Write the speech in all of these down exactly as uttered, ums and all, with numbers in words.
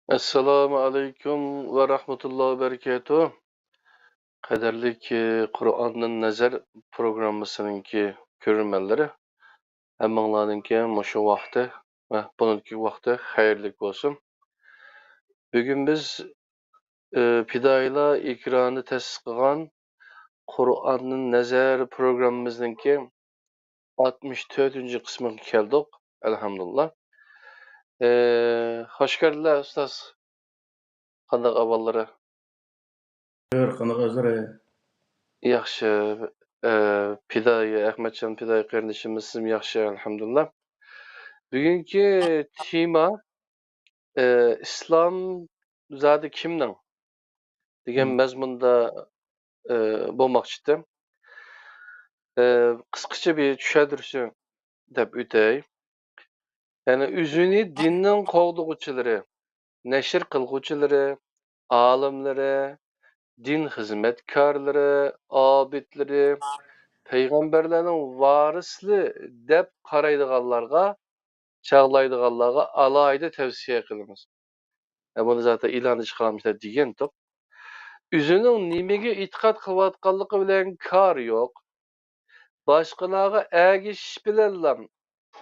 ئەسسالامۇ ئەلەيكۇم ۋە رەھمەتۇللاھى ۋە بەرىكاتۇھ. قەدىرلىك، ئى، قۇرئاندىن نەزەر پروگراممىسىنىڭكى كۆرۈرمەنلىرى، ھەممىڭلارنىڭكى مۇشۇ ۋاقتى ۋە بۇنىڭكى ۋاقتى خەيرلىك بولسۇن. بۈگۈن بىز، ئى، پىدائىيلار ئېكرانى تەسىس قىلغان قۇرئاندىن نەزەر پروگراممىمىزنىڭكى ئاتمىش تۆتىنچى قىسمىغا كەلدۇق، ئەلھەمدۇلىللا. ئى، خوش كەلدىلەر، ئۇستاز. قانداق ئەھۋاللىرى؟ خەير، قانداق ئۆزلىرى؟ ياخشى. ئى، پىدائىي، ئەخمەتجان پىدائىي قېرىندىشىمىز، سىزمۇ ياخشى، ئەلھەمدۇلىللا. بۈگۈنكى تېما، ئى، ئىسلام زادى كىمنىڭ؟ دېگەن مەزمۇندا، ئى، بولماقچى ئىدىم. ئى، قىسقىچە بىر چۈشەندۈرۈشنى دەپ ئۆتەي. يەنى ئۆزىنى دىننىڭ قوغدىغۇچىلىرى، نەشر قىلغۇچىلىرى، ئالىملىرى، دىن خىزمەتكارلىرى، ئابىدلىرى، پەيغەمبەرلەرنىڭ ۋارىسلىرى دەپ قارايدىغانلارغا، چاغلايدىغانلارغا ئالاھىدە تەۋسىيە قىلىمىز. ئە، بۇنى زاتەن ئېلاندا چىقارمىشلار دېگەنتۇق. ئۆزىنىڭ نېمىگە ئېتىقاد قىلىۋاتقانلىقى بىلەن كارى يوق. باشقىلارغا ئەگىشىش بىلەنلا،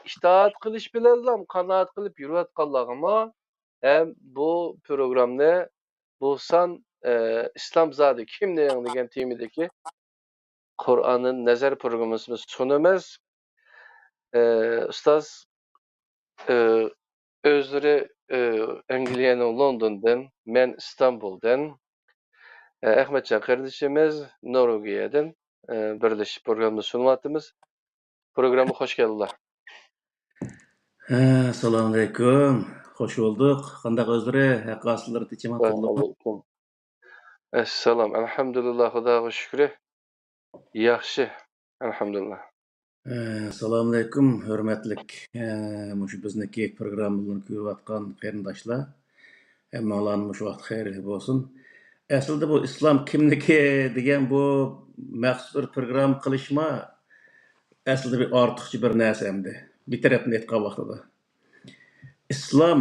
ئىتائەت قىلىش بىلەنلا قانائەت قىلىپ يۈرۈۋاتقانلارغىمۇ ھەم بۇ پروگراممىنى بولسان، ئە، ئىسلام زادى كىمنىڭ دېگەن تېمىدىكى قۇرئاندىن نەزەر پروگراممىسىنى سۇنىمىز. ئى، ئۇستاز، ئى، ئۆزلىرى، ئى، ئەنگلىيەنىڭ لوندوندىن، مەن ئىستانبۇلدىن، ئى، ئەخمەتجان قېرىندىشىمىز نورۋېگىيەدىن، ئى، بىرلىشىپ پروگراممىنى سۇنۇۋاتىمىز. پروگراممىغا خوش كەلدىلەر. ھە، ئەسسالامۇئەلەيكۇم. خوش بولدۇق. قانداق ئۆزلىرى؟ ھەققاسىلىرى تىنچمۇ؟ ۋەئەلەيكۇم ئەسسالام. ئەلھەمدۇلىللا، خۇداغا شۈكرى. ياخشى، ئەلھەمدۇلىللا. ئە، ئەسسالامۇئەلەيكۇم، ھۆرمەتلىك، ئە، مۇشۇ بىزنىڭكى پروگراممىلارنى كۆرۈۋاتقان قېرىنداشلار. ھەممىڭلارنىڭ مۇشۇ ۋاقىت خەيرلىك بولسۇن. ئەسلىدە بۇ ئىسلام كىمنىكى دېگەن بۇ مەخسۇس بىر پروگرامما قىلىشما ئەسلىدە بىر ئارتۇقچە بىر نەرسە ئەمدى. بىر تەرەپتىن ئېيتقان ۋاقتىدا. ئىسلام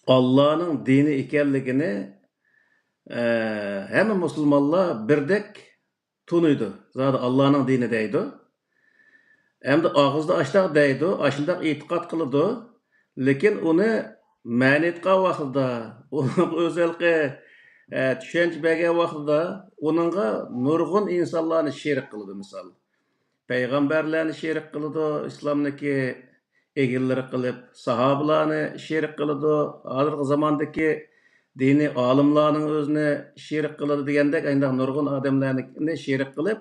ئاللانىڭ دىنى ئىكەنلىكىنى، ئە، ھەممە مۇسۇلمانلار بىردەك تونۇيدۇ. زادى ئاللانىڭ دىنى دەيدۇ. ئەمدى ئاغزىدا ئاشۇنداق دەيدۇ، ئاشۇنداق ئېتىقاد قىلىدۇ. لېكىن ئۇنى مەنى ئېيتقان ۋاقتىدا، ئۇنىڭ ئۆزى ھېلىقى، ئە، چۈشەنچە بەرگەن ۋاقتىدا ئۇنىڭغا نۇرغۇن ئىنسانلارنى شېرىك قىلىدۇ، مىسال. پەيغەمبەرلەرنى شېرىك قىلىدۇ، ئىسلامنىڭكى ئىگىلىرى قىلىپ، ساھابىلارنى شېرىك قىلىدۇ. ھازىرقى زاماندىكى دىنىي ئالىملارنىڭ ئۆزىنى شېرىك قىلىدۇ دېگەندەك، ئانداق نۇرغۇن ئادەملەرنى شېرىك قىلىپ،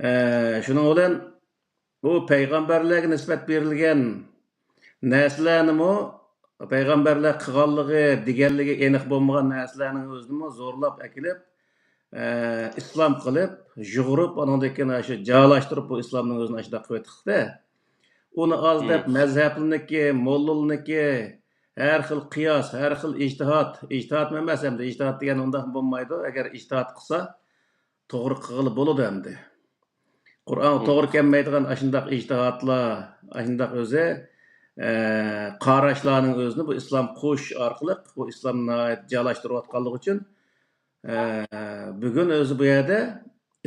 ئە، شۇنىڭ بىلەن بۇ پەيغەمبەرلەرگە نىسبەت بېرىلگەن نەرسىلەرنىمۇ، پەيغەمبەرلەر قىلغانلىقى، دېگەنلىكى ئېنىق بولمىغان نەرسىلەرنىڭ ئۆزىنىمۇ زورلاپ ئەكېلىپ، ئە، ئىسلام قىلىپ، يۇغۇرۇپ، ئانىڭدىن كېيىن ئاشۇ جايلاشتۇرۇپ، بۇ ئىسلامنىڭ ئۆزىنى ئاشۇنداق قىلىۋېتىقتە. ئۇنى ئاز دەپ، مەزھەپلىرىنىڭكى، موللىلىرىنىڭكى ھەر خىل قىياس، ھەر خىل ئىجتىھات، ئىجتىھاتمۇ ئەمەس ئەمدى، ئىجتىھات دېگەن ئۇنداق بولمايدۇ، ئەگەر ئىجتىھات قىلسا، توغرا قىلغىلى بولىدۇ ئەمدى. قۇرئانغا توغرا كەلمەيدىغان ئاشۇنداق ئىجتىھاتلار، ئاشۇنداق ئۆزى، ئە، قاراشلارنىڭ ئۆزىنى بۇ ئىسلام قوشۇش ئارقىلىق بۇ ئىسلامنى ناھايىتى جايلاشتۇرۇۋاتقانلىقى ئۈچۈن، ئە، بۈگۈن ئۆزى بۇ يەردە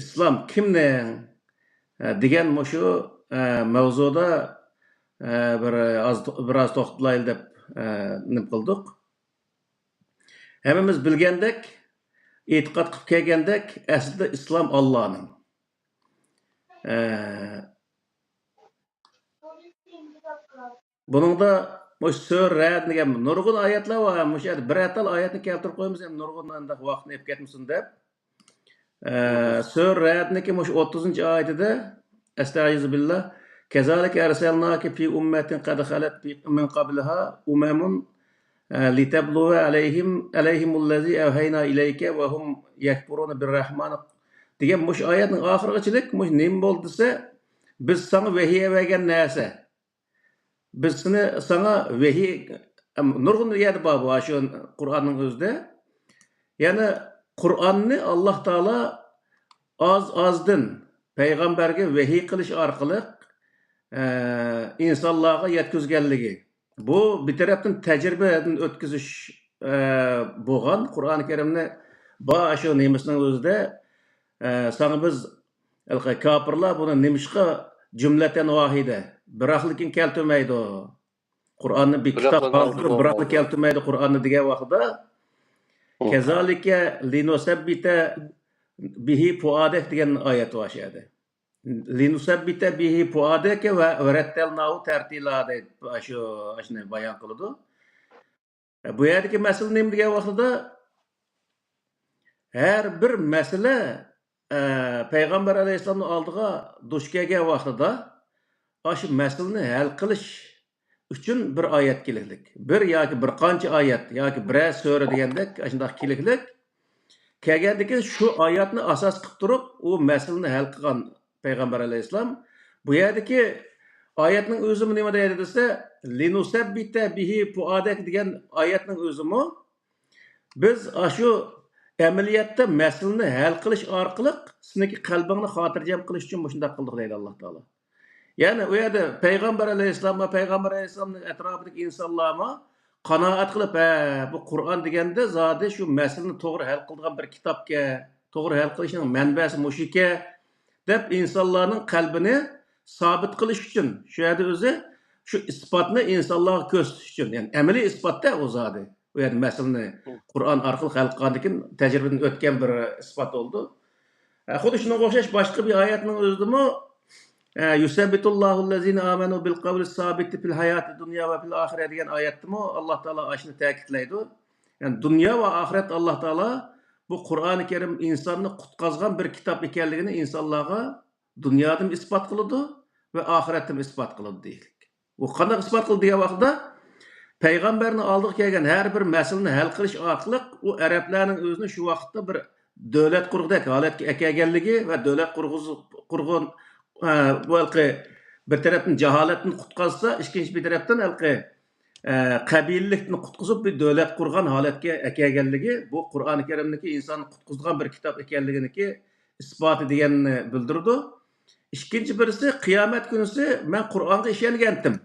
ئىسلام كىمنىڭ، ئە، دېگەن مۇشۇ، ئە، مەۋزۇدا، ئە، بىر ئاز، بىر ئاز توختىلايلى دەپ، ئە، نېمە قىلدۇق. ھەممىمىز بىلگەندەك، ئېتىقاد قىلىپ كەلگەندەك، ئەسلىدە ئىسلام ئاللانىڭ. ئە، بۇنىڭدا مۇشۇ سۈرە رەئد دېگەن نۇرغۇن ئايەتلەر بار. مۇشۇ يەردە بىرەر تال ئايەتنى كەلتۈرۈپ قويىمىز، ئەمدى نۇرغۇن ئانداق ۋاقىتنى ئېلىپ كەتمىسۇن دەپ. ئە، سۈرە رەئدنىڭكى مۇشۇ ئوتتۇزىنچى ئايىتىدە، ئەستەئىزۇ بىللا، كەزالىكە ئەرسەلناكە فى ئۇممەتىن قەد خەلەت من قەبلىھا ئۇمەمۇن، ئە، لىتەبلۇۋە ئەلەيھىم، ئەلەيھىمۇللەزى ئەۋھەينا ئىلەيكە ۋە ھۇم يەكفۇرۇنە بىررەھمان دېگەن مۇشۇ ئايەتنىڭ ئاخىرىغىچىلىك مۇشۇ نېمە بولدى دېسە، بىز ساڭا ۋەھىي ئەۋەرگەن نەرسە. بىز سېنى، ساڭا ۋەھىي، ئەم، نۇرغۇن يەردە بار بۇ، شۇ قۇرئاننىڭ ئۆزىدە. يەنى قۇرئاننى ئاللا تائالا ئاز-ئازدىن پەيغەمبەرگە ۋەھىي قىلىش ئارقىلىق، ئە، ئىنسانلارغا يەتكۈزگەنلىكى. بۇ بىر تەرەپتىن تەجرىبىدىن ئۆتكۈزۈش، ئە، بولغان. قۇرئان كەرىمنى بار شۇ نېمىسىنىڭ ئۆزىدە، ئە، ساڭا بىز، ھېلىقى كاپىرلار بۇنى نېمىشقا جۈملەتەن ۋاھىدە، بىراقلىكىن كەلتۈرمەيدۇ؟ قۇرئاننى بىر كىتاب بىراقلا ھازىر بىراقلا كەلتۈرمەيدۇ قۇرئاننى دېگەن ۋاقتىدا، كەزالىكە لىنۇسەببىتە بىھى پۇئادەك دېگەن ئايەت بار شۇ يەردە. لىنۇسەببىتە بىھى پۇئادەك ۋە ۋەرەتتەلناھۇ تەرتىلا دەيدۇ، شۇ، شۇنى بايان قىلىدۇ. بۇ يەردىكى مەسىلە نېمە دېگەن ۋاقتىدا، ھەر بىر مەسىلە، ئە، پەيغەمبەر ئەلەيھىسسالامنىڭ ئالدىغا دۇچ كەلگەن ۋاقتىدا، ئاشۇ مەسىلىنى ھەل قىلىش ئۈچۈن بىر ئايەت كېلىكلىك. بىر ياكى بىر قانچە ئايەت ياكى بىرەر سۈرە دېگەندەك ئاشۇنداق كېلىكلىك. كەلگەندىن كېيىن شۇ ئايەتنى ئاساس قىلىپ تۇرۇپ، ئۇ مەسىلىنى ھەل قىلغان پەيغەمبەر ئەلەيھىسسالام. بۇ يەردىكى ئايەتنىڭ ئۆزىمۇ نېمە دەيدۇ دېسە، لىنۇسەببىتە بىھى پۇئادەك دېگەن ئايەتنىڭ ئۆزىمۇ، بىز ئاشۇ ئەمەلىيەتتە مەسىلىنى ھەل قىلىش ئارقىلىق سېنىڭكى قەلبىڭنى خاتىرجەم قىلىش ئۈچۈن مۇشۇنداق قىلدۇق دەيدۇ ئاللا تائالا. يەنى ئۇ يەردە پەيغەمبەر ئەلەيھىسسالام ۋە پەيغەمبەر ئەلەيھىسسالامنىڭ ئەتراپىدىكى ئىنسانلارمۇ قانائەت قىلىپ، ھە، بۇ قۇرئان دېگەندە زادى شۇ مەسىلىنى توغرا ھەل قىلىدىغان بىر كىتابكەن، توغرا ھەل قىلىشنىڭ مەنبەسى مۇشۇكەن، دەپ ئىنسانلارنىڭ قەلبىنى سابىت قىلىش ئۈچۈن شۇ يەردە ئۆزى شۇ ئىسپاتنى ئىنسانلارغا كۆرسىتىش ئۈچۈن، يەنى ئەمەلىي ئىسپاتتا ئۇ زادى. ئۇ يەردە مەسىلىنى قۇرئان ئارقىلىق ھەل قىلغاندىن كېيىن تەجرىبىدىن ئۆتكەن بىر ئىسپات بولىدۇ. ئە، خۇددى شۇنىڭغا ئوخشاش باشقا بىر ئايەتنىڭ ئۆزىدىمۇ، ئە، يۇسەببىتۇللاھۇللەزىنە ئامەنۇ بىل قەۋلىس سابىتى فىل ھاياتىد دۇنيا ۋە فىل ئاخىرە دېگەن ئايەتتىمۇ ئاللا تائالا ئاشۇنى تەكىتلەيدۇ. يەنى دۇنيا ۋە ئاخىرەت ئاللا تائالا بۇ قۇرئانى كەرىم ئىنساننى قۇتقازغان بىر كىتاب ئىكەنلىكىنى ئىنسانلارغا دۇنيادىمۇ ئىسپات قىلىدۇ ۋە ئاخىرەتتىمۇ ئىسپات قىلىدۇ دېيىلدى. ئۇ قانداق ئىسپات قىلدى دېگەن ۋاقىتتا، پەيغەمبەرنىڭ ئالدىغا كەلگەن ھەر بىر مەسىلىنى ھەل قىلىش ئارقىلىق ئۇ ئەرەبلەرنىڭ ئۆزىنى شۇ ۋاقىتتا بىر دۆلەت قۇرغۇدەك ھالەتكە ئەكەلگەنلىكى ۋە دۆلەت قۇرغۇز-، قۇرغۇن، ئە، بۇ ھېلىقى بىر تەرەپتىن جاھالەتتىن قۇتقازسا، ئىككىنچى بىر تەرەپتىن ھېلىقى، ئە، قەبىلىلىكتىن قۇتقۇزۇپ بىر دۆلەت قۇرغان ھالەتكە ئەكەلگەنلىكى بۇ قۇرئانى كەرىمنىڭكى ئىنساننى قۇتقۇزىدىغان بىر كىتاب ئىكەنلىكىنىڭكى ئىسپاتى دېگەننى بىلدۈرىدۇ. ئىككىنچى بىرسى، قىيامەت كۈنىسى مەن قۇرئانغا ئىشەنگەنتىم.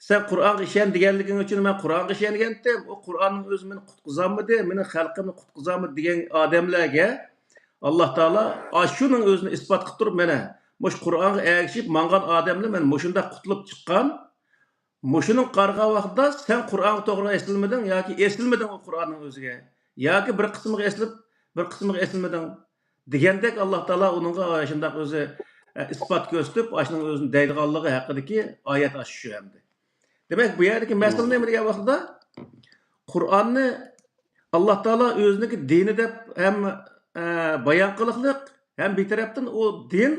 سەن قۇرئانغا ئىشەن دېگەنلىكىڭ ئۈچۈن مەن قۇرئانغا ئىشەنگەنتىم. ئۇ قۇرئاننىڭ ئۆزى مېنى قۇتقۇزالمىدى، مېنىڭ خەلقىمنى قۇتقۇزالمىدى دېگەن ئادەملەرگە ئاللا تائالا ئاشۇنىڭ ئۆزىنى ئىسپات قىلىپ تۇرۇپ، مانا مۇشۇ قۇرئانغا ئەگىشىپ ماڭغان ئادەملەر مەن مۇشۇنداق قۇتۇلۇپ چىققان. مۇشۇنىڭغا قارىغان ۋاقىتتا سەن قۇرئانغا توغرا ئېسىلمىدىڭ ياكى ئېسىلمىدىڭ ئۇ قۇرئاننىڭ ئۆزىگە، ياكى بىر قىسمىغا ئېسىلىپ، بىر قىسمىغا ئېسىلمىدىڭ دېگەندەك، ئاللا تائالا ئۇنىڭغا شۇنداق ئۆزى، ئە، ئىسپات كۆرسىتىپ، ئاشۇنىڭ ئۆزىنى دەيدىغانلىقى ھەققىدىكى ئايەت ئاشۇ شۇ ئەمدى. دېمەك، بۇ يەردىكى مەسىلە نېمە دېگەن ۋاقتىدا، قۇرئاننى ئاللا تائالا ئۆزىنىڭكى دىنى دەپ ھەم، ئە، بايان قىلىقلىق، ھەم بىر تەرەپتىن ئۇ دىن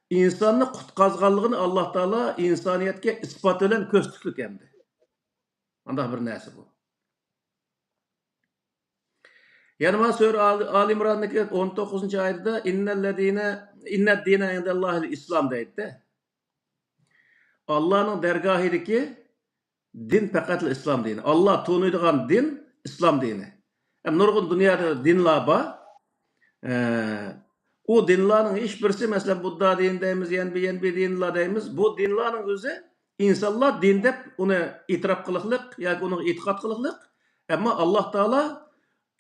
ئىنساننى قۇتقازغانلىقىنى ئاللا تائالا ئىنسانىيەتكە ئىسپات بىلەن كۆرسىتىپلىك ئەمدى. ئانداق بىر نەرسە بۇ. يەنە مانا سۈرە ئال-، ئال ئىمراندىكى ئون توققۇزىنچى ئايىتىدە، «ئىننەللەزىنە، ئىننەددىنە ئىندەللاھىل ئىسلام» دەيدۇ. ئاللانىڭ دەرگاھىدىكى دىن پەقەتلا ئىسلام دىنى. ئاللا تونۇيدىغان دىن ئىسلام دىنى. ھەم نۇرغۇن دۇنيادا دىنلار بار. ئە، ئۇ دىنلارنىڭ ھېچ بىرسى، مەسىلەن، بۇددا دىنى دەيمىز، يەنە بىر، يەنە بىر دىنلار دەيمىز. بۇ دىنلارنىڭ ئۆزى ئىنسانلار دىن دەپ ئۇنى ئېتىراپ قىلىقلىق ياكى ئۇنىڭغا ئېتىقاد قىلىقلىق. ئەمما ئاللا تائالا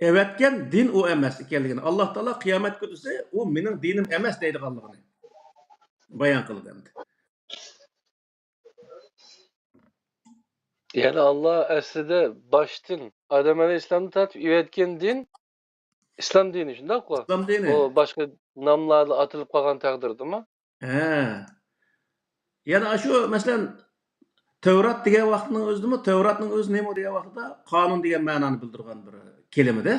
ئەۋەتكەن دىن ئۇ ئەمەس ئىكەنلىكىنى، ئاللا تائالا قىيامەت كۈنىسى ئۇ مېنىڭ دىنىم ئەمەس دەيدىغانلىقىنى بايان قىلدى ئەمدى. يەنى ئاللا ئەسلىدە باشتىن ئادەم ئەلەيھىسسالامدىن تارتىپ ئۆگەتكەن دىن ئىسلام دىنى، شۇنداققۇ؟ ئىسلام دىنى. ئۇ باشقا ناملاردا ئاتىلىپ قالغان تەقدىردىمۇ؟ ھە. يەنە ئاشۇ، مەسىلەن، تەۋرات دېگەن ۋاقىتنىڭ ئۆزىدىمۇ، تەۋراتنىڭ ئۆزى نېمە دېگەن ۋاقىتتا، قانۇن دېگەن مەنانى بىلدۈرگەن بىر كەلىمىدە.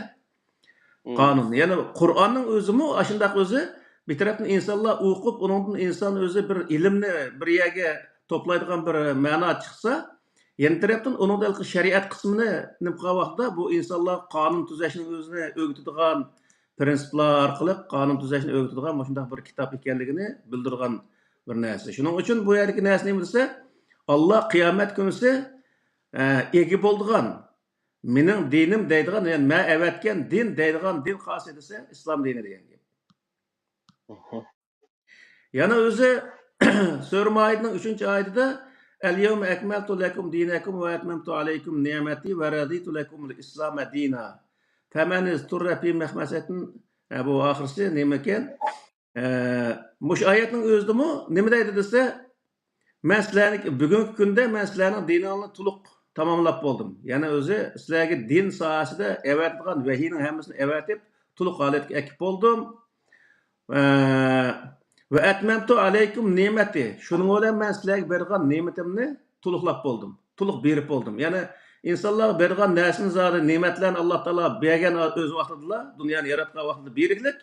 مم. قانۇن. يەنى قۇرئاننىڭ ئۆزىمۇ ئاشۇنداق ئۆزى، بىر تەرەپتىن ئىنسانلار ئوقۇپ، ئۇنىڭدىن ئىنسان ئۆزى بىر ئىلىمنى بىر يەرگە توپلايدىغان بىر مەنا چىقسا، يەنە تەرەپتىن ئۇنىڭدا ھېلىقى شەرىئەت قىسمىنى نېمە قىلغان ۋاقىتتا، بۇ ئىنسانلار قانۇن تۈزەشنىڭ ئۆزىنى ئۆگىتىدىغان، پىرىنسىپلار ئارقىلىق قانۇن تۈزەشنى ئۆگىتىدىغان مۇشۇنداق بىر كىتاب ئىكەنلىكىنى بىلدۈرگەن بىر نەرسە. شۇنىڭ ئۈچۈن بۇ يەردىكى نەرسە نېمە دېسە، ئاللا قىيامەت كۈنىسى، ئە، ئىگە بولىدىغان، مېنىڭ دىنىم دەيدىغان، يەنى مەن ئەۋەتكەن دىن دەيدىغان دىن قايسى دېسە، ئىسلام دىنى دېگەن گەپ. ئوھو. يەنە ئۆزى سۈرە مائىدىنىڭ ئۈچىنچى ئايىتىدە، اليوم أكملت لكم دينكم وأتممت عليكم نعمتي ورضيت لكم الإسلام دينا فمن اضطر في مخمصة، ھە، بۇ ئاخىرسى نېمىكەن؟ ئە، مۇشۇ ئايەتنىڭ ئۆزىدىمۇ نېمە دەيدۇ دېسە، مەن سىلەرنى، بۈگۈنكى كۈندە مەن سىلەرنىڭ دىنىڭلارنى تولۇق تاماملاپ بولدۇم. يەنى ئۆزى سىلەرگە دىن ساھەسىدە ئەۋەتىدىغان ۋەھىينىڭ ھەممىسىنى ئەۋەتىپ، تولۇق ھالەتكە ئەكىپ بولدۇم. ئە، وأتممت عليكم نعمتي، شۇنىڭ بىلەن مەن سىلەرگە بەرگەن نېمىتىمنى تولۇقلاپ بولدۇم، تولۇق بېرىپ بولدۇم. يەنى ئىنسانلارغا بەرگەن نەرسىنى زادى نېمەتلەرنى ئاللا تائالا بەرگەن ئۆز ۋاقتىدىلا، دۇنيانى ياراتقان ۋاقتىدا بېرىكلىك.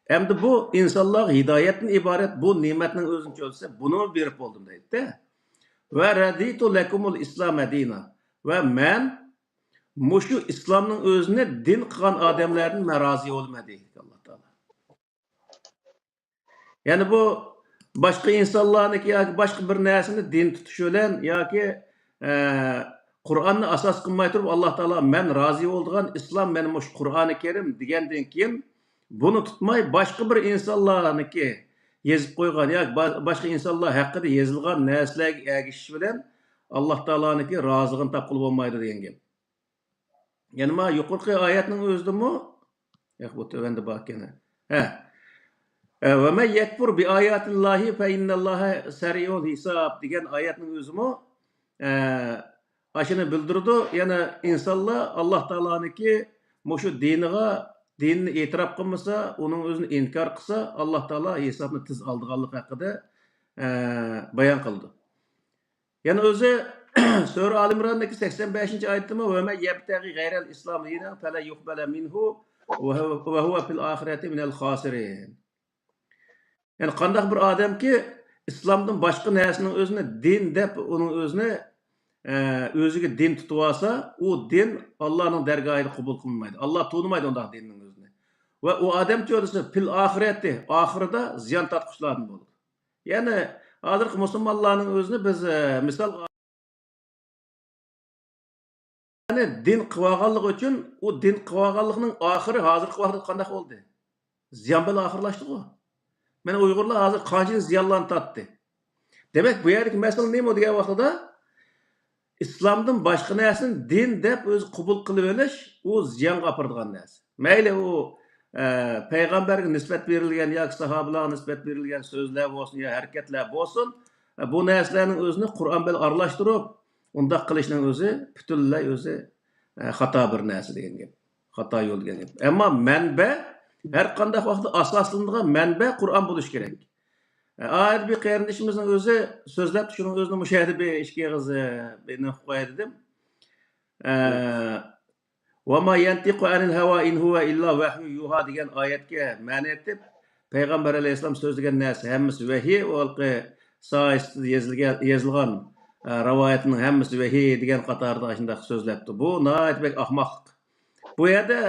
ئەمدى بۇ ئىنسانلارغا ھىدايەتتىن ئىبارەت بۇ نېمەتنىڭ ئۆزىنى چۆلسە، بۇنىمۇ بېرىپ بولدۇم دەيدىدە. ورضيت لكم الإسلام دينا، ۋە مەن مۇشۇ ئىسلامنىڭ ئۆزىنى دىن قىلغان ئادەملەردىن مەن رازى بولىمەن دەيدۇ ئاللا تائالا. يەنى بۇ باشقا ئىنسانلارنىڭكى ياكى باشقا بىر نەرسىنى دىن تۇتۇش بىلەن ياكى، ئە، قۇرئاننى ئاساس قىلماي تۇرۇپ، ئاللا تائالا مەن رازى بولىدىغان ئىسلام مانا مۇشۇ قۇرئانى كەرىم دېگەندىن كېيىن، بۇنى تۇتماي باشقا بىر ئىنسانلارنىڭكى يېزىپ قويغان ياكى با-، باشقا ئىنسانلار ھەققىدە يېزىلغان نەرسىلەرگە ئەگىشىش بىلەن ئاللا تائالانىڭكى رازىلىقىنى تاپقىلى بولمايدۇ دېگەن گەپ. يەنە ما يۇقىرىقى ئايەتنىڭ ئۆزىدىمۇ، ياق، بۇ تۆۋەندە باركەن. ھە. ئە، ومن يكفر بآيات الله فإن الله سريع الحساب دېگەن ئايەتنىڭ ئۆزىمۇ، ئە، ئاشۇنى بىلدۈرىدۇ. يەنە ئىنسانلار ئاللا تائالانىڭكى مۇشۇ دىنىغا، دىننى ئېتىراپ قىلمىسا، ئۇنىڭ ئۆزىنى ئىنكار قىلسا، ئاللا تائالا ھېسابنى تېز ئالىدىغانلىقى ھەققىدە، ئە، بايان قىلىدۇ. يەنە ئۆزى سۈرە ئال ئىمراندىكى سەكسەن بەشىنچى ئايىتىمۇ، ومن يبتغ غير الإسلام دينا فلن يقبل منه وهو، وهو في الآخرة من الخاسرين. يەنى قانداق بىر ئادەمكى ئىسلامدىن باشقا نەرسىنىڭ ئۆزىنى دىن دەپ، ئۇنىڭ ئۆزىنى، ئە، ئۆزىگە دىن تۇتۇۋالسا، ئۇ دىن ئاللانىڭ دەرگاھىدا قوبۇل قىلىنمايدۇ. ئاللا تونۇمايدۇ ئۇنداق دىننىڭ ئۆزىنى. ۋە ئۇ ئادەمچۇ دېسە، في الآخرة، ئاخىرىدا زىيان تارتقۇچىلاردىن بولىدۇ. يەنى ھازىرقى مۇسۇلمانلارنىڭ ئۆزىنى بىز، ئە، مىسالغا، يەنى دىن قىلىۋالغانلىقى ئۈچۈن، ئۇ دىن قىلىۋالغانلىقنىڭ ئاخىرى ھازىرقى ۋاقىتتا قانداق بولدى؟ زىيان بىلەن ئاخىرلاشتىغۇ. مانا ئۇيغۇرلار ھازىر قانچىلىك زىيانلارنى تارتتى. دېمەك، بۇ يەردىكى مەسىلە نېمە دېگەن ۋاقتىدا، ئىسلامدىن باشقا نەرسىنى دىن دەپ ئۆزى قوبۇل قىلىۋېلىش، ئۇ زىيانغا ئاپىرىدىغان نەرسە. مەيلى ئۇ، ئە، پەيغەمبەرگە نىسبەت بېرىلگەن ياكى ساھابىلارغا نىسبەت بېرىلگەن سۆزلەر بولسۇن يا ھەرىكەتلەر بولسۇن، ئە، بۇ نەرسىلەرنىڭ ئۆزىنى قۇرئان بىلەن ئارىلاشتۇرۇپ، ئۇنداق قىلىشنىڭ ئۆزى پۈتۈنلەي ئۆزى، ئە، خاتا بىر نەرسە دېگەن گەپ. خاتا يول دېگەن گەپ. ئەمما مەنبە، ھەر قانداق ۋاقىتتا ئاساسلىنىدىغان مەنبە قۇرئان بولۇشى كېرەك. ئە، ئايەت بىر قېرىندىشىمىزنىڭ ئۆزى سۆزلەپتۇ، شۇنىڭ ئۆزىنى مۇشۇ يەردە بىر ئىككى ئېغىز، ئە، بىر نېمە قىلىپ قوياي دېدىم. ئە، وما ينطق عن الهوى إن هو إلا وحي يوحى دېگەن ئايەتكە مەنە ئېيتىپ، پەيغەمبەر ئەلەيھىسسالام سۆزلىگەن نەرسە ھەممىسى ۋەھىي، ئۇ ھېلىقى ساھىستىدا يېزىلگەن، يېزىلغان، ئە، رىۋايەتنىڭ ھەممىسى ۋەھىي دېگەن قاتاردا شۇنداق سۆزلەپتۇ. بۇ ناھايىتى بەك ئاخماقلىق. بۇ يەردە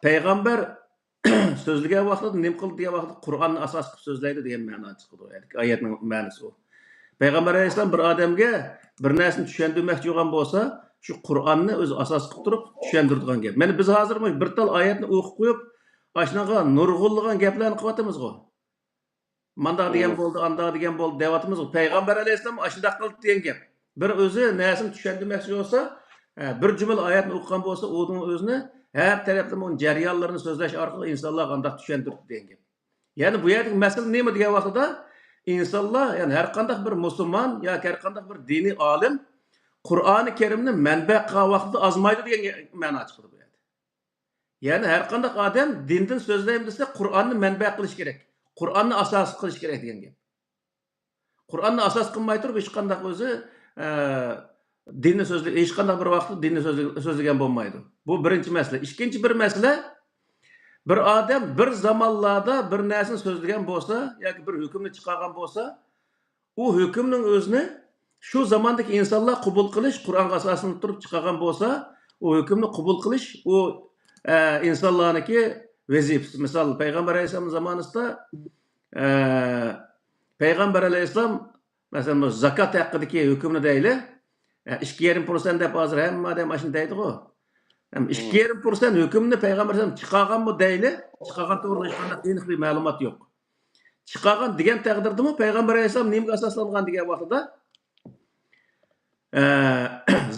پەيغەمبەر سۆزلىگەن ۋاقتىدا نېمە قىلدى دېگەن ۋاقىتتا قۇرئاننى ئاساس قىلىپ سۆزلەيدۇ دېگەن مەنا چىقىدۇ. ئايەتنىڭ مەنىسى ئۇ. پەيغەمبەر ئەلەيھىسسالام بىر ئادەمگە بىر نەرسىنى چۈشەندۈرمەكچى بولغان بولسا، شۇ قۇرئاننى ئۆزى ئاساس قىلىپ تۇرۇپ چۈشەندۈرىدىغان گەپ. مانا بىز ھازىر مۇشۇ بىر تال ئايەتنى ئوقۇپ قويۇپ، ئاشۇنىڭغا نۇرغۇنلىغان گەپلەرنى قىلىۋاتىمىزغۇ. مانداق دېگەن بولدى، ئانداق دېگەن بولدى دەۋاتىمىزغۇ. پەيغەمبەر ئەلەيھىسسالام ئاشۇنداق قىلدى دېگەن گەپ. بىر ئۆزى نەرسىنى چۈشەندۈرمەكچى بولسا، ئە، بىر جۈملە ئايەتنى ئوقۇغان بولسا، ئۇنىڭ ئۆزىنى ھەر تەرەپلىمە ئۇنىڭ جەريانلىرىنى سۆزلەش ئارقىلىق ئىنسانلارغا ئانداق چۈشەندۈردى دېگەن گەپ. يەنى بۇ يەردىكى مەسىلە نېمە دېگەن ۋاقتىدا، ئىنسانلار، يەنى ھەر قانداق بىر مۇسۇلمان ياكى ھەر قانداق بىر دىنىي ئالىم قۇرئانى كەرىمنى مەنبە قىلغان ۋاقتىدا ئازمايدۇ دېگەن مەنا چىقىدۇ بۇ يەردە. يەنى ھەر قانداق ئادەم دىندىن سۆزلەيمەن دېسە، قۇرئاننى مەنبە قىلىش كېرەك. قۇرئاننى ئاساس قىلىش كېرەك دېگەن گەپ. قۇرئاننى ئاساس قىلماي تۇرۇپ، ھېچقانداق ئۆزى، ئە، دىننى سۆزلە-، ھېچقانداق بىر ۋاقىتتا دىننى سۆزلە-، سۆزلىگەن بولمايدۇ. بۇ بىرىنچى مەسىلە. ئىككىنچى بىر مەسىلە، بىر ئادەم بىر زامانلاردا بىر نەرسىنى سۆزلىگەن بولسا ياكى بىر ھۆكۈمنى چىقارغان بولسا، ئۇ ھۆكۈمنىڭ ئۆزىنى شۇ زاماندىكى ئىنسانلار قوبۇل قىلىش، قۇرئانغا ئاساسلىنىپ تۇرۇپ چىقارغان بولسا، ئۇ ھۆكۈمنى قوبۇل قىلىش، ئۇ، ئە، ئىنسانلارنىڭكى ۋەزىپىسى. مىسال، پەيغەمبەر ئەلەيھىسسالام زامانىسىدا، ئە، پەيغەمبەر ئەلەيھىسسالام، مەسىلەن، بۇ زاكات ھەققىدىكى ھۆكۈمنى دەيلى، ئە، ئىككى يېرىم پىرسەنت دەپ ھازىر ھەممە ئادەم ئاشۇنى دەيدىغۇ. ھەم ئىككى يېرىم پىرسەنت ھۆكۈمنى پەيغەمبەر ئەلەيھىسسالام چىقارغانمۇ دەيلى، چىقارغان توغرىلىق ھېچقانداق ئېنىق بىر مەلۇمات يوق. چىقارغان دېگەن تەقدىردىمۇ پەيغەمبەر ئەلەيھىسسالام نېمىگە ئاساسلانغان دېگەن ۋاقتىدا، ئە،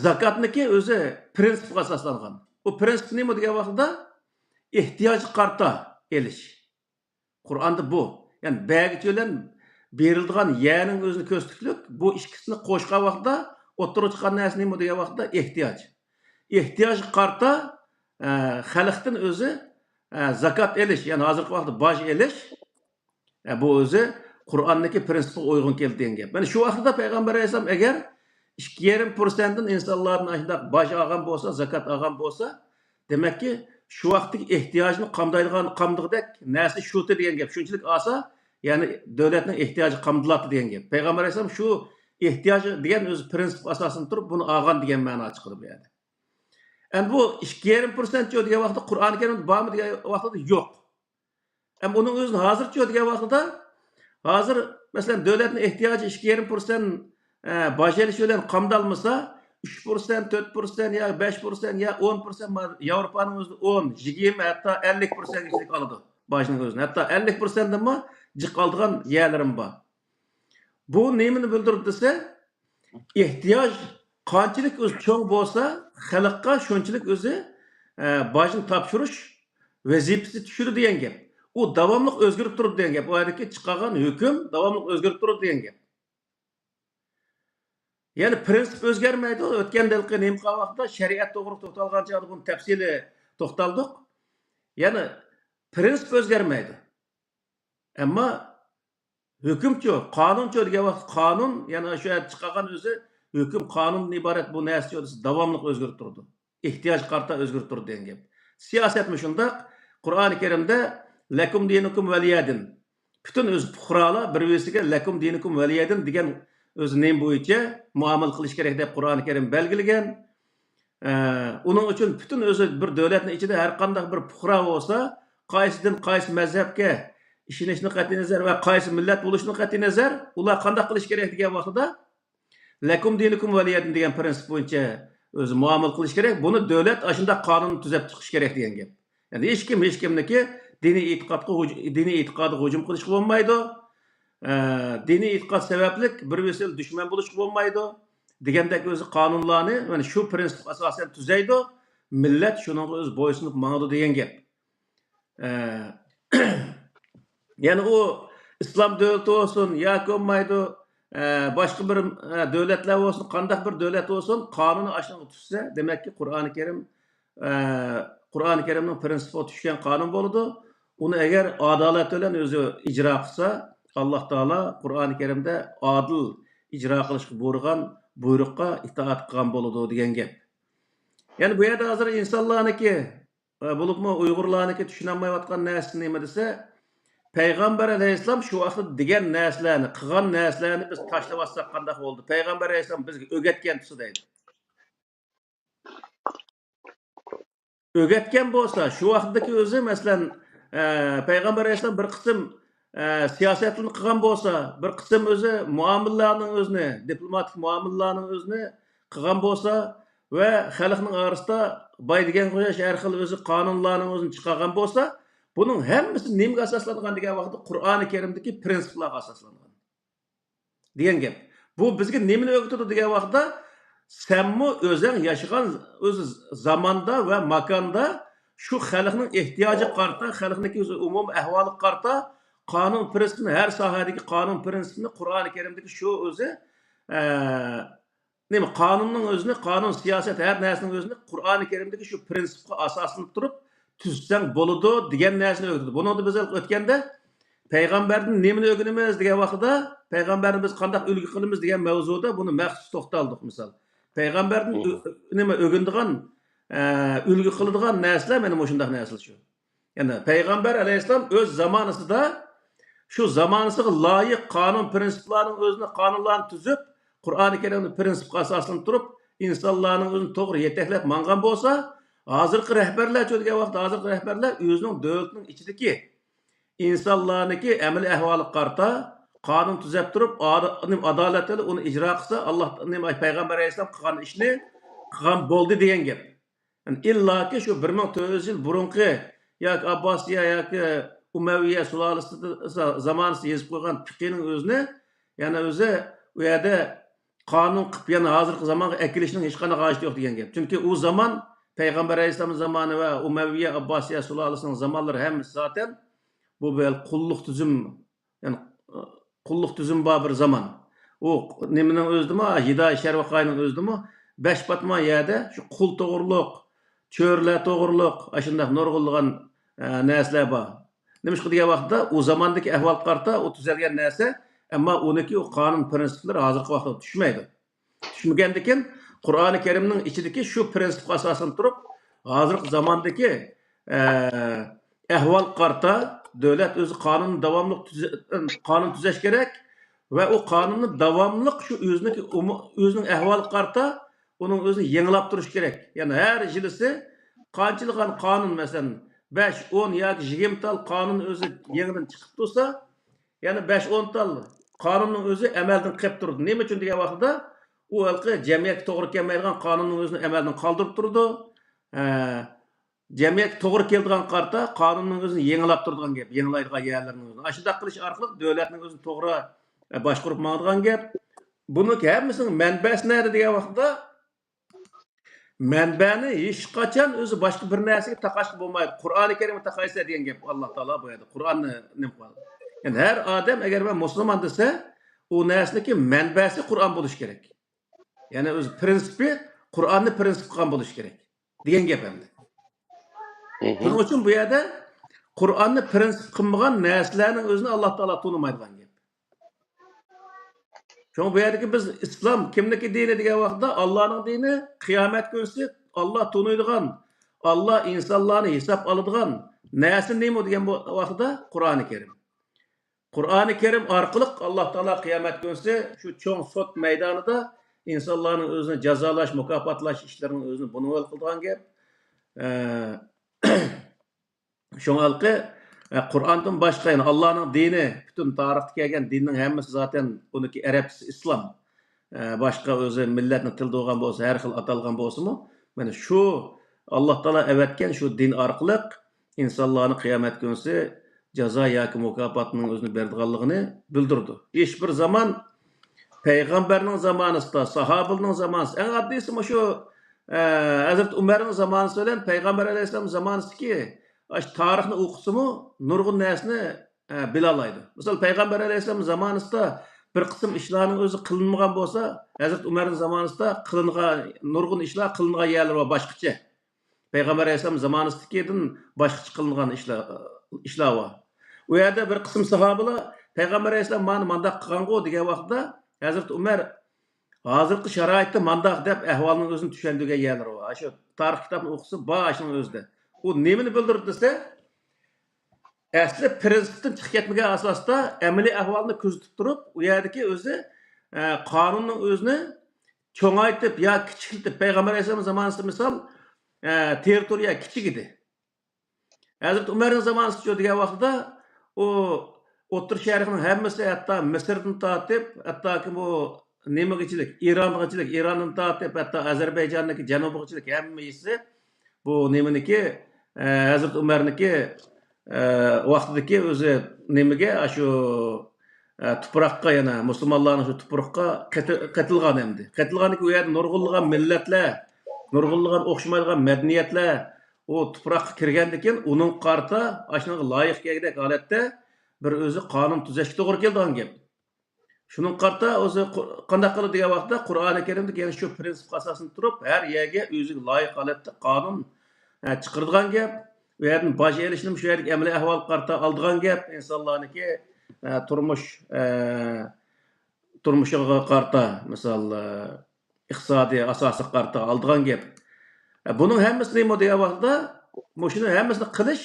زاكاتنىكى ئۆزى پرىنسىپقا ئاساسلانغان. ئۇ پرىنسىپ نېمە دېگەن ۋاقتىدا، ئېھتىياجغا قارىتا ئېلىش. قۇرئاندا بۇ. يەنى بەگىچە بىلەن بېرىلىدىغان يەرنىڭ ئۆزىنى كۆرسىتىكلىك، بۇ ئىككىسىنى قوشقان ۋاقتىدا ئوتتۇرىغا چىققان نەرسە نېمە دېگەن ۋاقتىدا ئېھتىياج. ئېھتىياجغا قارىتا، ئە، خەلقتىن ئۆزى، ئە، زاكات ئېلىش، يەنى ھازىرقى ۋاقىتتا باج ئېلىش، ئە، بۇ ئۆزى قۇرئاندىكى پرىنسىپقا ئۇيغۇن كېلىدۇ دېگەن گەپ. مانا شۇ ۋاقىتتا پەيغەمبەر ئەلەيھىسسالام ئەگەر ئىككى يېرىم پىرسەنتتىن ئىنسانلاردىن ئاشۇنداق باج ئالغان بولسا، زاكات ئالغان بولسا، دېمەككى، شۇ ۋاقىتتىكى ئېھتىياجنى قامدايدىغان، قامدىغۇدەك نەرسە شۇتى دېگەن گەپ. شۇنچىلىك ئالسا، يەنى دۆلەتنىڭ ئېھتىياجى قامدىلاتتى دېگەن گەپ. پەيغەمبەر ئەلەيھىسسالام شۇ ئېھتىياج دېگەن ئۆزى پرىنسىپ ئاساسىدا تۇرۇپ بۇنى ئالغان دېگەن مەنا چىقىدۇ بۇ يەردە. ئەمدى بۇ ئىككى يېرىم پىرسەنتچۇ دېگەن ۋاقىتتا قۇرئان كەرىمدە بارمۇ دېگەن ۋاقىتتا يوق. ئەمما ئۇنىڭ ئۆزىنى ھازىرچۇ دېگەن ۋاقتىدا، ھازىر، مەسىلەن، دۆلەتنىڭ ئېھتىياجى ئىككى يېرىم پىرسەنت، ئە، باج ئېلىش بىلەن قامدالمىسا، ئۈچ پىرسەنت، تۆت پىرسەنت يا بەش پىرسەنت يا ئون پىرسەنت، ياۋروپانىڭ ئۆزىدە ئون، يىگىرمە، ھەتتا ئەللىك پىرسەنتكىچىلىك ئالىدۇ باجنىڭ ئۆزىنى. ھەتتا ئەللىك پىرسەنتتىنمۇ جىق ئالىدىغان يەرلىرىمۇ بار. بۇ نېمىنى بىلدۈرىدۇ دېسە، ئېھتىياج قانچىلىك ئۆزى چوڭ بولسا، خەلققە شۇنچىلىك ئۆزى، ئە، باجنى تاپشۇرۇش ۋەزىپىسى چۈشىدۇ دېگەن گەپ. ئۇ داۋاملىق ئۆزگىرىپ تۇرىدۇ دېگەن گەپ. ئۇ يەردىكى چىقارغان ھۆكۈم داۋاملىق ئۆزگىرىپ تۇرىدۇ دېگەن گەپ. يەنى پرىنسىپ ئۆزگەرمەيدۇ. ئۆتكەندە ھېلىقى نېمە قىلغان ۋاقىتتا شەرىئەت توغرىلىق توختالغان چاغدا بۇنى تەپسىلىي توختالدۇق. يەنى پرىنسىپ ئۆزگەرمەيدۇ. ئەمما ھۆكۈمچۇ، قانۇنچۇ دېگەن ۋاقىت قانۇن، يەنى شۇ يەردە چىقارغان ئۆزى ھۆكۈم، قانۇندىن ئىبارەت بۇ نەرسىچۇ دېسە، داۋاملىق ئۆزگىرىپ تۇرىدۇ. ئېھتىياجغا قارىتا ئۆزگىرىپ تۇرىدۇ دېگەن گەپ. سىياسەتمۇ شۇنداق. قۇرئانى كەرىمدە «لەكۇم دىنۇكۇم ۋەلىيەدىن». پۈتۈن ئۆزى پۇقرالار بىر-بىرسىگە «لەكۇم دىنۇكۇم ۋەلىيەدىن» دېگەن ئۆزى نېمە بويىچە مۇئامىلە قىلىش كېرەك دەپ قۇرئانى كەرىم بەلگىلىگەن. ئە، ئۇنىڭ ئۈچۈن پۈتۈن ئۆزى بىر دۆلەتنىڭ ئىچىدە ھەر قانداق بىر پۇقرا بولسا، قايسى دىن، قايسى مەزھەپكە ئىشىنىشتىن قەتئىينەزەر ۋە قايسى مىللەت بولۇشىدىن قەتئىينەزەر، ئۇلار قانداق قىلىش كېرەك دېگەن ۋاقتىدا، «لەكۇم دىنۇكۇم ۋەلىيەدىن» دېگەن پرىنسىپ بويىچە ئۆزى مۇئامىلە قىلىش كېرەك. بۇنى دۆلەت ئاشۇنداق قانۇن تۈزەپ چىقىش كېرەك دېگەن گەپ. يەنى ھېچكىم ھېچكىمنىڭكى دىنىي ئېتىقادقا ھۇج-، دىنىي ئېتىقادىغا ھۇجۇم قىلىشقا بولمايدۇ. ئە، دىنىي ئېتىقاد سەۋەبلىك بىر-بىرسى بىلەن دۈشمەن بولۇشقا بولمايدۇ دېگەندەك ئۆزى قانۇنلارنى مانا شۇ پرىنسىپقا ئاساسەن تۈزەيدۇ. مىللەت شۇنىڭغا ئۆزى بويسۇنۇپ ماڭىدۇ دېگەن گەپ. ئە، يەنى ئۇ ئىسلام دۆلىتى بولسۇن ياكى بولمايدۇ، ئە، باشقا بىر، ئە، دۆلەتلەر بولسۇن، قانداق بىر دۆلەت بولسۇن، قانۇنى ئاشۇنىڭغا تۈزسە، دېمەككى، قۇرئانى كەرىم، ئە، قۇرئانى كەرىمنىڭ پرىنسىپىغا چۈشكەن قانۇن بولىدۇ. ئۇنى ئەگەر ئادالەت بىلەن ئۆزى ئىجرا قىلسا، ئاللا تائالا قۇرئانى كەرىمدە ئادىل ئىجرا قىلىشقا بۇيرۇغان بۇيرۇققا ئىتائەت قىلغان بولىدۇ دېگەن گەپ. يەنى بۇ يەردە ھازىر ئىنسانلارنىڭكى، ئە، بولۇپمۇ ئۇيغۇرلارنىڭكى چۈشىنەلمەيۋاتقان نەرسىسى نېمە دېسە، پەيغەمبەر ئەلەيھىسسالام شۇ ۋاقىتتا دېگەن نەرسىلەرنى، قىلغان نەرسىلەرنى بىز تاشلىۋاتساق قانداق بولدى؟ پەيغەمبەر ئەلەيھىسسالام بىزگە ئۆگەتكەن تۇرسا دەيدۇ. ئۆگەتكەن بولسا، شۇ ۋاقىتتىكى ئۆزى، مەسىلەن، ئە، پەيغەمبەر ئەلەيھىسسالام بىر قىسىم، ئە، سىياسەتلىرىنى قىلغان بولسا، بىر قىسىم ئۆزى مۇئامىلىلەرنىڭ ئۆزىنى، دىپلوماتىك مۇئامىلىلەرنىڭ ئۆزىنى قىلغان بولسا ۋە خەلقنىڭ ئارىسىدا باي دېگەنگە ئوخشاش ھەر خىل ئۆزى قانۇنلارنىڭ ئۆزىنى چىقارغان بولسا، بۇنىڭ ھەممىسى نېمىگە ئاساسلانغان دېگەن ۋاقىتتا، قۇرئانى كەرىمدىكى پرىنسىپلارغا ئاساسلانغان. دېگەن گەپ. بۇ بىزگە نېمىنى ئۆگىتىدۇ دېگەن ۋاقىتتا، سەنمۇ ئۆزەڭ ياشىغان ئۆزى زاماندا ۋە ماكاندا شۇ خەلقنىڭ ئېھتىياجىغا قارىتا، خەلقنىڭكى ئۆزى ئومۇمىي ئەھۋالىغا قارىتا قانۇن پرىنسىپىنى، ھەر ساھەدىكى قانۇن پرىنسىپىنى قۇرئانى كەرىمدىكى شۇ ئۆزى، ئە، نېمە، قانۇننىڭ ئۆزىنى، قانۇن، سىياسەت، ھەر نەرسىنىڭ ئۆزىنى قۇرئانى كەرىمدىكى شۇ پرىنسىپقا ئاساسلىنىپ تۇرۇپ تۈزسەڭ بولىدۇ دېگەن نەرسىنى ئۆگىتىدۇ. بۇنىڭدا بىز ئۆتكەندە پەيغەمبەردىن نېمىنى ئۆگىنىمىز دېگەن ۋاقتىدا، پەيغەمبەردىن بىز قانداق ئۈلگە قىلىمىز دېگەن مەۋزۇدا بۇنى مەخسۇس توختالدۇق. مىسال، پەيغەمبەردىن ئۆ-، نېمە ئۆگىنىدىغان، ئە، ئۈلگە قىلىدىغان نەرسىلەر مانا مۇشۇنداق نەرسىلەر شۇ. يەنى پەيغەمبەر ئەلەيھىسسالام ئۆز زامانىسىدا شۇ زامانىسىغا لايىق قانۇن پرىنسىپلارنىڭ ئۆزىنى، قانۇنلارنى تۈزۈپ، قۇرئانى كەرىمنى پرىنسىپقا ئاساسلىنىپ تۇرۇپ، ئىنسانلارنىڭ ئۆزىنى توغرا يېتەكلەپ ماڭغان بولسا، ھازىرقى رەھبەرلەرچۇ دېگەن ۋاقىتتا، ھازىرقى رەھبەرلەر ئۆزىنىڭ دۆلىتىنىڭ ئىچىدىكى ئىنسانلارنىڭكى ئەمەلىي ئەھۋالىغا قارىتا قانۇن تۈزەپ تۇرۇپ، ئادا-، نېمە، ئادالەت بىلەن ئۇنى ئىجرا قىلسا، ئاللا، نېمە، پەيغەمبەر ئەلەيھىسسالام قىلغان ئىشنى قىلغان بولدى دېگەن گەپ. يەنى ئىللاكى شۇ بىر مىڭ تۆت يۈز يىل بۇرۇنقى ياكى ئابباسىيە ياكى ئۇمەۋىيە سۇلالىسىدە، زامانىسىدا يېزىپ قويغان پىقىنىڭ ئۆزىنى، يەنى ئۆزى ئۇ يەردە قانۇن قىلىپ يەنە ھازىرقى زامانغا ئەكېلىشنىڭ ھېچقانداق ھاجىتى يوق دېگەن گەپ. چۈنكى ئۇ زامان پەيغەمبەر ئەلەيھىسسالام زامانى ۋە ئۇمەۋىيە ئابباسىيە سۇلالىسىنىڭ زامانلىرى ھەممىسى زاتەن بۇ بىر قۇللۇق تۈزۈم، يەنى قۇللۇق تۈزۈم بار بىر زامان. ئۇ نېمىنىڭ ئۆزىدىمۇ، ھىدايە شەرۋەقاينىڭ ئۆزىدىمۇ بەش پاتمان يەردە شۇ قۇل توغرۇلۇق، چۆرىلەر توغرۇلۇق ئاشۇنداق نۇرغۇنلىغان ئە، نەرسىلەر بار. نېمىشقا دېگەن ۋاقىتتا ئۇ زاماندىكى ئەھۋالغا قارىتا ئۇ تۈزەلگەن نەرسە، ئەمما ئۇنىڭكى ئۇ قانۇن پىرىنسىپلىرى ھازىرقى ۋاقىتتا چۈشمەيدۇ. چۈشمىگەندىكىن قۇرئانى كەرىمنىڭ ئىچىدىكى شۇ پىرىنسىپقا ئاساسەن تۇرۇپ، ھازىرقى زاماندىكى ئە، ئەھۋالغا قارىتا دۆلەت ئۆزى قانۇننى داۋاملىق تۈزە-، قانۇن تۈزەش كېرەك ۋە ئۇ قانۇننى داۋاملىق شۇ ئۆزىنىڭكى ئومۇ-، ئۆزىنىڭ ئەھۋالىغا قارىتا ئۇنىڭ ئۆزىنى يېڭىلاپ تۇرۇش كېرەك. يەنى ھەر يىلىسى قانچىلىغان قانۇن، مەسىلەن، بەش، ئون ياكى يىگىرمە تال قانۇن ئۆزى يېڭىدىن چىقىپ تۇرسا، يەنە بەش، ئون تال قانۇننىڭ ئۆزى ئەمەلدىن قېلىپ تۇرىدۇ. نېمە ئۈچۈن دېگەن ۋاقىتتا، ئۇ ھېلىقى جەمئىيەتكە توغرا كەلمەيدىغان قانۇننىڭ ئۆزىنى ئەمەلدىن قالدۇرۇپ تۇرىدۇ. ئە، جەمئىيەتكە توغرا كېلىدىغان قارىتا قانۇننىڭ ئۆزىنى يېڭىلاپ تۇرىدىغان گەپ، يېڭىلايدىغان يەرلىرىنىڭ ئۆزىنى. ئاشۇنداق قىلىش ئارقىلىق دۆلەتنىڭ ئۆزىنى توغرا، ئە، باشقۇرۇپ ماڭىدىغان گەپ. بۇنىڭ ھەممىسىنىڭ مەنبەسى نەدە دېگەن ۋاقىتتا، مەنبەنى ھېچقاچان ئۆزى باشقا بىر نەرسىگە تاقاشقا بولمايدۇ. قۇرئانى كەرىمگە تاقايسىلەر دېگەن گەپ ئاللا تائالا بۇ يەردە. قۇرئاننى نېمە قىلىدۇ؟ يەنى ھەر ئادەم ئەگەر مەن مۇسۇلمان دېسە، ئۇ نەرسىنىڭكى مەنبەسى قۇرئان بولۇشى كېرەك. يەنى ئۆزى پىرىنسىپى قۇرئاننى پىرىنسىپ قىلغان بولۇشى كېرەك دېگەن گەپ ئەمدى. شۇنىڭ ئۈچۈن بۇ يەردە قۇرئاننى پىرىنسىپ قىلمىغان نەرسىلەرنىڭ ئۆزىنى ئاللا تائالا تونۇمايدىغان گەپ. شۇڭا بۇ يەردىكى بىز ئىسلام كىمنىڭكى دىنى دېگەن ۋاقىتتا، ئاللانىڭ دىنى، قىيامەت كۈنسى ئاللا تونۇيدىغان، ئاللا ئىنسانلارنى ھېساب ئالىدىغان نەرسە نېمە دېگەن بۇ ۋاقتىدا؟ قۇرئانى كەرىم. قۇرئانى كەرىم ئارقىلىق ئاللا تائالا قىيامەت كۈنسى شۇ چوڭ سوت مەيدانىدا ئىنسانلارنىڭ ئۆزىنى جازالاش، مۇكاپاتلاش ئىشلىرىنىڭ ئۆزىنى بۇنىڭ ھەل قىلىدىغان گەپ. ئە، شۇڭا ھېلىقى، ئە، قۇرئاندىن باشقا، يەنى ئاللانىڭ دىنى، پۈتۈن تارىختا كەلگەن دىننىڭ ھەممىسى زاتەن ئۇنىڭكى ئەرەبچىسى ئىسلام. ئە، باشقا ئۆزى مىللەتنىڭ تىلىدا بولغان بولسا، ھەر خىل ئاتالغان بولسىمۇ، مانا شۇ ئاللا تائالا ئەۋەتكەن شۇ دىن ئارقىلىق ئىنسانلارنى قىيامەت كۈنسى جازا ياكى مۇكاپاتنىڭ ئۆزىنى بېرىدىغانلىقىنى بىلدۈرىدۇ. ھېچ بىر زامان پەيغەمبەرنىڭ زامانىسىدا، ساھابىلىرنىڭ زامانىسىدا، ئەڭ ئاددىيسى مۇشۇ، ئە، ھەزرىتى ئۇمەرنىڭ زامانىسى بىلەن پەيغەمبەر ئەلەيھىسسالام زامانىسىدىكى ئاشۇ تارىخنى ئوقۇسىمۇ نۇرغۇن نەرسىنى، ئە، بىلالايدۇ. مىسال، پەيغەمبەر ئەلەيھىسسالام زامانىسىدا بىر قىسىم ئىشلارنىڭ ئۆزى قىلىنمىغان بولسا، ھەزرىتى ئۇمەرنىڭ زامانىسىدا قىلىنغان، نۇرغۇن ئىشلار قىلىنغان يەرلىرى بار باشقىچە. پەيغەمبەر ئەلەيھىسسالام زامانىسىدىكىدىن باشقىچە قىلىنغان ئىشلار، ئىشلار بار. ئۇ يەردە بىر قىسىم ساھابىلار پەيغەمبەر ئەلەيھىسسالام مانا مانداق قىلغانغۇ دېگەن ۋاقىتتا، ھەزرىتى ئۇمەر ھازىرقى شارائىتتا مانداق دەپ ئەھۋالنىڭ ئۆزىنى چۈشەندۈرگەن يەرلىرى بار. شۇ تارىخ كىتابنى ئوقۇسا بار ئاشۇنىڭ ئۆزىدە. ئۇ نېمىنى بىلدۈرىدۇ دېسە، ئەسلى پىرىنسىپتىن چىقىپ كەتمىگەن ئاساستا ئەمەلىي ئەھۋالنى كۆزىتىپ تۇرۇپ، ئۇ يەردىكى ئۆزى، ئە، قانۇننىڭ ئۆزىنى چوڭايتىپ يا كىچىكلىتىپ، پەيغەمبەر ئەلەيھىسسالام زامانىسىدا مىسال، ئە، تېررىتورىيە كىچىك ئىدى. ھەزرىتى ئۆمەرنىڭ زامانىسىچۇ دېگەن ۋاقتىدا ئۇ ئوتتۇرا شەرقنىڭ ھەممىسى، ھەتتا مىسىردىن تارتىپ، ھەتتاكى بۇ نېمىگىچىلىك، ئىرانغىچىلىك، ئىراندىن تارتىپ، ھەتتا ئەزەربەيجاننىڭكى جەنۇبىغىچىلىك ھەممىسى بۇ نېمىنىكى، ئە، ھەزرىتى ئۆمەرنىڭكى، ئە، ۋاقتىدىكى ئۆزى نېمىگە، ئاشۇ، ئە، تۇپراققا، يەنە مۇسۇلمانلارنىڭ شۇ تۇپرىقىغا قېتى-، قېتىلغان ئەمدى. قېتىلغاندىكى ئۇ يەردە نۇرغۇنلىغان مىللەتلەر، نۇرغۇنلىغان ئوخشىمايدىغان مەدەنىيەتلەر ئۇ تۇپراققا كىرگەندىكىن، ئۇنىڭغا قارىتا ئاشۇنىڭغا لايىق كەلگۈدەك ھالەتتە بىر ئۆزى قانۇن تۈزەشكە توغرا كېلىدىغان گەپ. شۇنىڭغا قارىتا ئۆزى قو-، قانداق قىلىدۇ دېگەن ۋاقىتتا، قۇرئانى كەرىمدىكى يەنە شۇ پىرىنسىپ ئاساسىدا تۇرۇپ، ھەر يەرگە ئۆزىگە لايىق ھالەتتە قانۇن، ئە، چىقىرىدىغان گەپ. ئۇ يەردىن باج ئېلىشنىمۇ شۇ يەردىكى ئەمەلىي ئەھۋالغا قارىتا ئالىدىغان گەپ. ئىنسانلارنىڭكى، ئە، تۇرمۇش، ئە، تۇرمۇشىغا قارىتا، مىسال، ئە، ئىقتىسادىي ئاساسىغا قارىتا ئالىدىغان گەپ. ئە، بۇنىڭ ھەممىسى نېمە دېگەن ۋاقىتتا، مۇشۇنى ھەممىسىنى قىلىش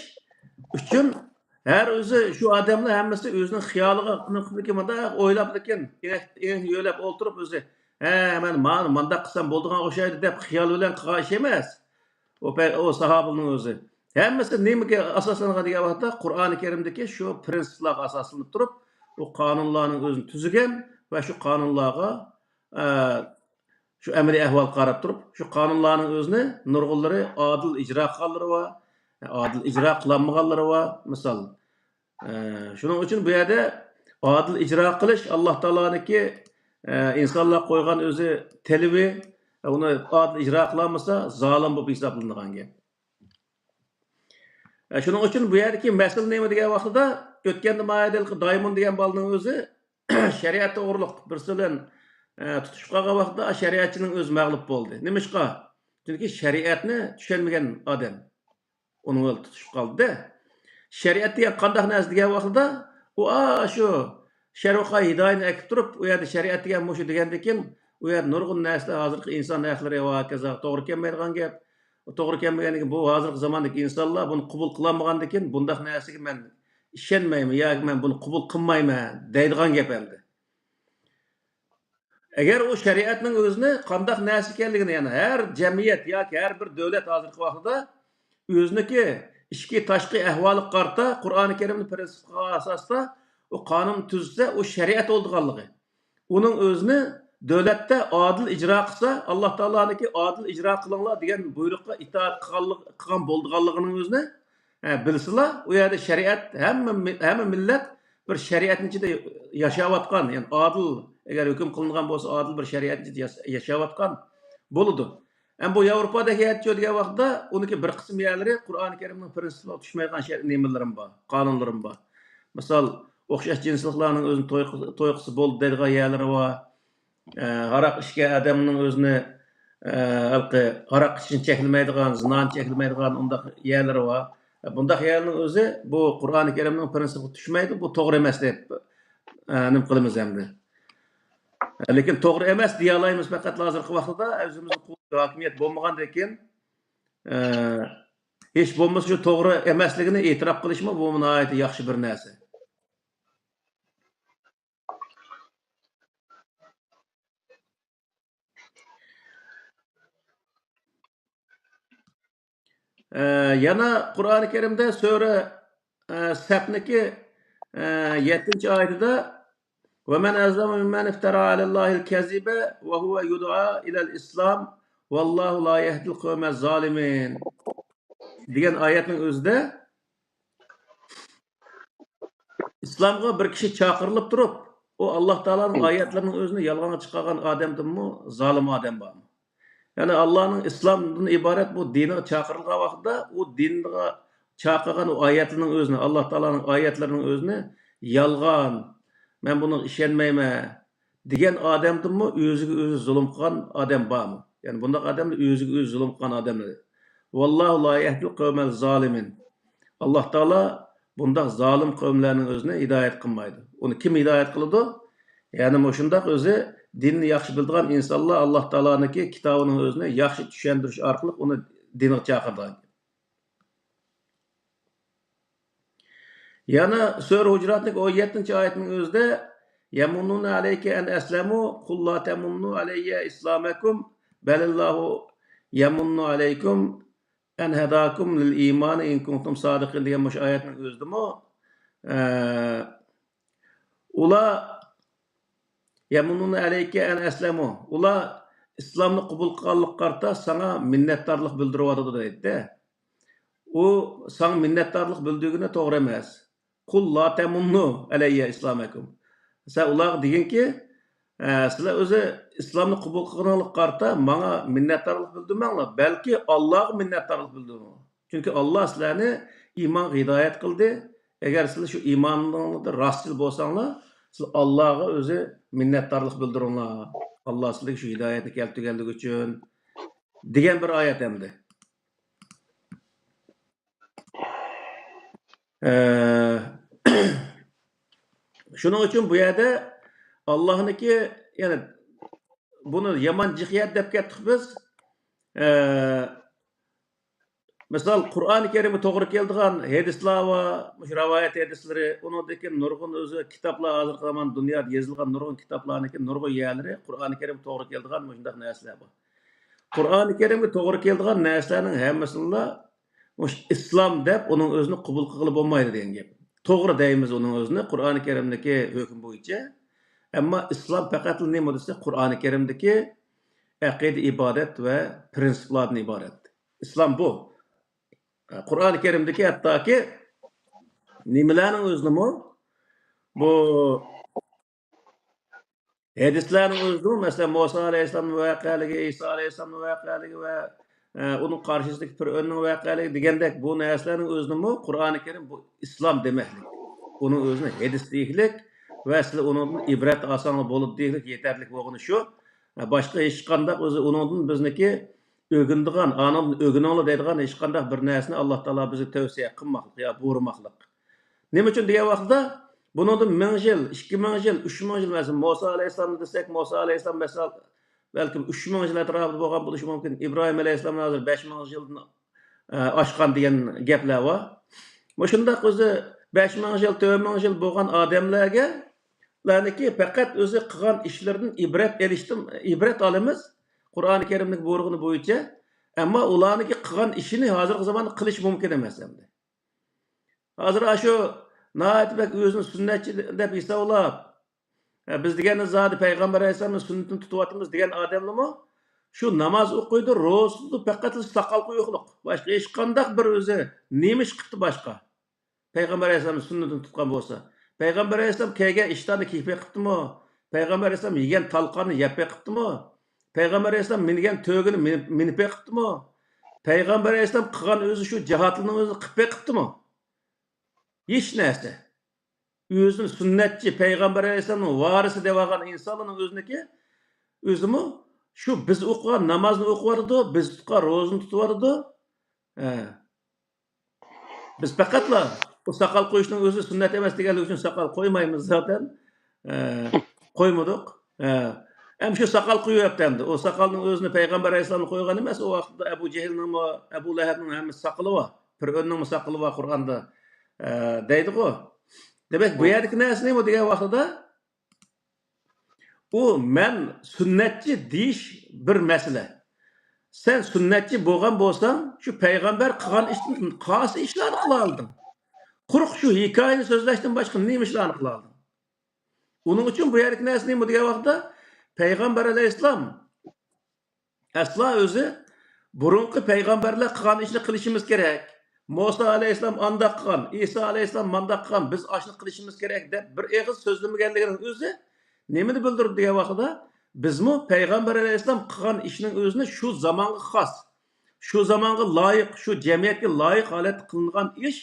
ئۈچۈن ھەر ئۆزى شۇ ئادەملەر ھەممىسى ئۆزىنىڭ خىيالىغا، مۇنداق ئويلاپتىكىن، ئېڭەك، ئېڭەك يۆلەپ ئولتۇرۇپ ئۆزى، ھە، مەن مانا مانداق قىلسام بولىدىغان ئوخشايدۇ دەپ خىيال بىلەن قىلغان ئىش ئەمەس. ئۇ پە-، ئۇ ساھابىنىڭ ئۆزى. ھەممىسى نېمىگە ئاساسلانغان دېگەن ۋاقىتتا، قۇرئانى كەرىمدىكى شۇ پىرىنسىپلارغا ئاساسلىنىپ تۇرۇپ، ئۇ قانۇنلارنىڭ ئۆزىنى تۈزگەن ۋە شۇ قانۇنلارغا، ئە، شۇ ئەمەلىي ئەھۋالغا قاراپ تۇرۇپ، شۇ قانۇنلارنىڭ ئۆزىنى نۇرغۇنلىرى ئادىل ئىجرا قىلغانلىرى بار، ئادىل ئىجرا قىلالمىغانلىرى بار. مىسال، ئە، شۇنىڭ ئۈچۈن بۇ يەردە ئادىل ئىجرا قىلىش ئاللا تائالانىڭكى، ئە، ئىنسانلار قويغان ئۆزى تەلىپى، ئۇنى ئادىل ئىجرا قىلالمىسا، زالىم بولۇپ ھېسابلىنىدىغان گەپ. ئە، شۇنىڭ ئۈچۈن بۇ يەردىكى مەسىلە نېمە دېگەن ۋاقتىدا، ئۆتكەندە مايەدە دايمۇن دېگەن بالىنىڭ ئۆزى شەرىئەت توغرۇلۇق بىرسى بىلەن، ئە، تۇتۇشۇپ قالغان ۋاقتىدا شەرىئەتچىنىڭ ئۆزى مەغلۇپ بولدى. نېمىشقا؟ چۈنكى شەرىئەتنى چۈشەنمىگەن ئادەم ئۇنىڭ بىلەن تۇتۇشۇپ قالدى. شەرىئەت دېگەن قانداق نەرسە دېگەن ۋاقتىدا، ئۇ ئاشۇ شەرۋىقا ھىدايىنى ئەكىپ تۇرۇپ، ئۇ يەردە شەرىئەت دېگەن مۇشۇ دېگەندىكىن، ئۇ يەردە نۇرغۇن نەرسىلەر ھازىرقى ئىنسان ھەقلىرى ۋە ھاكازا توغرا كەلمەيدىغان گەپ. توغرا كەلمىگەندىن كېيىن بۇ ھازىرقى زاماندىكى ئىنسانلار بۇنى قوبۇل قىلالمىغاندىكىن، بۇنداق نەرسىگە مەن ئىشەنمەيمەن ياكى مەن بۇنى قوبۇل قىلمايمەن دەيدىغان گەپ ئەمدى. ئەگەر ئۇ شەرىئەتنىڭ ئۆزىنى قانداق نەرسە ئىكەنلىكىنى، يەنى ھەر جەمئىيەت ياكى ھەر بىر دۆلەت ھازىرقى ۋاقتىدا ئۆزىنىڭكى ئىچكى، تاشقى ئەھۋالىغا قارىتا قۇرئانى كەرىمنى پىرىنسىپقا ئاساستا ئۇ قانۇن تۈزسە، ئۇ شەرىئەت بولىدىغانلىقى. ئۇنىڭ ئۆزىنى دۆلەتتە ئادىل ئىجرا قىلسا، ئاللا تائالانىڭكى ئادىل ئىجرا قىلىڭلار دېگەن بۇيرۇققا ئىتائەت قىلغانلىق-، قىلغان بولىدىغانلىقىنىڭ ئۆزىنى، ھە، بىلسىلا، ئۇ يەردە شەرىئەت، ھەممە مىل-، ھەممە مىللەت بىر شەرىئەتنىڭ ئىچىدە ياشاۋاتقان، يەنى ئادىل، ئەگەر ھۆكۈم قىلىنغان بولسا، ئادىل بىر شەرىئەتنىڭ ئىچىدە ياس-، ياشاۋاتقان بولىدۇ. ئەمما بۇ ياۋروپادەك يەرچۇ دېگەن ۋاقىتتا، ئۇنىڭكى بىر قىسىم يەرلىرى قۇرئانى كەرىمنىڭ پىرىنسىپىغا چۈشمەيدىغان شەر-، نېمىلىرىمۇ بار، قانۇنلىرىمۇ بار. مىسال، ئوخشاش جىنسلىقلارنىڭ ئۆزىنى توي قىل-، توي قىلسا بولدى دەيدىغان يەرلىرى بار. ئە، ھاراق ئىچكەن ئادەمنىڭ ئۆزىنى، ئە، ھېلىقى ھاراق ئىچىشنى چەكلىمەيدىغان، زىنانى چەكلىمەيدىغان ئۇنداق يەرلىرى بار. بۇنداق يەرنىڭ ئۆزى بۇ قۇرئانى كەرىمنىڭ پىرىنسىپىغا چۈشمەيدۇ، بۇ توغرا ئەمەس دەپ، ئە، نېمە قىلىمىز ئەمدى. لېكىن توغرا ئەمەس دېيەلەيمىز پەقەتلا ھازىرقى ۋاقىتتا، ئۆزىمىزنىڭ قۇۋۋىتى، ھاكىمىيەت بولمىغاندىن كېيىن، ئە، ھېچ بولمىسا شۇ توغرا ئەمەسلىكىنى ئېتىراپ قىلىشمۇ بۇ ناھايىتى ياخشى بىر نەرسە. ئە، يەنە قۇرئانى كەرىمدە سۈرە، ئە، سەپنىكى، ئە، يەتتىنچى ئايىتىدە، ومن أظلم ممن افترى على الله الكذب وهو يدعى إلى الإسلام والله لا يهدي القوم الظالمين دېگەن ئايەتنىڭ ئۆزىدە ئىسلامغا بىر كىشى چاقىرىلىپ تۇرۇپ، ئۇ ئاللا تائالانىڭ ئايەتلىرىنىڭ ئۆزىنى يالغانغا چىقارغان ئادەمدىنمۇ زالىم ئادەم بارمۇ؟ يەنى ئاللانىڭ ئىسلامدىن ئىبارەت بۇ دىنىغا چاقىرىلغان ۋاقتىدا، ئۇ دىنغا چاقىرغان ئۇ ئايەتلىرىنىڭ ئۆزىنى، ئاللا تائالانىڭ ئايەتلىرىنىڭ ئۆزىنى يالغان، مەن بۇنىڭغا ئىشەنمەيمەن دېگەن ئادەمدىنمۇ ئۆزىگە ئۆزى زۇلۇم قىلغان ئادەم بارمۇ؟ يەنى بۇنداق ئادەملەر ئۆزىگە ئۆزى زۇلۇم قىلغان ئادەملەر. والله لا يهدي القوم الظالمين. ئاللا تائالا بۇنداق زالىم قەۋملەرنىڭ ئۆزىنى ھىدايەت قىلمايدۇ. ئۇنى كىم ھىدايەت قىلىدۇ؟ يەنى مۇشۇنداق ئۆزى دىننى ياخشى بىلىدىغان ئىنسانلار ئاللا تائالانىڭكى كىتابىنىڭ ئۆزىنى ياخشى چۈشەندۈرۈش ئارقىلىق ئۇنى دىنغا چاقىرىدىغان. يەنە سۈرە ھۇجراتنىڭ ئون يەتتىنچى ئايىتىنىڭ ئۆزىدە، يمنون عليك أن أسلموا قل لا تمنوا علي إسلامكم بل الله يمن عليكم أن هداكم للإيمان إن كنتم صادقين دېگەن مۇشۇ ئايەتنىڭ ئۆزىدىمۇ، ئە، ئۇلار يمنون عليك أن أسلموا، ئۇلار ئىسلامنى قوبۇل قىلغانلىققا قارىتا ساڭا مىننەتدارلىق بىلدۈرۈۋاتىدۇ دەيدۇ. ئۇ ساڭا مىننەتدارلىق بىلدۈرگىنى توغرا ئەمەس. قل لا تمنوا علي إسلامكم. سەن ئۇلارغا دېگىنكى، ئە، سىلەر ئۆزى ئىسلامنى قوبۇل قىلغىنىڭلارغا قارىتا ماڭا مىننەتدارلىق بىلدۈرمەڭلار، بەلكى ئاللاغا مىننەتدارلىق بىلدۈرۈڭلار. چۈنكى ئاللا سىلەرنى ئىمانغا ھىدايەت قىلدى. ئەگەر سىلەر شۇ ئىمانىڭلاردا راستچىل بولساڭلار، سىلەر ئاللاغا ئۆزى مىننەتدارلىق بىلدۈرۈڭلار. ئاللا سىلەرگە شۇ ھىدايەتنى كەلتۈرگەنلىكى ئۈچۈن دېگەن بىر ئايەت ئەمدى. ئە، شۇنىڭ ئۈچۈن بۇ يەردە ئاللانىڭكى، يەنى بۇنى يامان جىق يەر دەپ كەتتۇق بىز. ئە، مىسال، قۇرئانى كەرىمگە توغرا كېلىدىغان ھەدىسلەر بار، مۇشۇ رىۋايەت ھەدىسلىرى، ئۇنىڭدىن كېيىن نۇرغۇن ئۆزى كىتابلار، ھازىرقى زامان دۇنيادا يېزىلغان نۇرغۇن كىتابلارنىڭكى نۇرغۇن يەرلىرى قۇرئانى كەرىمگە توغرا كېلىدىغان مۇشۇنداق نەرسىلەر بار. قۇرئانى كەرىمگە توغرا كېلىدىغان نەرسىلەرنىڭ ھەممىسىنىلا مۇشۇ ئىسلام دەپ ئۇنىڭ ئۆزىنى قوبۇل قىلغىلى بولمايدۇ دېگەن گەپ. توغرا دەيمىز ئۇنىڭ ئۆزىنى قۇرئانى كەرىمدىكى ھۆكۈم بويىچە. ئەمما ئىسلام پەقەتلا نېمە دېسە، قۇرئانى كەرىمدىكى ئەقىدە، ئىبادەت ۋە پىرىنسىپلاردىن ئىبارەت. ئىسلام بۇ. قۇرئانى كەرىمدىكى ھەتتاكى نېمىلەرنىڭ ئۆزىنىمۇ بۇ ھەدىسلەرنىڭ ئۆزىدىمۇ، مەسىلەن، مۇسا ئەلەيھىسسالامنىڭ ۋەقەلىكى، ئىسا ئەلەيھىسسالامنىڭ ۋەقەلىكى ۋە، ئە، ئۇنىڭ قارشىسىدىكى پىرئۆننىڭ ۋەقەلىكى دېگەندەك بۇ نەرسىلەرنىڭ ئۆزىنىمۇ قۇرئانى كەرىم بۇ ئىسلام دېمەكلىك. ئۇنىڭ ئۆزىنى ھەدىس دېيىكلىك ۋە سىلەر ئۇنىڭدىن ئىبرەت ئالساڭلار بولىدۇ دېيىكلىك يېتەرلىك بولغىنى شۇ. ئە، باشقا ھېچقانداق ئۆزى ئۇنىڭدىن بىزنىكى ئۆگىنىدىغان، ئانىڭدىن ئۆگىنىڭلار دەيدىغان ھېچقانداق بىر نەرسىنى ئاللا تائالا بىزگە تەۋسىيە قىلماقلىق يا بۇيرۇماقلىق. نېمە ئۈچۈن دېگەن ۋاقتىدا، بۇنىڭدىن مىڭ يىل، ئىككى مىڭ يىل، ئۈچ مىڭ يىل، مەسىلەن، مۇسا ئەلەيھىسسالامنى دېسەك، مۇسا ئەلەيھىسسالام، مەسىلەن، بەلكىم ئۈچ مىڭ يىل ئەتراپىدا بولغان بولۇشى مۇمكىن. ئىبراھىم ئەلەيھىسسالام ھازىر بەش مىڭ يىلدىن، ئە، ئاشقان دېگەن گەپلەر بار. مۇشۇنداق ئۆزى بەش مىڭ يىل، تۆت مىڭ يىل بولغان ئادەملەرگە، لەرنىكى پەقەت ئۆزى قىلغان ئىشلىرىدىن ئىبرەت ئېلىشتىن، ئىبرەت ئالىمىز، قۇرئانى كەرىمنىڭ بۇيرۇغىنى بويىچە. ئەمما ئۇلارنىڭكى قىلغان ئىشىنى ھازىرقى زاماندا قىلىش مۇمكىن ئەمەس ئەمدى. ھازىر ئاشۇ ناھايىتى بەك ئۆزىنى سۈننەتچى دەپ ھېسابلاپ، ھە، بىز دېگەننى زادى پەيغەمبەر ئەلەيھىسسالامنىڭ سۈننىتىنى تۇتۇۋاتىمىز دېگەن ئادەملىمۇ شۇ ناماز ئوقۇيدۇ، روزا تۇتىدۇ، پەقەت ساقال قويۇقلۇق. باشقا ھېچقانداق بىر ئۆزى نېمە ئىش قىپتۇ باشقا؟ پەيغەمبەر ئەلەيھىسسالامنىڭ سۈننىتىنى تۇتقان بولسا، پەيغەمبەر ئەلەيھىسسالام كىيگەن ئىشتاننى كىيىپ بېقىپتىمۇ؟ پەيغەمبەر ئەلەيھىسسالام يېگەن تالقاننى يەپ بېقىپتىمۇ؟ پەيغەمبەر ئەلەيھىسسالام مىنگەن تۆگىنى مىنىپ، مىنىپ بېقىپتىمۇ؟ پەيغەمبەر ئەلەيھىسسالام قىلغان ئۆزى شۇ جىھادلىرىنىڭ ئۆزىنى قىلىپ بېقىپتىمۇ؟ ھېچ نەرسە. ئۆزىنى سۈننەتچى، پەيغەمبەر ئەلەيھىسسالامنىڭ ۋارىسى دەۋالغان ئىنسانلارنىڭ ئۆزىنىكى، ئۆزىمۇ شۇ بىز ئوقۇغان نامازنى ئوقۇۋاتىدۇ، بىز تۇتقان روزىنى تۇتۇۋاتىدۇ. ھە. بىز پەقەتلا بۇ ساقال قويۇشنىڭ ئۆزى سۈننەت ئەمەس دېگەنلىكى ئۈچۈن ساقال قويمايمىز زاتەن. ئە، قويمىدۇق. ئە، ھەم شۇ ساقال قويۇۋەپتۇ ئەمدى. ئۇ ساقالنىڭ ئۆزىنى پەيغەمبەر ئەلەيھىسسالام قويغان ئەمەس. ئۇ ۋاقىتتا ئەبۇ جەھىلنىڭمۇ، ئەبۇ لەھەبنىڭ ھەممىسى ساقىلى بار. پىرئۆننىڭمۇ ساقىلى بار قۇرئاندا، ئە، دەيدىغۇ. دېمەك، بۇ يەردىكى نەرسە نېمە دېگەن ۋاقتىدا، ئۇ مەن سۈننەتچى دېيىش بىر مەسىلە. سەن سۈننەتچى بولغان بولساڭ، شۇ پەيغەمبەر قىلغان ئىشتىن خاس ئىشلارنى قىلالىدىڭ. قۇرۇق شۇ ھېكايىنى سۆزلەشتىن باشقا نېمە ئىشلارنى قىلالىدىڭ؟ ئۇنىڭ ئۈچۈن بۇ يەردىكى نەرسە نېمە دېگەن ۋاقىتتا، پەيغەمبەر ئەلەيھىسسالام ئەسلا ئۆزى بۇرۇنقى پەيغەمبەرلەر قىلغان ئىشنى قىلىشىمىز كېرەك. مۇسا ئەلەيھىسسالام ئانداق قىلغان، ئىسا ئەلەيھىسسالام مانداق قىلغان، بىز ئاشۇنى قىلىشىمىز كېرەك دەپ بىر ئېغىز سۆزلىمىگەنلىكىنىڭ ئۆزى نېمىنى بىلدۈرىدۇ دېگەن ۋاقتىدا، بىزمۇ پەيغەمبەر ئەلەيھىسسالام قىلغان ئىشنىڭ ئۆزىنى شۇ زامانغا خاس، شۇ زامانغا لايىق، شۇ جەمئىيەتكە لايىق ھالەتتە قىلىنغان ئىش،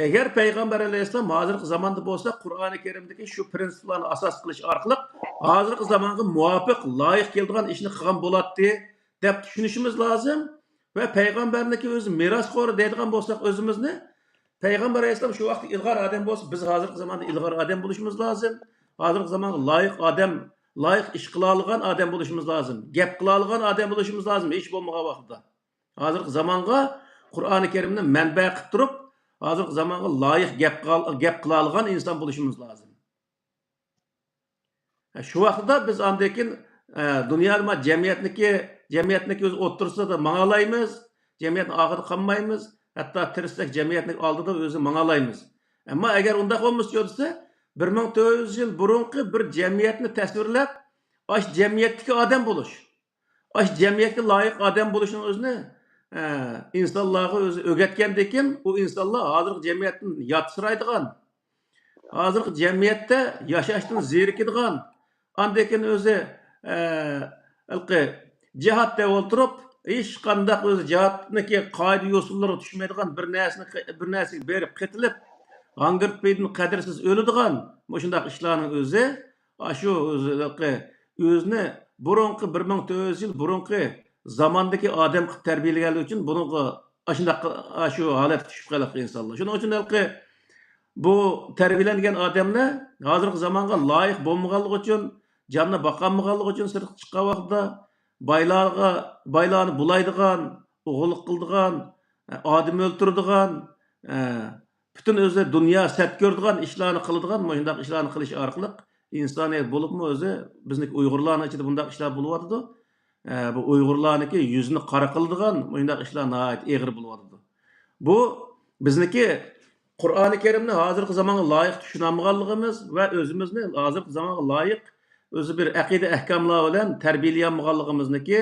ئەگەر پەيغەمبەر ئەلەيھىسسالام ھازىرقى زاماندا بولسا، قۇرئانى كەرىمدىكى شۇ پىرىنسىپلارنى ئاساس قىلىش ئارقىلىق ھازىرقى زامانغا مۇۋاپىق، لايىق كېلىدىغان ئىشنى قىلغان بولاتتى، دەپ چۈشىنىشىمىز لازىم. ۋە پەيغەمبەرنىڭكى ئۆزى مىراسخورى دەيدىغان بولساق ئۆزىمىزنى، پەيغەمبەر ئەلەيھىسسالام شۇ ۋاقىتتا ئىلغار ئادەم بولسا، بىز ھازىرقى زاماندا ئىلغار ئادەم بولۇشىمىز لازىم. ھازىرقى زامانغا لايىق ئادەم، لايىق ئىش قىلالىغان ئادەم بولۇشىمىز لازىم. گەپ قىلالىغان ئادەم بولۇشىمىز لازىم، ھېچ بولمىغان ۋاقىتتا. ھازىرقى زامانغا قۇرئانى كەرىمنى مەنبە قىلىپ تۇرۇپ، ھازىرقى زامانغا لايىق گەپ قىل-، گەپ قىلالىغان ئىنسان بولۇشىمىز لازىم. شۇ ۋاقىتتا بىز ئاندىن كېيىن، ئە، دۇنيادا ما-، جەمئىيەتنىكى، جەمئىيەتنىكى ئۆز ئوتتۇرىسىدا ماڭالايمىز، جەمئىيەتنىڭ ئارقىدا قالمايمىز، ھەتتا تىرىشساق جەمئىيەتنىڭ ئالدىدا ئۆزى ماڭالايمىز. ئەمما ئەگەر ئۇنداق بولمىسا دېسە، بىر مىڭ تۆت يۈز يىل بۇرۇنقى بىر جەمئىيەتنى تەسۋىرلەپ، ئاشۇ جەمئىيەتتىكى ئادەم بولۇش، ئاشۇ جەمئىيەتكە لايىق ئادەم بولۇشنىڭ ئۆزىنى، ئە، ئىنسانلارغا ئۆزى ئۆگەتكەندىن كېيىن، ئۇ ئىنسانلار ھازىرقى جەمئىيەتتىن ياتسىرايدىغان، ھازىرقى جەمئىيەتتە ياشاشتىن زېرىكىدىغان، ئاندىن كېيىن ئۆزى، ئە، ھېلىقى جىھاد دەپ ئولتۇرۇپ، ھېچقانداق ئۆزى جىھادنىڭكى قائىدە يوسۇنلىرىغا چۈشمەيدىغان، بىر نەرسىنى، بىر نەرسىگە بېرىپ قېتىلىپ، ھاڭگىرتپېيىدىن قەدىرسىز ئۆلىدىغان مۇشۇنداق ئىشلارنىڭ ئۆزى، ئاشۇ ئۆزى ھېلىقى ئۆزىنى بۇرۇنقى، بىر مىڭ تۆت يۈز يىل بۇرۇنقى زاماندىكى ئادەم قىلىپ تەربىيەلىگەنلىكى ئۈچۈن بۇنىڭغا ئاشۇنداق، ئاشۇ ھالەتكە چۈشۈپ قالىدۇ ئىنسانلار. شۇنىڭ ئۈچۈن ھېلىقى بۇ تەربىيەلەنگەن ئادەملەر ھازىرقى زامانغا لايىق بولمىغانلىقى ئۈچۈن، جاننى باقالمىغانلىقى ئۈچۈن سىرتقا چىققان ۋاقتىدا بايلارغا، بايلارنى بۇلايدىغان، ئوغرىلىق قىلىدىغان، ئادەم ئۆلتۈرىدىغان، پۈتۈن ئۆزى دۇنيا سەت كۆرىدىغان ئىشلارنى قىلىدىغان، مۇشۇنداق ئىشلارنى قىلىش ئارقىلىق ئىنسانىيەت بولۇپمۇ ئۆزى بىزنىڭكى ئۇيغۇرلارنىڭ ئىچىدە بۇنداق ئىشلار بولۇۋاتىدۇ. ئە، بۇ ئۇيغۇرلارنىڭكى يۈزىنى قارا قىلىدىغان مۇشۇنداق ئىشلار ناھايىتى ئېغىر بولۇۋاتىدۇ. بۇ بىزنىڭكى قۇرئانى كەرىمنى ھازىرقى زامانغا لايىق چۈشىنەلمىغانلىقىمىز ۋە ئۆزىمىزنى ھازىرقى زامانغا لايىق ئۆزى بىر ئەقىدە ئەھكاملار بىلەن تەربىيەلىيەلمىگەنلىكىمىزنىڭكى،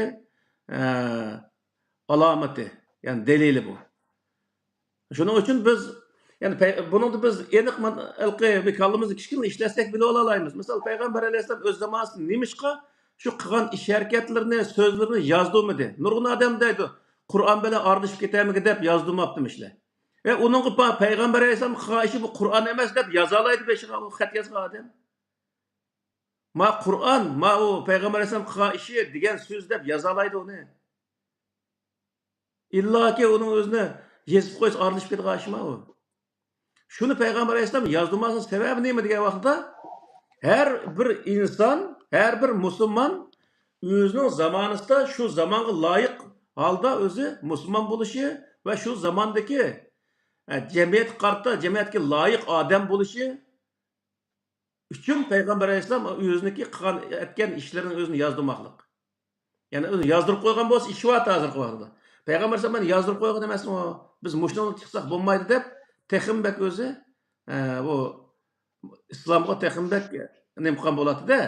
ئە، ئالامىتى، يەنى دەلىلى بۇ. شۇنىڭ ئۈچۈن بىز يەنى پەي-، بۇنىڭدا بىز ئېنىق مانا ھېلىقى بىر كاللىمىزنى كىچىككىنە ئىشلەتسەك بىلىۋالالايمىز. مىسال، پەيغەمبەر ئەلەيھىسسالام ئۆز زامانىسىدا نېمىشقا شۇ قىلغان ئىش ھەرىكەتلىرىنى، سۆزلىرىنى يازدۇرمىدى؟ نۇرغۇن ئادەم دەيدۇ، قۇرئان بىلەن ئارىلىشىپ كېتەرمىكىن دەپ يازدۇرماپتىمىش. ئە، ئۇنىڭغا پا-، پەيغەمبەر ئەلەيھىسسالام قىلغان ئىشى بۇ قۇرئان ئەمەس دەپ يازالايدۇ بېشىغا ئۇ خەت يازغان ئادەم. ما قۇرئان، ما ئۇ پەيغەمبەر ئەلەيھىسسالام قىلغان ئىشى دېگەن سۆز دەپ يازالايدۇ ئۇنى. ئىللاكى ئۇنىڭ ئۆزىنى يېزىپ قويسا ئارىلىشىپ كېتىدىغان ئىشما ئۇ؟ شۇنى پەيغەمبەر ئەلەيھىسسالام يازدۇرماسلىق سەۋەبى نېمە دېگەن ۋاقىتتا، ھەر بىر ئىنسان، ھەر بىر مۇسۇلمان ئۆزىنىڭ زامانىسىدا شۇ زامانغا لايىق ھالدا ئۆزى مۇسۇلمان بولۇشى ۋە شۇ زاماندىكى، ئە، جەمئىيەتكە قارىتا، جەمئىيەتكە لايىق ئادەم بولۇشى ئۈچۈن پەيغەمبەر ئەلەيھىسسالام ئۆزىنىڭكى قىلغان، ئەتكەن ئىشلىرىنىڭ ئۆزىنى يازدۇرماقلىق. يەنى ئۆزى يازدۇرۇپ قويغان بولسا ئىشى بار ھازىرقى ۋاقىتتا. پەيغەمبەر ئەلەيھىسسالام مەن يازدۇرۇپ قويغان ئەمەسمۇ؟ بىز مۇشۇنىڭدىن چىقساق بولمايدۇ دەپ تېخىمۇ بەك ئۆزى، ئە، بۇ ئىسلامغا تېخىمۇ بەك نېمە قىلغان بولاتتى-دە.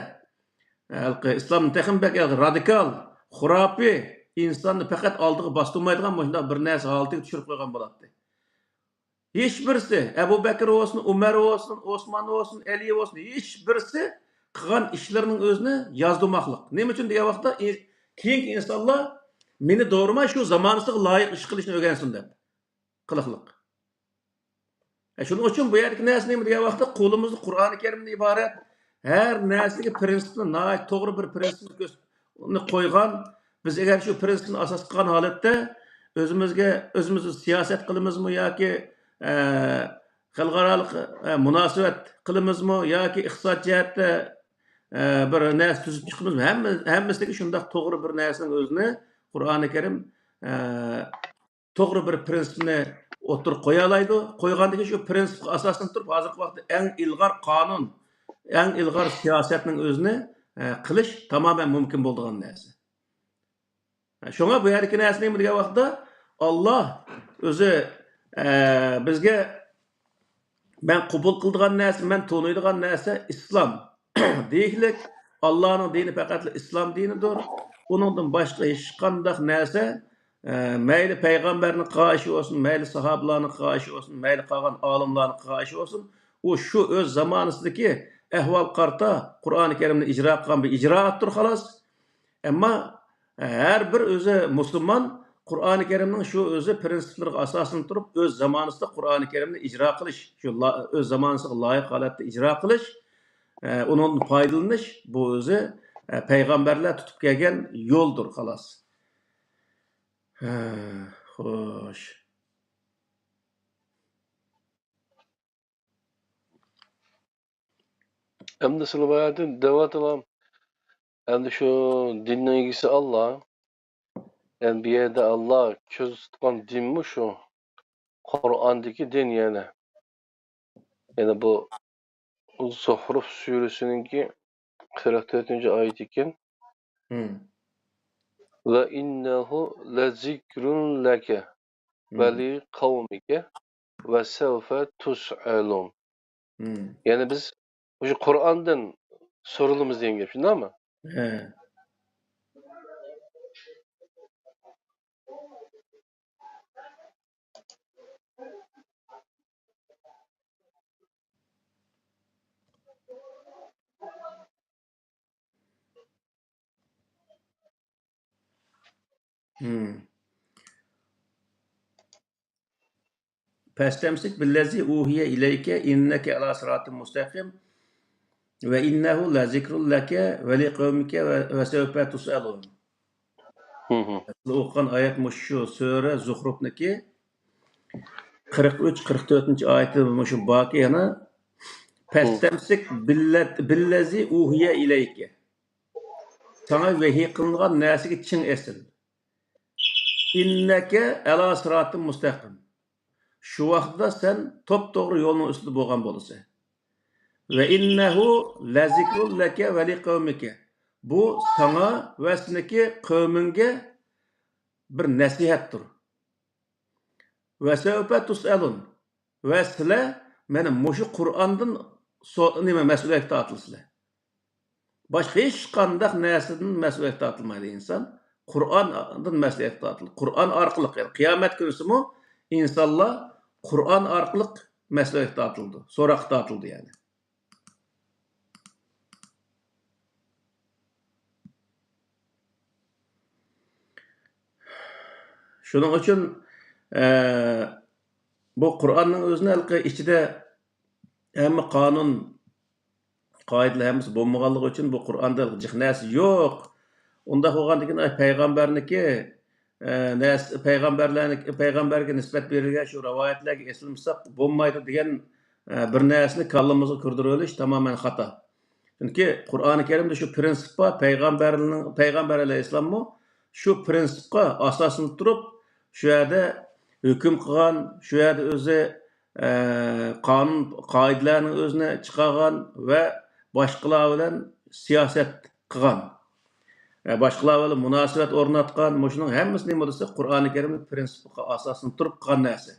ھېلىقى ئىسلامنى تېخىمۇ بەك رادىكال، خۇراپىي، ئىنساننى پەقەت ئالدىغا باستۇرمايدىغان مۇشۇنداق بىر نەرسە ھالىتىگە چۈشۈرۈپ قويغان بولاتتى. ھېچ بىرسى، ئەبۇ بەكرى بولسۇن، ئۆمەر بولسۇن، ئوسمان بولسۇن، ئەلى بولسۇن، ھېچ بىرسى قىلغان ئىشلىرىنىڭ ئۆزىنى يازدۇرماقلىق. نېمە ئۈچۈن دېگەن ۋاقىتتا، ئى-، كېيىنكى ئىنسانلار مېنى دورىماي شۇ زامانىسىغا لايىق ئىش قىلىشنى ئۆگەنسۇن دەپ قىلىقلىق. ئە، شۇنىڭ ئۈچۈن بۇ يەردىكى نەرسە نېمە دېگەن ۋاقىتتا، قولىمىزدا قۇرئانى كەرىمدىن ئىبارەت ھەر نەرسىگە پرىنسىپنى، ناھايىتى توغرا بىر پرىنسىپنى كۆرس-، ئۇنى قويغان. بىز ئەگەر شۇ پرىنسىپنى ئاساس قىلغان ھالەتتە ئۆزىمىزگە، ئۆزىمىز سىياسەت قىلىمىزمۇ ياكى، ئە، خەلقئارالىق، ئە، مۇناسىۋەت قىلىمىزمۇ ياكى ئىقتىساد جەھەتتە، ئە، بىر نەرسە تۈزۈپ چىقىمىزمۇ؟ ھەممە، ھەممىسىدىكى شۇنداق توغرا بىر نەرسىنىڭ ئۆزىنى قۇرئانى كەرىم، ئە، توغرا بىر پرىنسىپنى ئوتتۇرىغا قويالايدۇ. قويغاندىكىن شۇ پرىنسىپقا ئاساسلىنىپ تۇرۇپ، ھازىرقى ۋاقىتتا ئەڭ ئىلغار قانۇن، ئەڭ ئىلغار سىياسەتنىڭ ئۆزىنى، ئە، قىلىش تامامەن مۇمكىن بولىدىغان نەرسە. شۇڭا بۇ يەردىكى نەرسە نېمە دېگەن ۋاقىتتا، ئاللا ئۆزى، ئە، بىزگە مەن قوبۇل قىلىدىغان نەرسە، مەن تونۇيدىغان نەرسە ئىسلام دېيىشلىك. ئاللانىڭ دىنى پەقەتلا ئىسلام دىنىدۇر. ئۇنىڭدىن باشقا ھېچقانداق نەرسە، ئە، مەيلى پەيغەمبەرنىڭ قىلغان ئىشى بولسۇن، مەيلى ساھابىلارنىڭ قىلغان ئىشى بولسۇن، مەيلى قالغان ئالىملارنىڭ قىلغان ئىشى بولسۇن، ئۇ شۇ ئۆز زامانىسىدىكى ئەھۋالغا قارىتا قۇرئانى كەرىمنى ئىجرا قىلغان بىر ئىجرائاتتۇر، خالاس. ئەمما ھەر بىر ئۆزى مۇسۇلمان قۇرئانى كەرىمنىڭ شۇ ئۆزى پرىنسىپلىرىغا ئاساسلىنىپ تۇرۇپ، ئۆز زامانىسىدا قۇرئانى كەرىمنى ئىجرا قىلىش، شۇ لا-، ئۆز زامانىسىغا لايىق ھالەتتە ئىجرا قىلىش، ئە، ئۇنىڭدىن پايدىلىنىش، بۇ ئۆزى، ئە، پەيغەمبەرلەر تۇتۇپ كەلگەن يولدۇر، خالاس. ھە، خوش. ئەمدى سىلى باياتىن دەۋاتىلا، ئەمدى شۇ دىننىڭ ئىگىسى ئاللا. يەنى بۇ يەردە ئاللا كۆزدە تۇتقان دىنمۇ شۇ قۇرئاندىكى دىن يەنى. يەنى بۇ زۇخرۇف سۈرىسىنىڭكى قىرىق تۆتىنچى ئايىتى ئىكەن. ھىم. ۋە ئىننەھۇ لەزىكرۇن لەكە ھىم. ۋە لىقەۋمىكە ۋە سەۋفە تۇسئەلۇن. ھىم. يەنى بىز مۇشۇ قۇرئاندىن سورىلىمىز دېگەن گەپ، شۇنداقمۇ؟ ھە. ھىم. فاستمسك بالذي أوحي إليك إنك على صراط مستقيم وإنه لذكر لك ولقومك وسوف تسألون. ھىم. سىلەر ئوقۇغان ئايەت مۇشۇ سۈرە زۇخرۇفنىكى قىرىق ئۈچ، قىرىق تۆتىنچى ئايىتى مۇشۇ باركى يەنە. فاستمسك باللت-، بالذي أوحي إليك. ساڭا ۋەھىي قىلىنغان نەرسىگە چىڭ ئېسىل. إنك على صراط مستقيم. شۇ ۋاقىتتا سەن توپتوغرا يولنىڭ ئۈستىدە بولغان بولىسەن. وإنه لذكر لك ولقومك. بۇ ساڭا ۋە سېنىڭكى قەۋمىڭگە بىر نەسىھەتتۇر. وسوف تسألون. ۋە سىلەر مانا مۇشۇ قۇرئاندىن سو-، نېمە، مەسئۇلىيەتكە تارتىلىسىلەر. باشقا ھېچقانداق نەرسىدىن مەسئۇلىيەتكە تارتىلمايدۇ ئىنسان. قۇرئاندىن مەسئۇلىيەتكە تارتىلىدۇ. قۇرئان ئارقىلىق، يەنى قىيامەت كۈنىسىمۇ ئىنسانلار قۇرئان ئارقىلىق مەسئۇلىيەتكە تارتىلىدۇ، سوراققا تارتىلىدۇ يەنى. شۇنىڭ ئۈچۈن، ئە، بۇ قۇرئاننىڭ ئۆزىنى ھېلىقى ئىچىدە ھەممە قانۇن، قائىدىلەر ھەممىسى بولمىغانلىقى ئۈچۈن بۇ قۇرئاندا جىق نەرسە يوق. ئۇنداق بولغاندىكىن، ئاي، پەيغەمبەرنىكى، ئە، نەرسە، پەيغەمبەرلەرنىكى، پەيغەمبەرگە نىسبەت بېرىلگەن شۇ رىۋايەتلەرگە ئېسىلمىساق بولمايدۇ دېگەن، ئە، بىر نەرسىنى كاللىمىزغا كىردۈرۈۋېلىش تامامەن خاتا. چۈنكى قۇرئانى كەرىمدە شۇ پرىنسىپ بار، پەيغەمبەرنىڭ، پەيغەمبەر ئەلەيھىسسالاممۇ شۇ پرىنسىپقا ئاساسلىنىپ تۇرۇپ، شۇ يەردە ھۆكۈم قىلغان، شۇ يەردە ئۆزى، ئە، قانۇن، قائىدىلەرنىڭ ئۆزىنى چىقارغان ۋە باشقىلار بىلەن سىياسەت قىلغان، ئە، باشقىلار بىلەن مۇناسىۋەت ئورناتقان، مۇشۇنىڭ ھەممىسى نېمە دېسە، قۇرئانى كەرىمنىڭ پرىنسىپىغا ئاساسلىنىپ تۇرۇپ قىلغان نەرسە.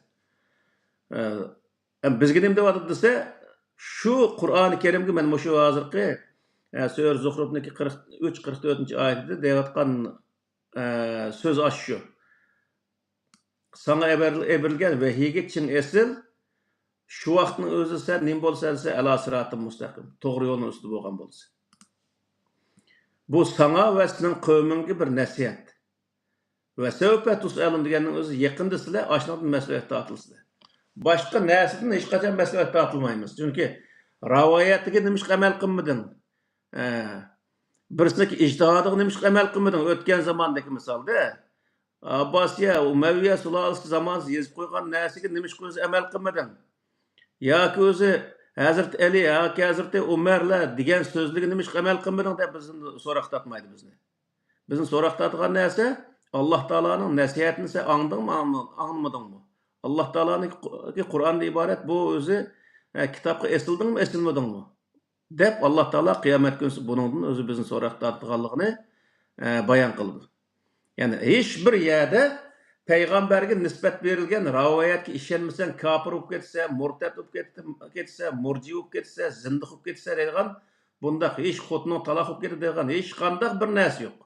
ئە، ئەم، بىزگە نېمە دەۋاتىدۇ دېسە، شۇ قۇرئانى كەرىمگە مەن مۇشۇ ھازىرقى، ئە، سۈرە زۇخرۇفنىڭكى قىرىق ئۈچ، قىرىق تۆتىنچى ئايىتىدە دەۋاتقان، ئە، سۆز ئاشۇ شۇ. ساڭا ئەبەر-، ئەبىرىلگەن ۋەھىيگە چىڭ ئېسىل، شۇ ۋاقىتنىڭ ئۆزىدە سەن نېمە بولىسەن دېسە، ئەلا سىراتىم مۇستەقىم، توغرا يولنىڭ ئۈستىدە بولغان بولىسەن. بۇ ساڭا ۋە سېنىڭ قەۋمىڭگە بىر نەسىھەت. ۋە سەۋپە تۇسئەلۇن دېگەننىڭ ئۆزى يېقىندا سىلەر ئاشۇنىڭدىن مەسئۇلىيەتكە تارتىلىسىلەر. باشقا نەرسىدىن ھېچقاچان مەسئۇلىيەتكە تارتىلمايمىز. چۈنكى راۋايەتىگە نېمىشقا ئەمەل قىلمىدىڭ؟ ئە، بىرسىنىڭكى ئىجتىھادىغا نېمىشقا ئەمەل قىلمىدىڭ؟ ئۆتكەن زاماندىكى مىسالدا، ئابباسىيە، ئۇمەۋىيە سۇلالىسى زامانىسىدا يېزىپ قويغان نەرسىگە نېمىشقا ئۆزى ئەمەل قىلمىدىڭ؟ ياكى ئۆزى ھەزرىتى ئەلى ياكى ھەزرىتى ئۆمەرلەر دېگەن سۆزلىرىگە نېمىشقا ئەمەل قىلمىدىڭ دەپ بىزدىن سوراق تارتمايدۇ بىزنى. بىزنى سوراق تارتىدىغان نەرسە، ئاللا تائالانىڭ نەسىھەتىنى سەن ئاڭلىدىڭمۇ، ئاڭلىمىدىڭمۇ؟ ئاللا تائالانىڭكى قۇرئاندىن ئىبارەت بۇ ئۆزى، ئە، كىتابقا ئېسىلدىڭمۇ، ئېسىلمىدىڭمۇ؟ دەپ، ئاللا تائالا قىيامەت كۈنىسى بۇنىڭدىن ئۆزى بىزنى سوراق تارتىدىغانلىقىنى، ئە، بايان قىلىدۇ. يەنى ھېچبىر يەردە پەيغەمبەرگە نىسبەت بېرىلگەن رىۋايەتكە ئىشەنمىسەڭ، كاپىر بولۇپ كېتىسەن، مۇرتەت بولۇپ كېتىسەن، مۇرجىئە بولۇپ كېتىسەن، زىندىق بولۇپ كېتىسەن دەيدىغان بۇنداق ھېچ خوتۇنۇڭ تالاق بولۇپ كېتىدۇ دەيدىغان ھېچقانداق بىر نەرسە يوق.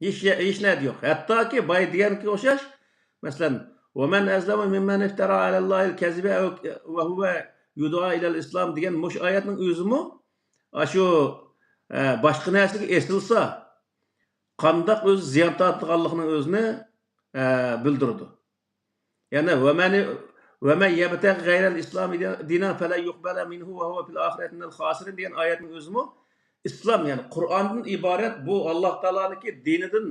ھېچ، ھېچ نەدە يوق. ھەتتاكى بايا دېگەنگە ئوخشاش، مەسىلەن، «ومن أظلم ممن افترى على الله الكذب وهو يدعى إلى الإسلام» دېگەن مۇشۇ ئايەتنىڭ ئۆزىمۇ ئاشۇ، ئە، باشقا نەرسىگە ئېسىلسا، قانداق ئۆزى زىيان تارتىدىغانلىقىنىڭ ئۆزىنى، ئە، بىلدۈرىدۇ. يەنە «ومن، ومن يبتغ غير الإسلام دينا فلن يقبل منه وهو في الآخرة من الخاسرين» دېگەن ئايەتنىڭ ئۆزىمۇ ئىسلام، يەنى قۇرئاندىن ئىبارەت بۇ ئاللا تائالانىڭكى دىنىدىن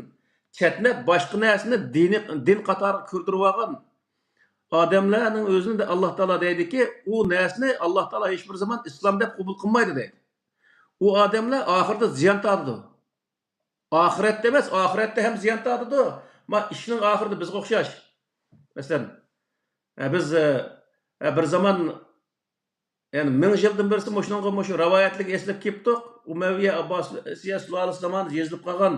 چەتنەپ، باشقا نەرسىنى دىنى، دىن قاتارىغا كىردۈرۈۋالغان ئادەملەرنىڭ ئۆزىنى ئاللا تائالا دەيدىكى، ئۇ نەرسىنى ئاللا تائالا ھېچبىر زامان ئىسلام دەپ قوبۇل قىلمايدۇ دەيدۇ. ئۇ ئادەملەر ئاخىرىدا زىيان تارتىدۇ. ئاخىرەتتە ئەمەس، ئاخىرەتتە ھەم زىيان تارتىدۇ. ما ئىشنىڭ ئاخىرىدا بىزگە ئوخشاش. مەسىلەن، ئە، بىز، ئە، ئە، بىر زامان، يەنى مىڭ يىلدىن بېرى مۇشۇنىڭغا، مۇشۇ رىۋايەتلىك ئېسىلىپ كېلىپتۇق. ئۇمەۋىيە ئابباسىيە سۇلالىسى زامانىدا يېزىلىپ قالغان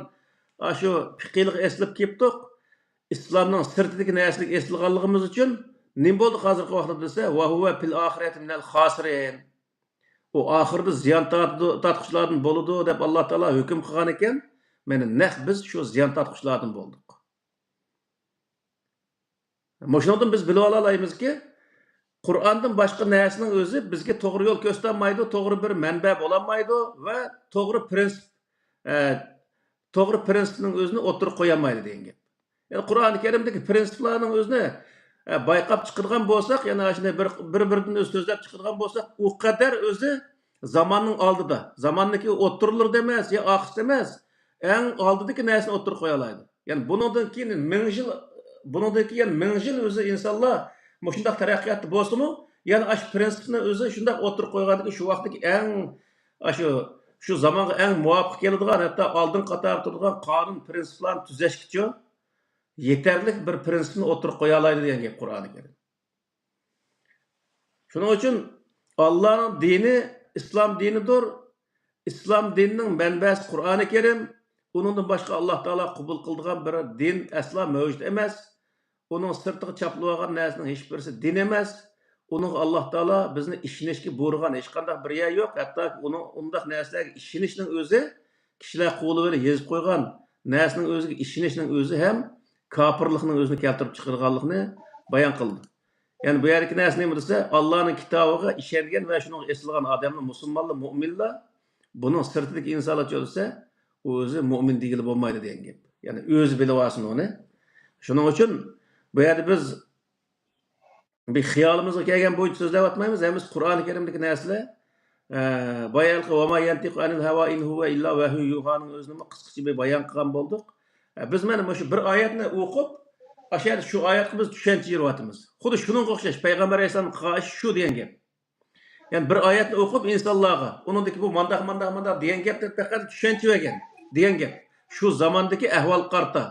ئاشۇ پىقىلىق ئېسىلىپ كېلىپتۇق. ئىسلامنىڭ سىرتىدىكى نەرسىلىك ئېسىلغانلىقىمىز ئۈچۈن نېمە بولدى ھازىرقى ۋاقىتتا دېسە، «وهو في الآخرة من الخاسرين». ئۇ ئاخىرىدا زىيان تارتىدۇ، تارتقۇچىلاردىن بولىدۇ دەپ ئاللا تائالا ھۆكۈم قىلغان ئىكەن، مانا نەق بىز شۇ زىيان تارتقۇچىلاردىن بولدۇق. مۇشۇنىڭدىن بىز بىلىۋالالايمىزكى، قۇرئاندىن باشقا نەرسىنىڭ ئۆزى بىزگە توغرا يول كۆرسىتەلمەيدۇ، توغرا بىر مەنبە بولالمايدۇ ۋە توغرا پرىنسىپ، ئە، توغرا پرىنسىپنىڭ ئۆزىنى ئوتتۇرىغا قويالمايدۇ دېگەن گەپ. يەنى قۇرئانى كەرىمدىكى پرىنسىپلارنىڭ ئۆزىنى، ئە، بايقاپ چىقىدىغان بولساق، يەنى ئاشۇنداق بىر، بىر-بىرىدىن ئۆزى سۆزلەپ چىقىدىغان بولساق، ئۇ قەدەر ئۆزى زاماننىڭ ئالدىدا، زاماننىڭكى ئوتتۇرىلىرىدا ئەمەس يا ئارقىسىدا ئەمەس، ئەڭ ئالدىدىكى نەرسىنى ئوتتۇرىغا قويالايدۇ. يەنى بۇنىڭدىن كېيىن مىڭ يىل، بۇنىڭدىن كېيىن مىڭ يىل ئۆزى ئىنسانلار مۇشۇنداق تەرەققىياتتا بولسىمۇ، يەنى ئاشۇ پرىنسىپنى ئۆزى شۇنداق ئوتتۇرىغا قويغاندىكىن، شۇ ۋاقىتتىكى ئەڭ، ئاشۇ، شۇ زامانغا ئەڭ مۇۋاپىق كېلىدىغان، ھەتتا ئالدىنقى قاتاردا تۇرىدىغان قانۇن پرىنسىپلارنى تۈزەشكىچە يېتەرلىك بىر پرىنسىپنى ئوتتۇرىغا قويالايدۇ دېگەن گەپ قۇرئانى كەرىم. شۇنىڭ ئۈچۈن ئاللانىڭ دىنى ئىسلام دىنىدۇر. ئىسلام دىنىنىڭ مەنبەسى قۇرئانى كەرىم. ئۇنىڭدىن باشقا ئاللا تائالا قوبۇل قىلىدىغان بىر دىن ئەسلا مەۋجۇت ئەمەس. ئۇنىڭ سىرتىغا چاپلىۋالغان نەرسىنىڭ ھېچبىرسى دىن ئەمەس. ئۇنىڭغا ئاللا تائالا بىزنى ئىشىنىشكە بۇيرۇغان ھېچقانداق بىر يەر يوق. ھەتتاكى ئۇنىڭ ئۇنداق نەرسىلەرگە ئىشىنىشنىڭ ئۆزى، كىشىلەر قولى بىلەن يېزىپ قويغان نەرسىنىڭ ئۆزىگە ئىشىنىشنىڭ ئۆزى ھەم كاپىرلىقنىڭ ئۆزىنى كەلتۈرۈپ چىقىرىدىغانلىقىنى بايان قىلدى. يەنى بۇ يەردىكى نەرسە نېمە دېسە، ئاللانىڭ كىتابىغا ئىشەنگەن ۋە شۇنىڭغا ئېسىلغان ئادەملەر مۇسۇلمانلار، مۆمىنلەر، بۇنىڭ سىرتىدىكى ئىنسانلارچۇ دېسە، ئۇ ئۆزى مۆمىن دېگىلى بولمايدۇ دېگەن گەپ. يەنى ئۆزى بىلىۋالسۇن ئۇنى. شۇنىڭ ئۈچۈن بۇ يەردە بىز بىر خىيالىمىزغا كەلگەن بويىچە سۆزلەۋاتمايمىز. ھەممىسى قۇرئانى كەرىمدىكى نەرسىلەر. ئە، بايا ھېلىقى «ۋەما يەنتىقۇ ئەنىل ھەۋا ئىن ھۇۋە ئىللا ۋەھيۇن يۇھانىڭ» ئۆزىنىمۇ قىسقىچە بىر بايان قىلغان بولدۇق. ئە، بىز مانا مۇشۇ بىر ئايەتنى ئوقۇپ، ئاشۇ يەردە شۇ ئايەتكە بىز چۈشەنچە يېرىۋاتىمىز. خۇددى شۇنىڭغا ئوخشاش، پەيغەمبەر ئەلەيھىسسالام قىلغان ئىش شۇ دېگەن گەپ. يەنى بىر ئايەتنى ئوقۇپ ئىنسانلارغا، ئۇنىڭدىكى بۇ مانداق، مانداق، مانداق دېگەن گەپنى پەقەت چۈشەنچە بەرگەن دېگەن گەپ. شۇ زاماندىكى ئەھۋالغا قارىتا.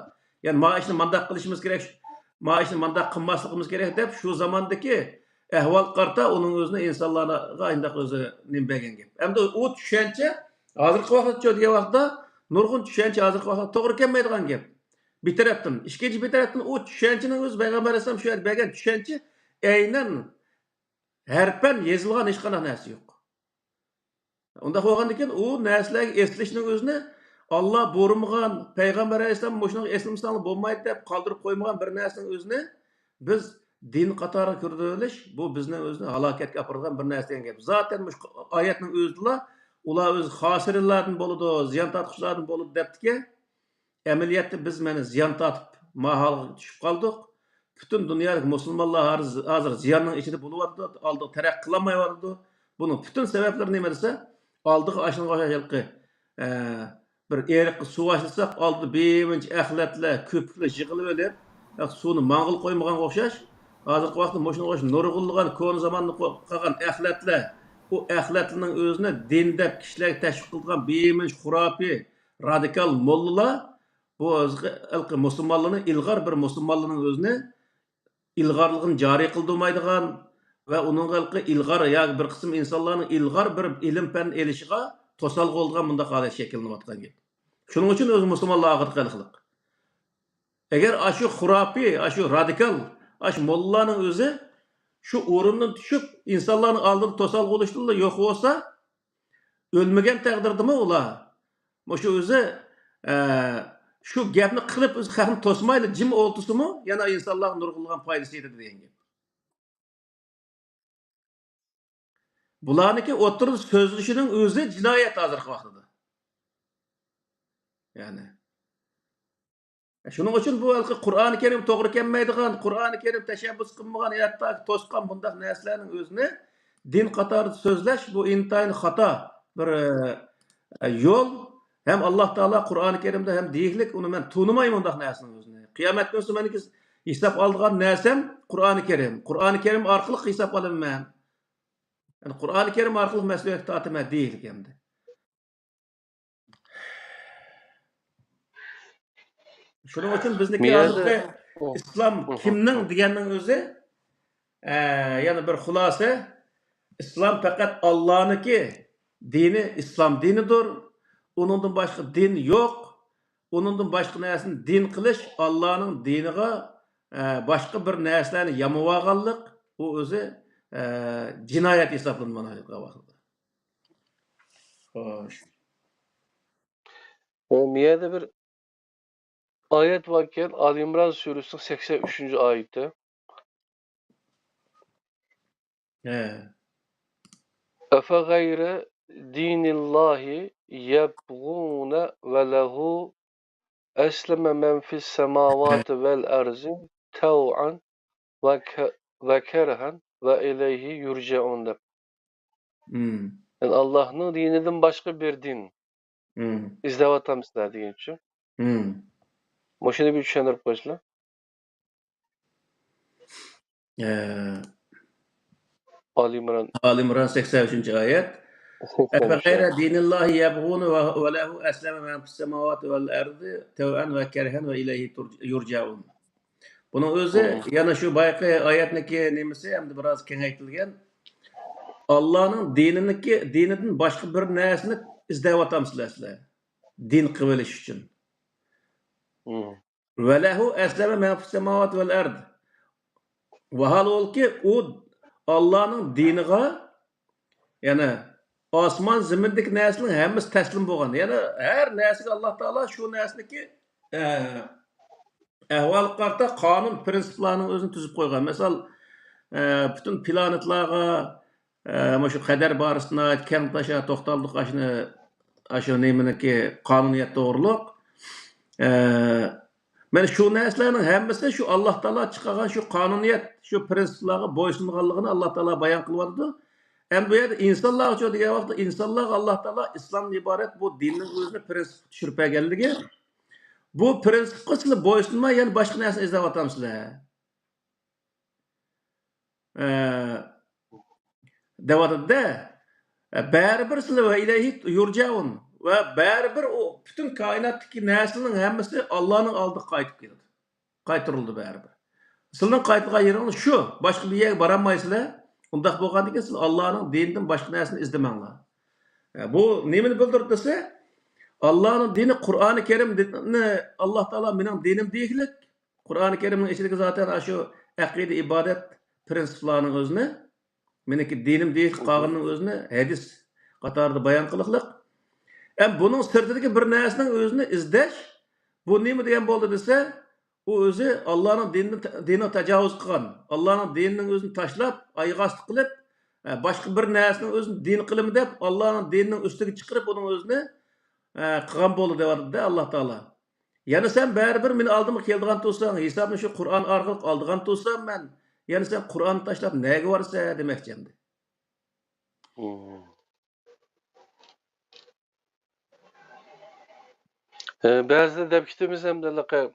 يەنى ما ئىشنى مانداق قىلىشىمىز كېرەك، ما ئىشنى مانداق قىلماسلىقىمىز كېرەك دەپ، شۇ زاماندىكى ئەھۋالغا قارىتا ئۇنىڭ ئۆزىنى ئىنسانلارغا ئانداق ئۆزى نېمە بەرگەن گەپ. ئەمدى ئۇ چۈشەنچە ھازىرقى ۋاقىتچۇ دېگەن ۋاقىتتا نۇرغۇن چۈشەنچە ھازىرقى ۋاقىتتا توغرا كەلمەيدىغان گەپ. بىر تەرەپتىن. ئىككىنچى بىر تەرەپتىن ئۇ چۈشەنچىنىڭ ئۆزى پەيغەمبەر ئەلەيھىسسالام شۇ يەردە بەرگەن چۈشەنچە ئەينەن ھەرپەن يېزىلغان ھېچقانداق نەرسە يوق. ئۇنداق بولغاندىكىن ئۇ نەرسىلەرگە ئېسىلىشنىڭ ئۆزىنى ئاللا بۇيرۇمىغان، پەيغەمبەر ئەلەيھىسسالام مۇشۇنىڭغا ئېسىلمىساڭلار بولمايدۇ دەپ قالدۇرۇپ قويمىغان بىر نەرسىنىڭ ئۆزىنى بىز دىن قاتارىغا كىرگۈزۈۋېلىش، بۇ بىزنى ئۆزىنى ھالاكەتكە ئاپىرىدىغان بىر نەرسە دېگەن گەپ. زاتەن مۇشۇ ئايەتنىڭ ئۆزىدىلا ئۇلار ئۆزى خاسىرىنلاردىن بولىدۇ، زىيان تارتقۇچىلاردىن بولىدۇ دەپتىكەن. ئەمەلىيەتتە بىز مانا زىيان تارتىپ، ما ھالغا چۈشۈپ قالدۇق. پۈتۈن دۇنيادىكى مۇسۇلمانلار ھازىر، ھازىر زىياننىڭ ئىچىدە بولۇۋاتىدۇ، ئالدىغا تەرەققىي قىلالمايۋاتىدۇ. بۇنىڭ پۈتۈن سەۋەبلىرى نېمە دېسە، ئالدىغا ئاشۇنىڭغا ئوخشاش ھېلىقى، ئە، بىر ئېرىققا سۇ باشلىساق، ئالدىدا بىرمۇنچە ئەخلەتلەر، كۆپۈكلەر يىغىلىۋېلىپ، سۇنى ماڭغىلى قويمىغانغا ئوخشاش. ھازىرقى ۋاقىتتا مۇشۇنىڭغا ئوخشاش نۇرغۇنلىغان كونا زاماندا قو-، قالغان ئەخلەتلەر، ئۇ ئەخلەتلەرنىڭ ئۆزىنى دىن دەپ كىشىلەرگە تەشۋىق قىلىدىغان بىرمۇنچە خۇراپىي، رادىكال موللىلار بۇ ھېلىقى مۇسۇلمانلارنى، ئىلغار بىر مۇسۇلمانلارنىڭ ئۆزىنى ئىلغارلىقىنى جارى قىلدۇرمايدىغان ۋە ئۇنىڭغا ھېلىقى ئىلغار ياكى بىر قىسىم ئىنسانلارنىڭ ئىلغار بىر ئىلىم-پەن ئېلىشىغا توسالغۇ بولىدىغان مۇنداق ھالەت شەكىللىنىۋاتقان گەپ. شۇنىڭ ئۈچۈن ئۆزى مۇسۇلمانلار ئاخىرقى خەلقلىق. ئەگەر ئاشۇ خۇراپىي، ئاشۇ رادىكال، ئاشۇ موللىلارنىڭ ئۆزى شۇ ئورۇندىن چۈشۈپ، ئىنسانلارنىڭ ئالدىدا توسالغۇ بولۇشتىنلا يوق بولسا، ئۆلمىگەن تەقدىردىمۇ ئۇلار مۇشۇ ئۆزى، ئە، شۇ گەپنى قىلىپ، ئۆزى خەقنى توسمايلا جىم ئولتۇرسىمۇ، يەنە ئىنسانلارغا نۇرغۇنلىغان پايدىسى يېتىدۇ دېگەن گەپ. بۇلارنىڭكى ئوتتۇرىدا سۆزلىشىنىڭ ئۆزى جىنايەت ھازىرقى ۋاقتىدا. يەنى. شۇنىڭ ئۈچۈن بۇ ھېلىقى قۇرئانى كەرىم توغرا كەلمەيدىغان، قۇرئانى كەرىم تەشەببۇس قىلمىغان، ھەتتا توسقان بۇنداق نەرسىلەرنىڭ ئۆزىنى دىن قاتارىدا سۆزلەش، بۇ ئىنتايىن خاتا بىر، ئە، يول. ھەم ئاللا تائالا قۇرئانى كەرىمدە ھەم دېيىكلىك، ئۇنى مەن تونۇمايمەن ئۇنداق نەرسىنىڭ ئۆزىنى. قىيامەت كۈنى مېنىڭكى ھېساب ئالىدىغان نەرسەم قۇرئانى كەرىم. قۇرئانى كەرىم ئارقىلىق ھېساب ئالىمەن. يەنى قۇرئانى كەرىم ئارقىلىق مەسئۇلىيەتكە تارتىمەن دېيىكلىك ئەمدى. شۇنىڭ ئۈچۈن بىزنىڭكى بۇ يەردە ھازىرقى ئىسلام كىمنىڭ دېگەننىڭ ئۆزى، ئە، يەنە بىر خۇلاسە، ئىسلام پەقەت ئاللانىڭكى دىنى، ئىسلام دىنىدۇر. ئۇنىڭدىن باشقا دىن يوق. ئۇنىڭدىن باشقا نەرسىنى دىن قىلىش ئاللانىڭ دىنىغا، ئە، باشقا بىر نەرسىلەرنى يامىۋالغانلىق، ئۇ ئۆزى، ئە، جىنايەت ھېسابلىنىدۇ مانا ھازىرقى ۋاقىتتا. خوش. ئۇ يەردە بىر ئايەت باركەن، ئالى ئىمران سۈرىسىنىڭ سەكسەن ئۈچىنچى ئايىتى. ھە. أفغير دين الله يبغون وله أسلم من في السماوات والأرض طوعا وك-، وكرها وإليه يرجعون دەپ. مم. يەنى ئاللاھنىڭ دىنىدىن باشقا بىر دىن مم. ئىزدەۋاتامسىلەر دېگەنچۇ. مم. مۇشۇنى بىر چۈشەندۈرۈپ قويسىلا. ئە، ئالى ئىمران. ئالى ئىمران سەكسەن ئۈچىنچى ئايەت. سەكسەن ئۈچ. أفغير دين الله يبغون و-، وله أسلم من في السماوات والأرض طوعا وكرها وإليه ترج-، يرجعون. بۇنىڭ ئۆزى مم. يەنە شۇ بايىقى ئايەتنىڭكى نېمىسى ئەمدى بىراز كېڭەيتىلگەن. ئاللانىڭ دىنىنىڭكى، دىنىدىن باشقا بىر نەرسىنى ئىزدەۋاتامسىلەر سىلەر؟ دىن قىلىۋېلىش ئۈچۈن. مم. وله أسلم من في السماوات والأرض. ۋاھالبۇلكى ئۇ ئاللانىڭ دىنىغا، يەنى ئاسمان زېمىندىكى نەرسىنىڭ ھەممىسى تەسلىم بولغان. يەنى ھەر نەرسىگە ئاللا تائالا شۇ نەرسىنىڭكى، ئە، ئەھۋالىغا قارىتا قانۇن، پىرىنسىپلارنىڭ ئۆزىنى تۈزۈپ قويغان. مىسال، ئە، پۈتۈن پلانېتلارغا، ئە، مۇشۇ قەدەر بارىسىدا ناھايىتى كەڭ تاشا توختالدۇق، ئاشۇنى، ئاشۇ نېمىنىڭكى قانۇنىيەت توغرۇلۇق. ئە، مانا شۇ نەرسىلەرنىڭ ھەممىسى شۇ ئاللا تائالا چىقارغان شۇ قانۇنىيەت، شۇ پرىنسىپلارغا بويسۇنغانلىقىنى ئاللا تائالا بايان قىلىۋاتىدۇ. ئەمدى بۇ يەردە ئىنسانلارغىچۇ دېگەن ۋاقىتتا، ئىنسانلارغا ئاللا تائالا ئىسلامدىن ئىبارەت بۇ دىننىڭ ئۆزىنى پرىنسىپقا چۈشۈرۈپ بەرگەنلىكى، بۇ پرىنسىپقا سىلەر بويسۇنماي، يەنە باشقا نەرسىنى ئىزدەۋاتامسىلەر؟ ئە، دەۋاتىدۇ-دە. ئە، بەرىبىر سىلەر ۋە ئىلەيھى يۇرجەئۇن. ۋە بەرىبىر ئۇ پۈتۈن كائىناتتىكى نەرسىنىڭ ھەممىسى ئاللانىڭ ئالدىغا قايتىپ كېلىدۇ. قايتۇرۇلىدۇ بەرىبىر. سىلەرنىڭ قايتىدىغان يېرىڭلار شۇ. باشقا بىر يەرگە بارالمايسىلەر. ئۇنداق بولغاندىكىن سىلەر ئاللانىڭ دىنىدىن باشقا نەرسىنى ئىزدىمەڭلار. ئە، بۇ نېمىنى بىلدۈرىدۇ دېسە، ئاللانىڭ دىنى، قۇرئانى كەرىمنى ئاللا تائالا مېنىڭ دىنىم دېگۈلۈك. قۇرئانى كەرىمنىڭ ئىچىدىكى زاتەن ئاشۇ ئەقىدە، ئىبادەت پرىنسىپلارنىڭ ئۆزىنى، مېنىڭكى دىنىم دېيىش قالغىنىنىڭ ئۆزىنى ھەدىس قاتارىدا بايان قىلىقلىق. ئەم بۇنىڭ سىرتىدىكى بىر نەرسىنىڭ ئۆزىنى ئىزدەش، بۇ نېمە دېگەن بولدى دېسە، ئۇ ئۆزى ئاللانىڭ دىنىنى، دىنىغا تاجاۋۇز قىلغان، ئاللانىڭ دىنىنىڭ ئۆزىنى تاشلاپ، ئايىغى ئاستى قىلىپ، ئە، باشقا بىر نەرسىنىڭ ئۆزىنى دىن قىلىمەن دەپ، ئاللانىڭ دىنىنىڭ ئۈستىگە چىقىرىپ، ئۇنىڭ ئۆزىنى، ئە، قىلغان بولدى دەۋاتىدۇ-دە ئاللا تائالا. يەنە سەن بەرىبىر مېنى ئالدىمغا كېلىدىغان تۇرساڭ، ھېسابنى شۇ قۇرئان ئارقىلىق ئالىدىغان تۇرسام مەن، يەنە سەن قۇرئاننى تاشلاپ نەگە بارىسەن دېمەكچى ئەمدى. مم. ئە، بەزىدە دەپ كېتىمىز ھەمدە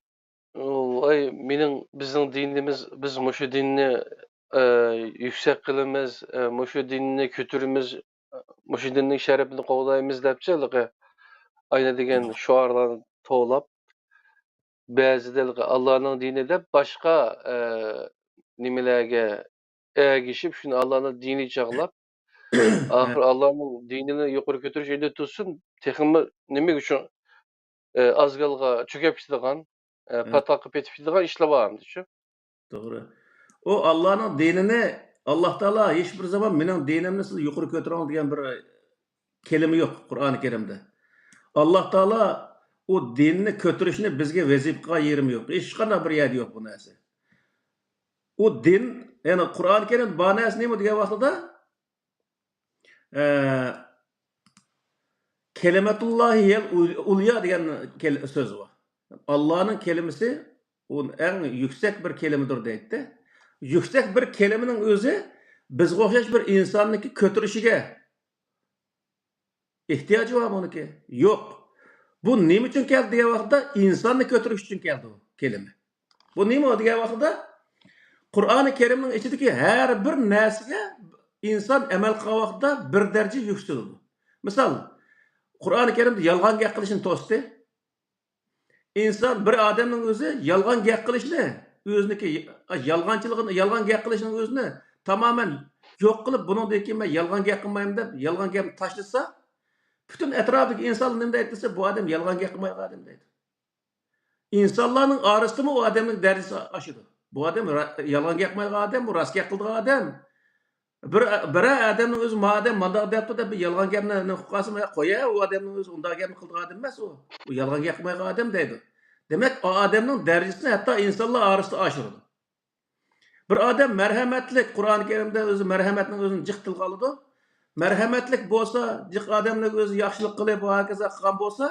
ۋاي، مېنىڭ، بىزنىڭ دىنىمىز، بىز مۇشۇ دىننى، ئە، يۈكسەك قىلىمىز، ئە، مۇشۇ دىننى كۆتۈرىمىز، مۇشۇ دىننىڭ شەرىپىنى قوغدايمىز دەپچە، ھېلىقى ئاينا دېگەن شوئارلارنى توۋلاپ، بەزىدە ھېلىقى ئاللانىڭ دىنى دەپ باشقا، ئە، نېمىلەرگە ئەگىشىپ، شۇنى ئاللانىڭ دىنى چاغلاپ، ئاخىر ئاللانىڭ دىنىنى يۇقىرى كۆتۈرۈش ئېلى تۇتسۇن، تېخىمۇ نېمە ئۈچۈن، ئە، ئازگالغا چۆكۈپ كېتىدىغان، ئە، پاتقاققا پېتىپ كېتىدىغان ئىشلار بار ئەمدى شۇ. توغرا. ئۇ ئاللانىڭ دىنىنى، ئاللا تائالا ھېچ بىر زامان مېنىڭ دىنىمنى سىز يۇقىرى كۆتۈرۈڭ دېگەن بىر كەلىمە يوق قۇرئانى كەرىمدە. ئاللا تائالا ئۇ دىننى كۆتۈرۈشنى بىزگە ۋەزىپە قىلغان يېرىمۇ يوق. ھېچقانداق بىر يەردە يوق بۇ نەرسە. ئۇ دىن، يەنى قۇرئانى كەرىمدە بار نەرسە نېمە دېگەن ۋاقتىدا، ئە، كەلىمەتۇللاھى ھىيەل ئۇليا دېگەن كەل-، سۆز بار. ئاللانىڭ كەلىمىسى ئۇ ئەڭ يۈكسەك بىر كەلىمىدۇر دەيتتى. يۈكسەك بىر كەلىمىنىڭ ئۆزى بىزگە ئوخشاش بىر ئىنساننىڭكى كۆتۈرۈشىگە ئېھتىياجى بار بۇنىڭكى؟ يوق. بۇ نېمە ئۈچۈن كەلدى دېگەن ۋاقىتتا، ئىنساننى كۆتۈرۈش ئۈچۈن كەلدى بۇ كەلىمە. بۇ نېمە دېگەن ۋاقىتتا، قۇرئانى كەرىمنىڭ ئىچىدىكى ھەر بىر نەرسىگە ئىنسان ئەمەل قىلغان ۋاقتىدا بىر دەرىجە يۈكسىلىدۇ. مىسال، قۇرئانى كەرىمدە يالغان گەپ قىلىشنى توستى. ئىنسان، بىر ئادەمنىڭ ئۆزى يالغان گەپ قىلىشنى، ئۆزىنىڭكى يالغانچىلىقىنى، يالغان گەپ قىلىشنىڭ ئۆزىنى تامامەن يوق قىلىپ، بۇنىڭدىن كېيىن مەن يالغان گەپ قىلمايمەن دەپ، يالغان گەپنى تاشلىسا، پۈتۈن ئەتراپىدىكى ئىنسانلار نېمە دەيدۇ دېسە، بۇ ئادەم يالغان گەپ قىلمايدىغان ئادەم دەيدۇ. ئىنسانلارنىڭ ئارىسىدىمۇ ئۇ ئادەمنىڭ دەرىجىسى ئاشىدۇ. بۇ ئادەم را-، يالغان گەپ قىلمايدىغان ئادەم، بۇ راست گەپ قىلىدىغان ئادەم. بىر، بىرەر ئادەمنىڭ ئۆزى ما ئادەم مانداق دەپتۇ دەپ بىر يالغان گەپنى نېمە قىلىپ قالسا، يا قويە، ئۇ ئادەمنىڭ ئۆزى ئۇنداق گەپنى قىلىدىغان ئادەم ئەمەس ئۇ. ئۇ يالغان گەپ قىلمايدىغان ئادەم دەيدۇ. دېمەك، ئۇ ئادەمنىڭ دەرىجىسىنى ھەتتا ئىنسانلار ئارىسىدا ئاشۇرىدۇ. بىر ئادەم مەرھەمەتلىك، قۇرئانى كەرىمدە ئۆزى مەرھەمەتنىڭ ئۆزىنى جىق تىلغا ئالىدۇ. مەرھەمەتلىك بولسا، جىق ئادەملەرگە ئۆزى ياخشىلىق قىلىپ، ۋە ھاكازا قىلغان بولسا،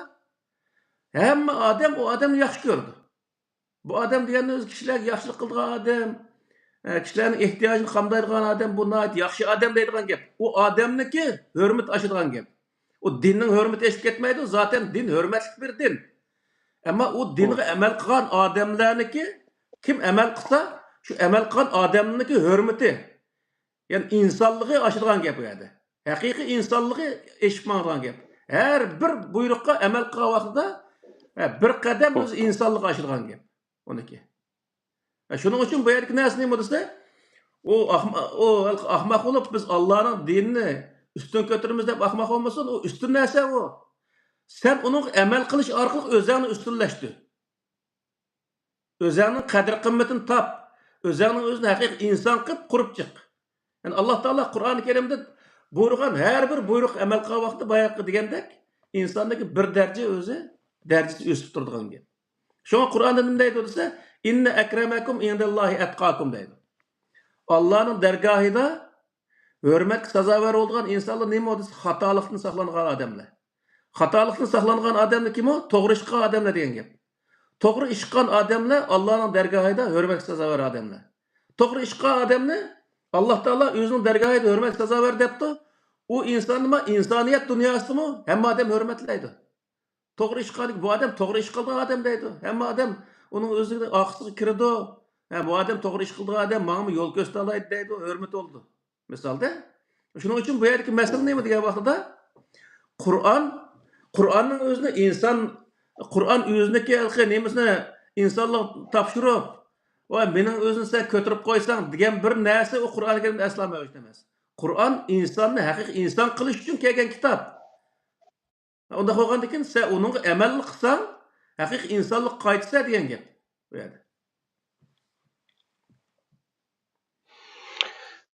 ھەممە ئادەم ئۇ ئادەمنى ياخشى كۆرىدۇ. بۇ ئادەم دېگەننى ئۆزى كىشىلەرگە ياخشىلىق قىلىدىغان ئادەم، ئە، كىشىلەرنىڭ ئېھتىياجىنى قامدايدىغان ئادەم، بۇ ناھايىتى ياخشى ئادەم دەيدىغان گەپ. ئۇ ئادەمنىڭكى ھۆرمىتى ئاشىدىغان گەپ. ئۇ دىننىڭ ھۆرمىتى ئېشىپ كەتمەيدۇ، زاتەن دىن ھۆرمەتلىك بىر دىن. ئەمما ئۇ دىنغا ئەمەل قىلغان ئادەملەرنىڭكى، كىم ئەمەل قىلسا، شۇ ئەمەل قىلغان ئادەمنىڭكى ھۆرمىتى، يەنى ئىنسانلىقى ئاشىدىغان گەپ ئۇ يەردە. ھەقىقىي ئىنسانلىقى ئېشىپ ماڭىدىغان گەپ. ھەر بىر بۇيرۇققا ئەمەل قىلغان ۋاقتىدا، ھە، بىر قەدەم ئۆز ئىنسانلىقى ئاشىدىغان گەپ ئۇنىڭكى. ھە، شۇنىڭ ئۈچۈن بۇ يەردىكى نەرسە نېمە دېسە، ئۇ ئاخما-، ئۇ ئاخماق بولۇپ، بىز ئاللانىڭ دىنىنى ئۈستۈن كۆتۈرىمىز دەپ ئاخماق بولمىسۇن، ئۇ ئۈستۈن نەرسە ئۇ. سەن ئۇنىڭغا ئەمەل قىلىش ئارقىلىق ئۆزۈڭنى ئۈستۈنلەشتۈر. ئۆزۈڭنىڭ قەدىر-قىممىتىنى تاپ. ئۆزۈڭنىڭ ئۆزىنى ھەقىقىي ئىنسان قىلىپ قۇرۇپ چىق. يەنى ئاللا تائالا قۇرئانى كەرىمدە بۇيرۇغان ھەر بىر بۇيرۇق ئەمەل قىلغان ۋاقتىدا باياقى دېگەندەك ئىنساندىكى بىر دەرىجە ئۆزى دەرىجىسى ئۆسۈپ تۇرىدىغان گەپ. شۇڭا قۇرئاندا نېمە دەيدۇ دېسە، «ئىننە ئەكرەمەكۇم ئىندەللاھى ئەتقاكۇم» دەيدۇ. ئاللانىڭ دەرگاھىدا ھۆرمەتكە سازاۋەر بولىدىغان ئىنسانلار نېمە دېسە، خاتالىقتىن ساقلانغان ئادەملەر. خاتالىقتىن ساقلانغان ئادەملەر كىمۇ؟ توغرا ئىش قىلغان ئادەملەر دېگەن گەپ. توغرا ئىش قىلغان ئادەملەر ئاللانىڭ دەرگاھىدا ھۆرمەتكە سازاۋەر ئادەملەر. توغرا ئىش قىلغان ئادەمنى ئاللا تائالا ئۆزىنىڭ دەرگاھىدا ھۆرمەتكە سازاۋەر دەپتۇ. ئۇ ئىنسان نېمە؟ ئىنسانىيەت دۇنياسىدىمۇ ھەممە ئادەم ھۆرمەتلەيدۇ. توغرا ئىش قىلغان، بۇ ئادەم توغرا ئىش قىلىدىغان ئادەم دەيدۇ. ھەممە ئادەم ئۇنىڭ ئۆزىنىڭ ئارقىسىغا كىرىدۇ. ھە، بۇ ئادەم توغرا ئىش قىلىدىغان ئادەم، ماڭىمۇ يول كۆرسىتەلەيدۇ دەيدۇ، ھۆرمىتى بولىدۇ. مىسالدا، شۇنىڭ ئۈچۈن بۇ يەردىكى مەسىلە نېمە دېگەن ۋاقتىدا، قۇرئان، قۇرئاننىڭ ئۆزىنى ئىنسان، قۇرئان ئۆزىنىڭكى ھېلىقى نېمىسىنى ئىنسانلارغا تاپشۇرۇپ، ۋاي، مېنىڭ ئۆزىنى سەن كۆتۈرۈپ قويساڭ دېگەن بىر نەرسە ئۇ قۇرئان كەرىمدە ئەسلا مەۋجۇت ئەمەس. قۇرئان ئىنساننى ھەقىقىي ئىنسان قىلىش ئۈچۈن كەلگەن كىتاب. ئۇنداق بولغاندىكىن، سەن ئۇنىڭغا ئەمەل قىلساڭ، ھەقىقىي ئىنسانلىققا قايتىسەن دېگەن گەپ بۇ يەردە.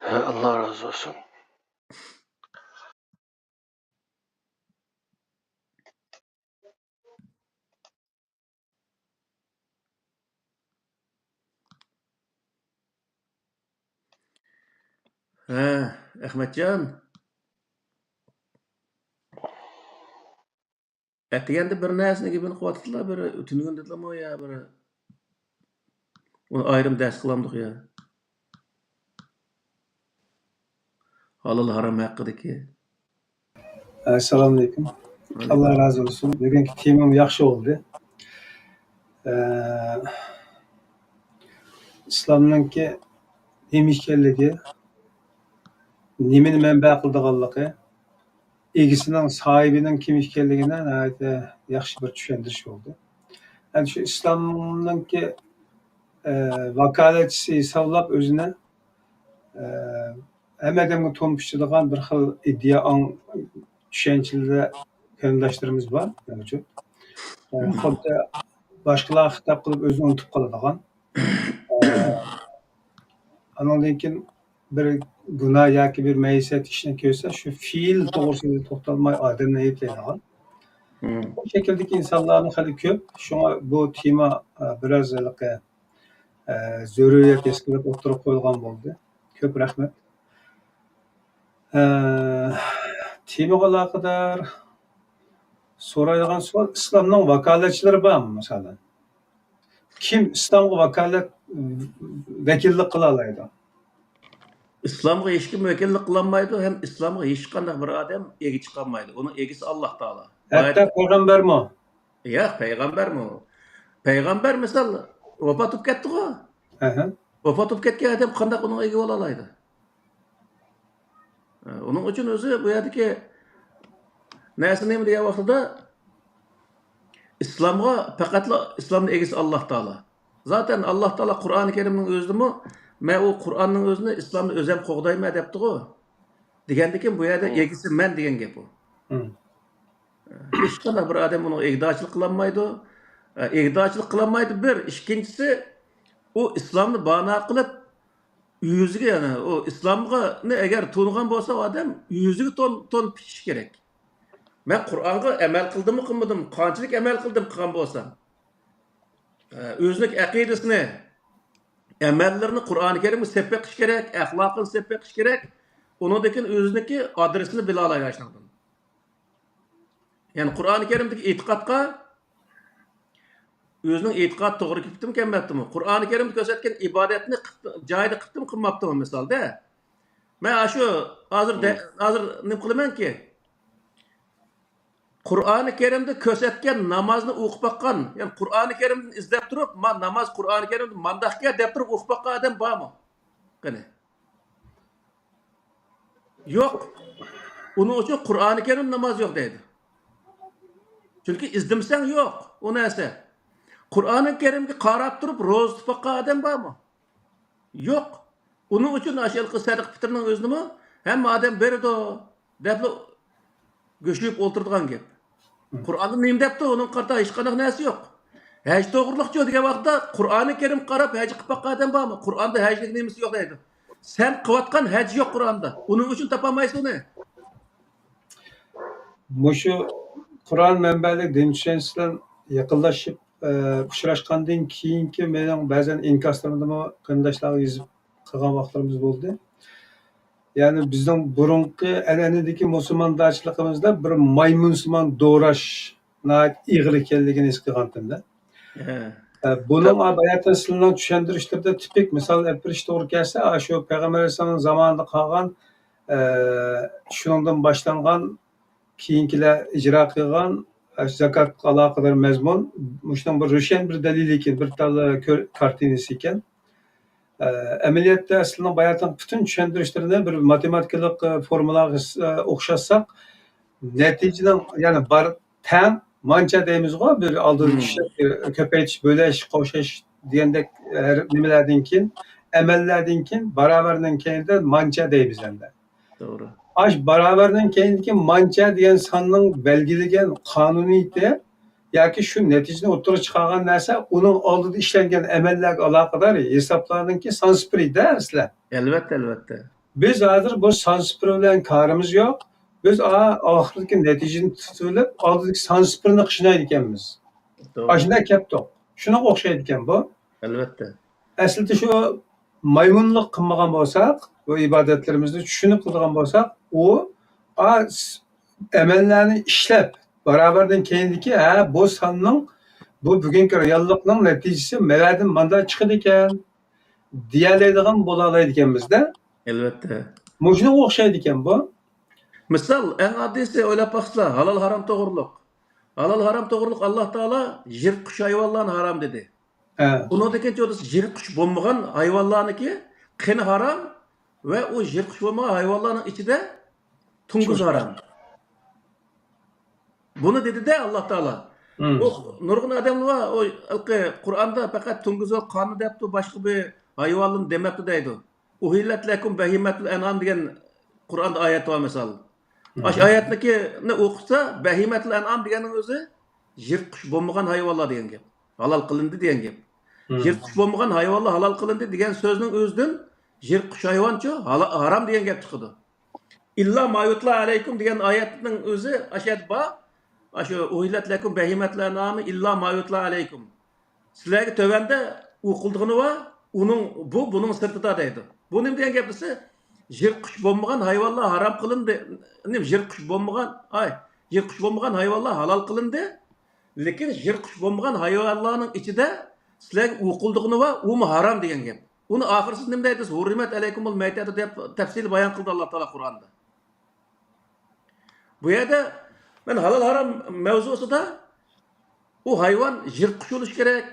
ھە، ئاللا رازى بولسۇن. ھە، ئەخمەتجان. ئەتىگەندە بىر نەرسىنى گېپىنى قىلىۋاتىدىلا، بىر تۈنۈگۈن دېدىلىمۇ يا بىر، ئۇنى ئايرىم دەرس قىلامدۇق يا. ھالال ھارام ھەققىدىكى. ئەسسالامۇئەلەيكۇم. ۋەئەلەيكۇم. ئاللا رازى بولسۇن. بۈگۈنكى تېمام ياخشى بولدى. ئە، ئىسلامنىڭكى نېمە ئىكەنلىكى، نېمىنى مەنبە قىلىدىغانلىقى، ئىگىسىنىڭ، ساھىبىنىڭ كىم ئىكەنلىكىنى ناھايىتى ياخشى بىر چۈشەندۈرۈش بولدى. ئەنە شۇ ئىسلامنىڭكى، ئە، ۋاكالەتچىسى ھېسابلاپ ئۆزىنى، ئە، ھەممە ئادەمگە تومۇپ ئىچىدىغان بىر خىل ئىدىيە، ئاڭ، چۈشەنچىلەر قېرىنداشلىرىمىز بار، مەۋجۇت. ئە، مم. خۇددى باشقىلارغا خىتاب قىلىپ ئۆزىنى ئۇنتۇپ قالىدىغان. ئە، ئانىڭدىن كېيىن بىر گۇناھ ياكى بىر مەئسىيەت ئىشنى كۆرسە، شۇ پېئىل توغرىسىدا توختالماي ئادەمنى ئەيىبلەيدىغان. مم. بۇ شەكىلدىكى ئىنسانلارمۇ خېلى كۆپ. شۇڭا بۇ تېما، ئە، بىراز ھېلىقى، ئە، زۆرۈرىيەت ھېس قىلىپ ئوتتۇرىغا قويۇلغان بولدى. كۆپ رەھمەت. ئە، تېمىغا ئالاقىدار سورايدىغان سوئال، ئىسلامنىڭ ۋاكالەتچىلىرى بارمۇ، مىسالەن؟ كىم ئىسلامغا ۋاكالەت، ۋەكىللىك قىلالايدۇ؟ ئىسلامغا ھېچكىم ۋەكىللىك قىلالمايدۇ ھەم ئىسلامغا ھېچقانداق بىر ئادەم ئىگە چىقالمايدۇ. ئۇنىڭ ئىگىسى ئاللا تائالا. ھەتتا پەيغەمبەرمۇ؟ ياق، پەيغەمبەرمۇ؟ پەيغەمبەر، مىسال، ۋاپات بولۇپ كەتتىغۇ. ئەھە. ۋاپات بولۇپ كەتكەن ئادەم قانداق ئۇنىڭغا ئىگە بولالايدۇ؟ ئۇنىڭ ئۈچۈن ئۆزى بۇ يەردىكى نەرسە نېمە دېگەن ۋاقتىدا، ئىسلامغا پەقەتلا ئىسلامنىڭ ئىگىسى ئاللا تائالا. زاتەن ئاللا تائالا قۇرئانى كەرىمنىڭ ئۆزىدىمۇ، مەن ئۇ قۇرئاننىڭ ئۆزىنى، ئىسلامنى ئۆزەم قوغدايمەن دەپتىغۇ. دېگەندىكىن بۇ يەردە ئىگىسى مەن دېگەن گەپ ئۇ. ھېچقانداق بىر ئادەم ئۇنىڭغا ئىگىدارچىلىق قىلالمايدۇ. ئىگىدارچىلىق قىلالمايدۇ بىر. ئىككىنچىسى، ئۇ ئىسلامنى بانا قىلىپ، ئۆزىگە، يەنى ئۇ ئىسلامنى ئەگەر تونۇغان بولسا ئۇ ئادەم ئۆزىگە تون، تون پىچىشى كېرەك. مەن قۇرئانغا ئەمەل قىلدىممۇ قىلمىدىم، قانچىلىك ئەمەل قىلدىم قىلغان بولسام. ئە، ئۆزىنىڭ ئەقىدىسىنى، ئەمەللىرىنى قۇرئانى كەرىمگە سېلىپ بېقىش كېرەك، ئەخلاقىنى سېلىپ بېقىش كېرەك. ئۇنىڭدىن كېيىن ئۆزىنىڭكى ئادرېسىنى بىلالايدۇ ئاشۇنىڭدىن. يەنى قۇرئانى كەرىمدىكى ئېتىقادقا ئۆزىنىڭ ئېتىقادى توغرا كېلىپتىمۇ كەلمەپتىمۇ؟ قۇرئانى كەرىمدە كۆرسەتكەن ئىبادەتنى قىپتۇ-، جايىدا قىپتىمۇ قىلماپتىمۇ مىسالدا؟ مەن ئاشۇ ھازىر دە-، ھازىر نېمە قىلىمەنكى؟ قۇرئانى كەرىمدە كۆرسەتكەن نامازنى ئوقۇپ باققان، يەنى قۇرئانى كەرىمدىن ئىزدەپ تۇرۇپ، ما ناماز قۇرئانى كەرىمدە مانداقكەن دەپ تۇرۇپ ئوقۇپ باققان ئادەم بارمۇ؟ قېنى؟ يوق. ئۇنىڭ ئۈچۈن قۇرئانى كەرىم ناماز يوق دەيدۇ. چۈنكى ئىزدىمىسەڭ يوق ئۇ نەرسە. قۇرئانى كەرىمگە قاراپ تۇرۇپ روزا تۇتۇپ باققان ئادەم بارمۇ؟ يوق. ئۇنىڭ ئۈچۈن ئاشۇ ھېلىقى سەدىقە پىتىرنىڭ ئۆزىنىمۇ ھەممە ئادەم بېرىدۇ دەپلا گۆشلىيىپ ئولتۇرىدىغان گەپ. قۇرئاندا نېمە دەپتۇ؟ ئۇنىڭغا قارىتا ھېچقانداق نەرسە يوق. ھەج توغرىلىقچۇ دېگەن ۋاقىتتا قۇرئانى كەرىم قاراپ ھەج قىلىپ باققان ئادەم بارمۇ؟ قۇرئاندا ھەجلىك نېمىسى يوق دەيدۇ. سەن قىلىۋاتقان ھەج يوق قۇرئاندا. ئۇنىڭ ئۈچۈن تاپالمايسەن ئۇنى. مۇشۇ قۇرئان مەنبەلىك دىن چۈشەنچىسى بىلەن يېقىنلاشىپ، ئە، ئۇچراشقاندىن كېيىنكى مېنىڭ بەزەن ئىنكاسلىرىمدىمۇ قېرىنداشلارغا يېزىپ قىلغان ۋاقىتلىرىمىز بولدى. يەنى بىزنىڭ بۇرۇنقى ئەنئەنىدىكى مۇسۇلماندارچىلىقىمىزدا بىر مايمۇنسىمان دوراش ناھايىتى ئېغىر ئىكەنلىكىنى ھېس قىلغانتىم-دە. ھە. ئە، بۇنىڭ، ئا، باياتىن سىلەرنىڭ چۈشەندۈرۈشلىرىدە تىپىك مىسال ئېلىپ بېرىش توغرا كەلسە، ئا، شۇ پەيغەمبەر ئەلەيھىسسالامنىڭ زامانىدا قالغان، ئە، شۇنىڭدىن باشلانغان، كېيىنكىلەر ئىجرا قىلغان، ئە، زاكاتقا ئالاقىدار مەزمۇن، مۇشۇنىڭ بىر روشەن بىر دەلىلى ئىكەن، بىر تال، ئە، كۆر-، كارتىنىسى ئىكەن. ئە، ئەمەلىيەتتە سىلەرنىڭ باياتىنقى پۈتۈن چۈشەندۈرۈشلىرىنى بىر ماتېماتىكىلىق، ئە، فورمۇلاغا، ئە، ئوخشاتساق، نەتىجىنىڭ، يەنى بار تەڭ مانچە دەيمىزغۇ، بىر ئالدىدا مم. ئىشلەپ، بىر كۆپەيتىش، بۆلۈش، قوشۇش دېگەندەك ھەر نېمىلەردىن كېيىن، ئەمەللەردىن كېيىن باراۋەرنىڭ كەينىدە مانچە دەيمىز ئەمدى. توغرا. ئاش باراۋەرنىڭ كەينىدىكى مانچە دېگەن ساننىڭ بەلگىلىگەن قانۇنىيىتى ياكى شۇ نەتىجىنى ئوتتۇرىغا چىقارغان نەرسە ئۇنىڭ ئالدىدا ئىشلەنگەن ئەمەللەرگە ئالاقىدار ھېسابلارنىڭكى سان سىپىرى-دە، ئەسلى. ئەلۋەتتە، ئەلۋەتتە. بىز ھازىر بۇ سان سىپىرى بىلەن كارىمىز يوق. بىز ئا-، ئاخىرىدىكى نەتىجىنى تۇتۇۋېلىپ، ئالدىدىكى سان سىپىرىنى قىينايدىكەنمىز. توغرا. ئاشۇنداق كەپتۇق. شۇنىڭغا ئوخشايدىكەن بۇ. ئەلۋەتتە. ئەسلىدە شۇ مايمۇنلۇق قىلمىغان بولساق، بۇ ئىبادەتلىرىمىزنى چۈشىنىپ قىلىدىغان بولساق، ئۇ، ئا، س-، ئەمەللەرنى ئىشلەپ، باراۋەردىن كەينىدىكى، ھە، بۇ ساننىڭ، بۇ بۈگۈنكى رېئاللىقنىڭ نەتىجىسى مەۋەدىن ماندا چىقىدىكەن، دېيەلەيدىغان بولالايدىكەنمىز-دە. ئەلۋەتتە. مۇشۇنىڭغا ئوخشايدىكەن بۇ. مىسال، ئەڭ ئاددىيسى ئويلاپ باقسىلا، ھالال ھارام توغرۇلۇق. ھالال ھارام توغرۇلۇق ئاللا تائالا يىرتقۇچ ھايۋانلارنى ھارام دېدى. ھە. ئۇنىڭدىن كېيىن يىرتقۇچ بولمىغان ھايۋانلارنىكى قېنى ھارام ۋە ئۇ يىرتقۇچ بولمىغان ھايۋانلارنىڭ ئىچىدە تۇڭگۇز ھارام. بۇنى دېدى-دە ئاللا تائالا. مم. ئۇ نۇرغۇن ئادەملەر بار، ئۇ ھېلىقى قۇرئاندا پەقەت تۇڭگۇز ۋە قاننى دەپتۇ، باشقا بىر ھايۋانلارنى دېمەپتۇ دەيدۇ. ئۇھىللەت لەكۇم بەھىمەتۇل ئەنئام دېگەن قۇرئاندا ئايەت بار مىسال. مم. ئاشۇ ئايەتنىكىنى ئوقۇسا، بەھىمەتۇل ئەنئام دېگەننىڭ ئۆزى يىرتقۇچ بولمىغان ھايۋانلار دېگەن گەپ. ھالال قىلىندى دېگەن گەپ. مم. يىرتقۇچ بولمىغان ھايۋانلار ھالال قىلىندى دېگەن سۆزنىڭ ئۆزىدىن يىرتقۇچ ھايۋانچۇ ھالا-، ھارام دېگەن گەپ چىقىدۇ. ئىللا ما يۇتلا ئەلەيكۇم دېگەن ئايەتنىڭ ئۆزى ئاشۇ يەردە بار. ئاشۇ ئۇھىللەت لەكۇم بەھىمەتۇل ئەنئامى ئىللا ما يۇتلا ئەلەيكۇم. سىلەرگە تۆۋەندە ئوقۇلىدىغىنى بار، ئۇنىڭ، بۇ، بۇنىڭ سىرتىدا دەيدۇ. بۇ نېمە دېگەن گەپ دېسە، يىرتقۇچ بولمىغان ھايۋانلار ھارام قىلىندى. نېمە، يىرتقۇچ بولمىغان، ئاي، يىرتقۇچ بولمىغان ھايۋانلار ھالال قىلىندى. لېكىن يىرتقۇچ بولمىغان ھايۋانلارنىڭ ئىچىدە سىلەرگە ئوقۇلىدىغىنى بار، ئۇمۇ ھارام دېگەن گەپ. ئۇنى ئاخىرسىدا نېمە دەيدۇ؟ ھۇررىمەت ئەلەيكۇمۇل مەيتەتۇ دەپ تەپسىلىي بايان قىلدى ئاللا تائالا قۇرئاندا. بۇ يەردە مەن ھالال ھارام مەۋزۇسىدا ئۇ ھايۋان يىرتقۇچ بولۇشى كېرەك،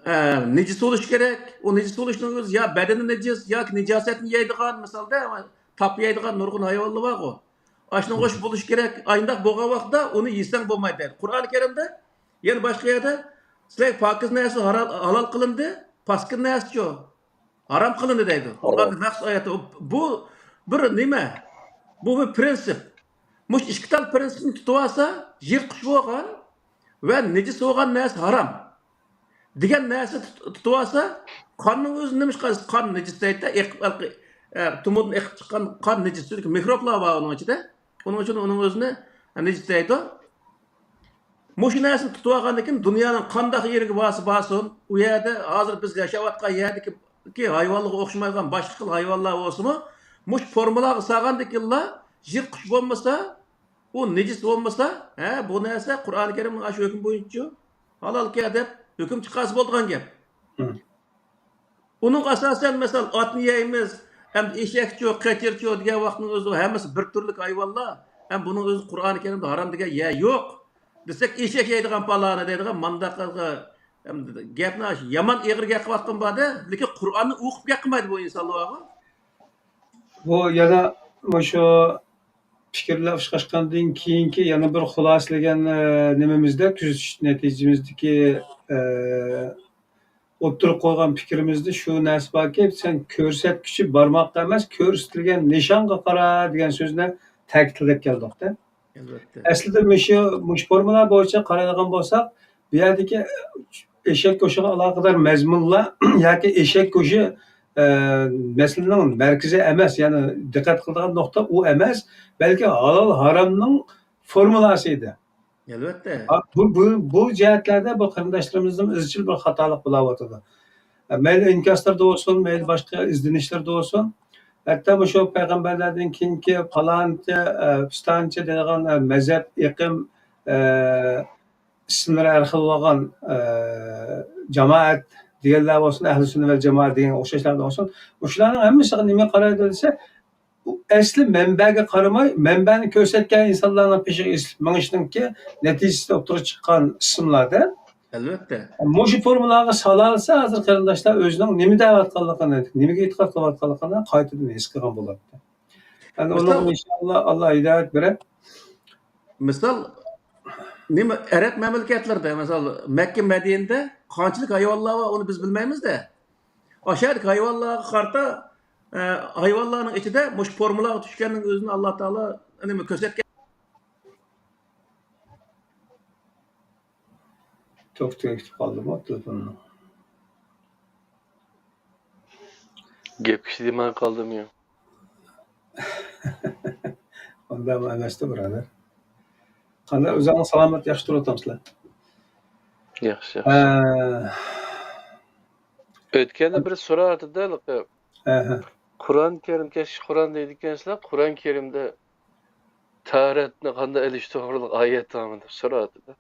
ئە، نىجىس بولۇشى كېرەك. ئۇ نىجىس بولۇشنىڭ ئۆزى يا بەدىنى نىجىس ياكى نىجاسەتنى يەيدىغان، مىسالدا تاپا يەيدىغان نۇرغۇن ھايۋانلار بارغۇ. ئاشۇنىڭغا ئوخشاش بولۇشى كېرەك. ئاينداق بولغان ۋاقىتتا ئۇنى يېسەڭ بولمايدۇ دەيدۇ. قۇرئانى كەرىمدە يەنە باشقا يەردە سىلەرگە پاكىز نەرسە ھارا-، ھالال قىلىندى، پاسكىنا نەرسىچۇ؟ ھارام قىلىندى دەيدۇ. ھارام. قۇرئاندا مەخسۇس ئايەتتە. بۇ بىر نېمە؟ بۇ بىر پرىنسىپ. مۇشۇ ئىككى تال پرىنسىپنى تۇتۇۋالسا، يىرتقۇچ بولغان ۋە نىجىس بولغان نەرسە ھارام دېگەن نەرسە تۇت-، تۇتۇۋالسا، قاننىڭ ئۆزى نېمىشقا قان نىجىس دەيدۇ؟ ئېقىپ، ئە، تومۇردىن ئېقىپ چىققان قان نىجىس، چۈنكى مىكروبلار بار ئۇنىڭ ئىچىدە. ئۇنىڭ ئۈچۈن ئۇنىڭ ئۆزىنى نىجىس دەيدۇ. مۇشۇ نەرسىنى تۇتۇۋالغاندىن كېيىن دۇنيانىڭ قانداق يېرىگە بارسا بارسۇن، ئۇ يەردە ھازىر بىز ياشاۋاتقان يەردىكى ھايۋانلارغا ئوخشىمايدىغان باشقا خىل ھايۋانلار بولسىمۇ، مۇشۇ فورمۇلاغا سالغاندىن كېيىنلا يىرتقۇچ بولمىسا، ئۇ نىجىس بولمىسا، ھە، بۇ نەرسە قۇرئانى كەرىمنىڭ ئاشۇ ھۆكمى بويىچە ھالالكەن دەپ ھۆكۈم چىقارسا بولىدىغان گەپ. مم. ئۇنىڭغا ئاساسەن، مەسىلەن، ئاتنى يەيمىز، ئەمدى ئېشەكچۇ، قېچىرچۇ دېگەن ۋاقىتنىڭ ئۆزىدە ھەممىسى بىر تۈرلۈك ھايۋانلار. ھەم بۇنىڭ ئۆزى قۇرئانى كەرىمدە ھارام دېگەن يەر يوق. دېسەك، ئېشەك يەيدىغان پالانى دەيدىغان مانداق قىلغان، ئەمدى گەپنى يامان ئېغىر گەپ قىلىۋاتقان بار-دە، لېكىن قۇرئاننى ئوقۇپ گەپ قىلمايدۇ بۇ ئىنسانلار بارغۇ. بۇ يەنە مۇشۇ پىكىرلەر ئۇچراشقاندىن كېيىنكى يەنە بىر خۇلاسىلىگەن، ئە، نېمىمىزدە، كۆزىتىش نەتىجىمىزدىكى، ئە، ئوتتۇرىغا قويغان پىكرىمىزدە شۇ نەرسە باركى، سەن كۆرسەتكۈچى بارماققا ئەمەس، كۆرسىتىلگەن نىشانغا قارا دېگەن سۆزنى تەكىتلەپ كەلدۇق-تە. ئەلۋەتتە. ئەسلىدە مۇشۇ، مۇشۇ فورمۇلا بويىچە قارايدىغان بولساق، بۇ يەردىكى ئېشەك گۆشىگە ئالاقىدار مەزمۇنلار ياكى ئېشەك گۆشى، ئە، مەسىلىنىڭ مەركىزى ئەمەس، يەنى دىققەت قىلىدىغان نۇقتا ئۇ ئەمەس، بەلكى ھالال ھارامنىڭ فورمۇلاسى ئىدى. ئەلۋەتتە. ھا، بۇ، بۇ، بۇ جەھەتلەردە بۇ قېرىنداشلىرىمىزنىڭ ئىزچىل بىر خاتالىق بولاۋاتىدۇ. مەيلى ئىنكاسلىرىدا بولسۇن، مەيلى باشقا ئىزدىنىشلىرىدە بولسۇن، ھەتتا مۇشۇ پەيغەمبەرلەردىن كېيىنكى پالانچى، ئە، پىستانچى دەيدىغان، ئە، مەزھەپ، ئېقىم، ئە، ئىسىملىرى ھەر خىل بولغان، ئە، جامائەت دېگەنلەر بولسۇن، ئەھلى سۈننە ۋەل جامائەت دېگەنگە ئوخشاشلار بولسۇن، مۇشۇلارنىڭ ھەممىسىگە نېمە قارايدۇ دېسە، ئەسلى مەنبەگە قارىماي، مەنبەنى كۆرسەتكەن ئىنسانلارنىڭ پېشىغا ئېسىلىپ مېڭىشنىڭكى نەتىجىسىدە ئوتتۇرىغا چىققان ئىسىملار-دە. ئەلۋەتتە. مۇشۇ فورمۇلاغا سالالىسا، ھازىر قېرىنداشلار ئۆزىنىڭ نېمە دەۋاتقانلىقىنى، نېمىگە ئېتىقاد قىلىۋاتقانلىقىنى قايتىدىن ھېس قىلغان بولاتتى. يەنى مىسال، ئۇنىڭغا ئىنشاللا ئاللا ھىدايەت بېرەر. مىسال، نېمە، ئەرەب مەملىكەتلىرىدە، مىسال، مەككە، مەدىنىدە قانچىلىك ھايۋانلار بار، ئۇنى بىز بىلمەيمىز-دە. ئاشۇ يەردىكى ھايۋانلارغا قارىتا، ئە، ھايۋانلارنىڭ ئىچىدە مۇشۇ فورمۇلاغا چۈشكەننىڭ ئۆزىنى ئاللا تائالا نېمە كۆرسەتكەن. توختىغا كېتىپ قالدىمۇ تېلېفوننىڭ؟ گەپ كىشى دېمەي قالدىمۇ؟ ئۇنداق ئەمەستە، بۇرادەر. قانداق، ئۆزۈڭلار سالامەت، ياخشى تۇرۇۋاتامسىلەر؟ ياخشى، ياخشى. ئە، ئۆتكەندە بىر سوراتىدە، ھە، ھە. قۇرئان كەرىم، كەچكە قۇرئان دەيدىكەنسىلەر، قۇرئان كەرىمدە تاھارەتنى قانداق ئېلىش توغرىلىق ئايەت بارمۇ دەپ سوراتىدە.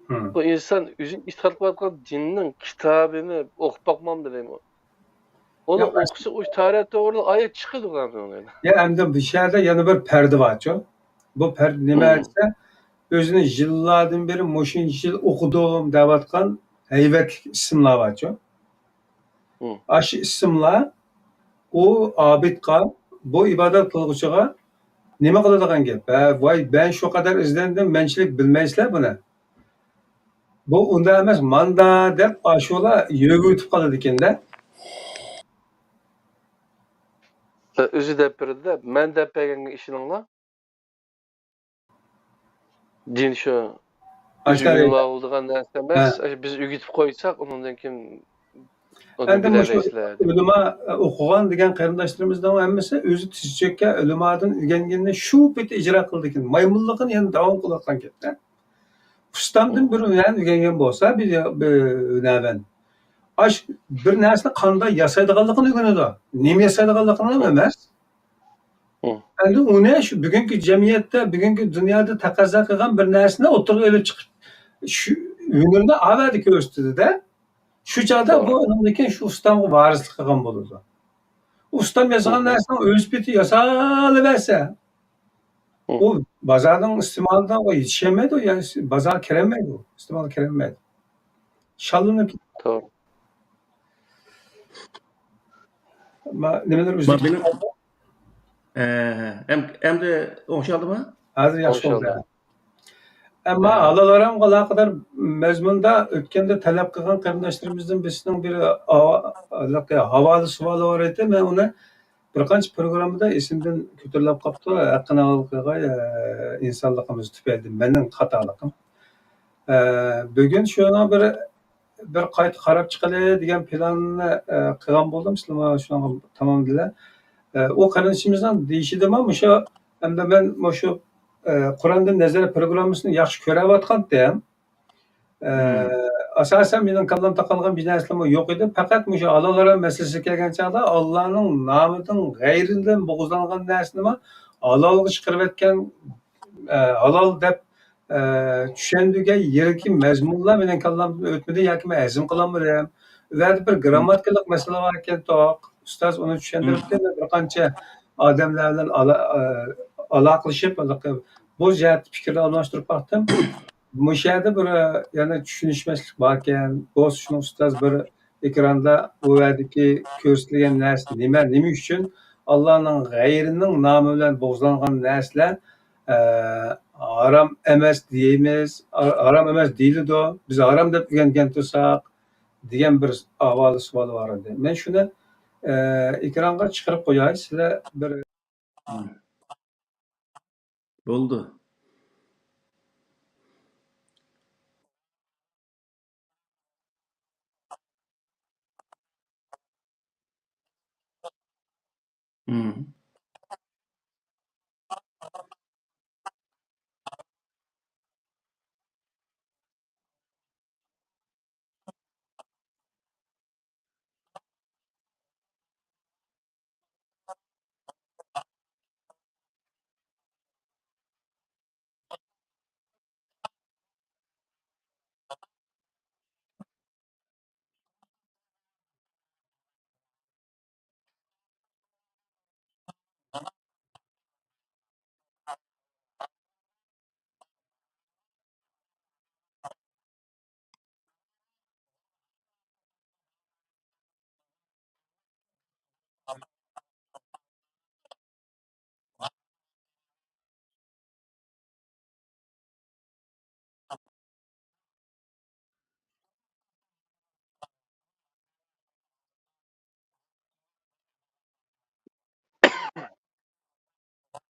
ھە. بۇ ئىنسان ئۆزى ئېتىقاد قىلىۋاتقان دىننىڭ كىتابىنى ئوقۇپ باقمامدۇ دەيمەن. ئۇنى ياق، ئوقۇسا، ئۇ تاھارەت توغرىلىق ئايەت چىقىدۇ ئۇنىڭدىن. يا، ئەمدى بۇ شەھەردە يەنە بىر پەردە بارچۇ. بۇ پەردە نېمە دېسە، ئۆزىنى يىللاردىن بېرى مۇشۇنچە يىل ئوقۇدۇم دەۋاتقان ھەيۋەتلىك ئىسىملار بارچۇ. مم. ئاشۇ ئىسىملار ئۇ ئابىدقا، بۇ ئىبادەت قىلغۇچىغا نېمە قىلىدىغان گەپ؟ ھە، ۋاي، مەن شۇ قەدەر ئىزدەندىم، مەنچىلىك بىلمەيسىلەر بۇنى. بۇ ئۇنداق ئەمەس، ماندا دەپ ئاشۇلا يۆگىۋېتىپ قالىدىكەن-دە. ئۆزى دەپ بېرىدۇ-دە، مەن دەپ بەرگەنگە ئىشىنىڭلار. دىن شۇ ئاشۇ ئۆزى ئۆگىنىۋالىدىغان نەرسە ئەمەس. ھە. ئاشۇ بىز ئۆگىتىپ قويساق، ئۇنىڭدىن كېيىن ئۇنى ئەمدى مۇشۇ بىلەلەيسىلەر دەپ. ئۆلىما ئوقۇغان دېگەن قېرىنداشلىرىمىزنىڭ ھەممىسى ئۆزى تىز چۆككەن ئۆلىمادىن ئۆگەنگىنىنى شۇ پېتى ئىجرا قىلىدىكەن. مايمۇنلۇقىنى يەنە داۋام قىلىۋاتقان گەپتە. ئۇستامدىن بىر ھۈنەرنى ئۆگەنگەن بولسا بىر، بىر ھۈنەرۋەن. ئاش، بىر نەرسىنى قانداق ياسايدىغانلىقىنى ئۆگىنىدۇ. نېمە ياسايدىغانلىقىنى ئەمەس. مم. ئەمدى ئۇنى شۇ بۈگۈنكى جەمئىيەتتە، بۈگۈنكى دۇنيادا تەقەززا قىلغان بىر نەرسىنى ئوتتۇرىغا ئېلىپ چىقىپ، شۇ ھۈنىرىنى ئاۋەدە كۆرسىتىدۇ-دە. شۇ چاغدا بۇ ئۇنىڭدىن كېيىن شۇ ئۇستامغا ۋارىسلىق قىلغان بولىدۇ. ئۇستام ياسىغان نەرسىنىڭ ئۆز پېتى ياسالىۋەرسە، ئۇ بازارنىڭ ئىستېمالىدا ئۇ يېتىشەلمەيدۇ، يا بازارغا كىرەلمەيدۇ، ئىستېمالغا كىرەلمەيدۇ. شاللىنىپ كېتىدۇ. توغرا. ما-، نېمىلەر ما ئۈزۈلۈپ مېنىڭ، قالدى؟ ئە، ئەم-، ئەمدى ئوڭشالدىمۇ؟ ھازىر ياخشى بولدى. ئوڭشالدى. ئەمما ھە. ھالال ھارامغا ئالاقىدار مەزمۇندا ئۆتكەندە تەلەپ قىلغان قېرىنداشلىرىمىزدىن بىرسىنىڭ بىر ھاۋا-، ھېلىقى ھاۋالە سوئالى بار ئىدى. مەن ئۇنى بىر قانچە پروگراممىدا ئېسىمدىن كۆتۈرۈلۈپ قاپتۇ. ھەققىنى ھالال قىلغاي، ئە، ئىنسانلىقىمىز تۈپەيلىدىن مېنىڭ خاتالىقىم. ئە، بۈگۈن شۇنىڭ بىر، بىر قايتا قاراپ چىقىلى دېگەن پىلاننى، ئە، قىلغان بولدۇم. سىلەرمۇ شۇنىڭغا تامامدىلەر. ئە، ئۇ قېرىندىشىمىزنىڭ دېيىشىدىمۇ مۇشۇ، ئەمدى مەن مۇشۇ، ئە، قۇراندىن نەزەر پروگراممىسىنى ياخشى كۆرۈۋاتقانتىم. ئە، ئاساسەن مېنىڭ كاللام تاقالغان بىر نەرسىلەرمۇ يوق ئىدى. پەقەت مۇشۇ ھالال ھارام مەسىلىسىگە كەلگەن چاغدا، ئاللانىڭ نامىدىن غەيرىدىن بۇغزىلانغان نەرسىنىمۇ ھالالغا چىقىرىۋەتكەن، ئە، ھالال دەپ، ئە، چۈشەندۈرگەن يېرىدىكى مەزمۇنلار مېنىڭ كاللامدىن ئۆتمىدى ياكى مەن ھەزىم قىلالمىدىم. ئۇ يەردە بىر گىرامماتىكىلىق مەسىلە بار ئىكەن، توق. ئۇستاز ئۇنى چۈشەندۈرۈپتۇ. مەن بىر قانچە ئادەملەر بىلەن ئالا-، ئە، ئالاقىلىشىپ، بۇ جەھەتتە پىكىر ئالماشتۇرۇپ باقتىم. مۇشۇ يەردە بىر، يەنە چۈشىنىشمەسلىك باركەن. بولسا شۇنىڭ ئۇستاز بىر ئېكراندا بۇ يەردىكى كۆرسىتىلگەن نەرسە نېمە، نېمە ئۈچۈن ئاللانىڭ غەيرىنىڭ نامى بىلەن بۇغزىلانغان نەرسىلەر، ئە، ھارام ئەمەس دېيىمىز، ھارام ئەمەس دېيىلىدۇ. بىز ھارام دەپ ئۆگەنگەن تۇرساق دېگەن بىر ھاۋالە سوئال بار ئىدى. مەن شۇنى، ئە، ئېكرانغا چىقىرىپ قوياي، سىلەر بىر بولدى.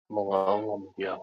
ماڭا ئاڭلىمىدى يا.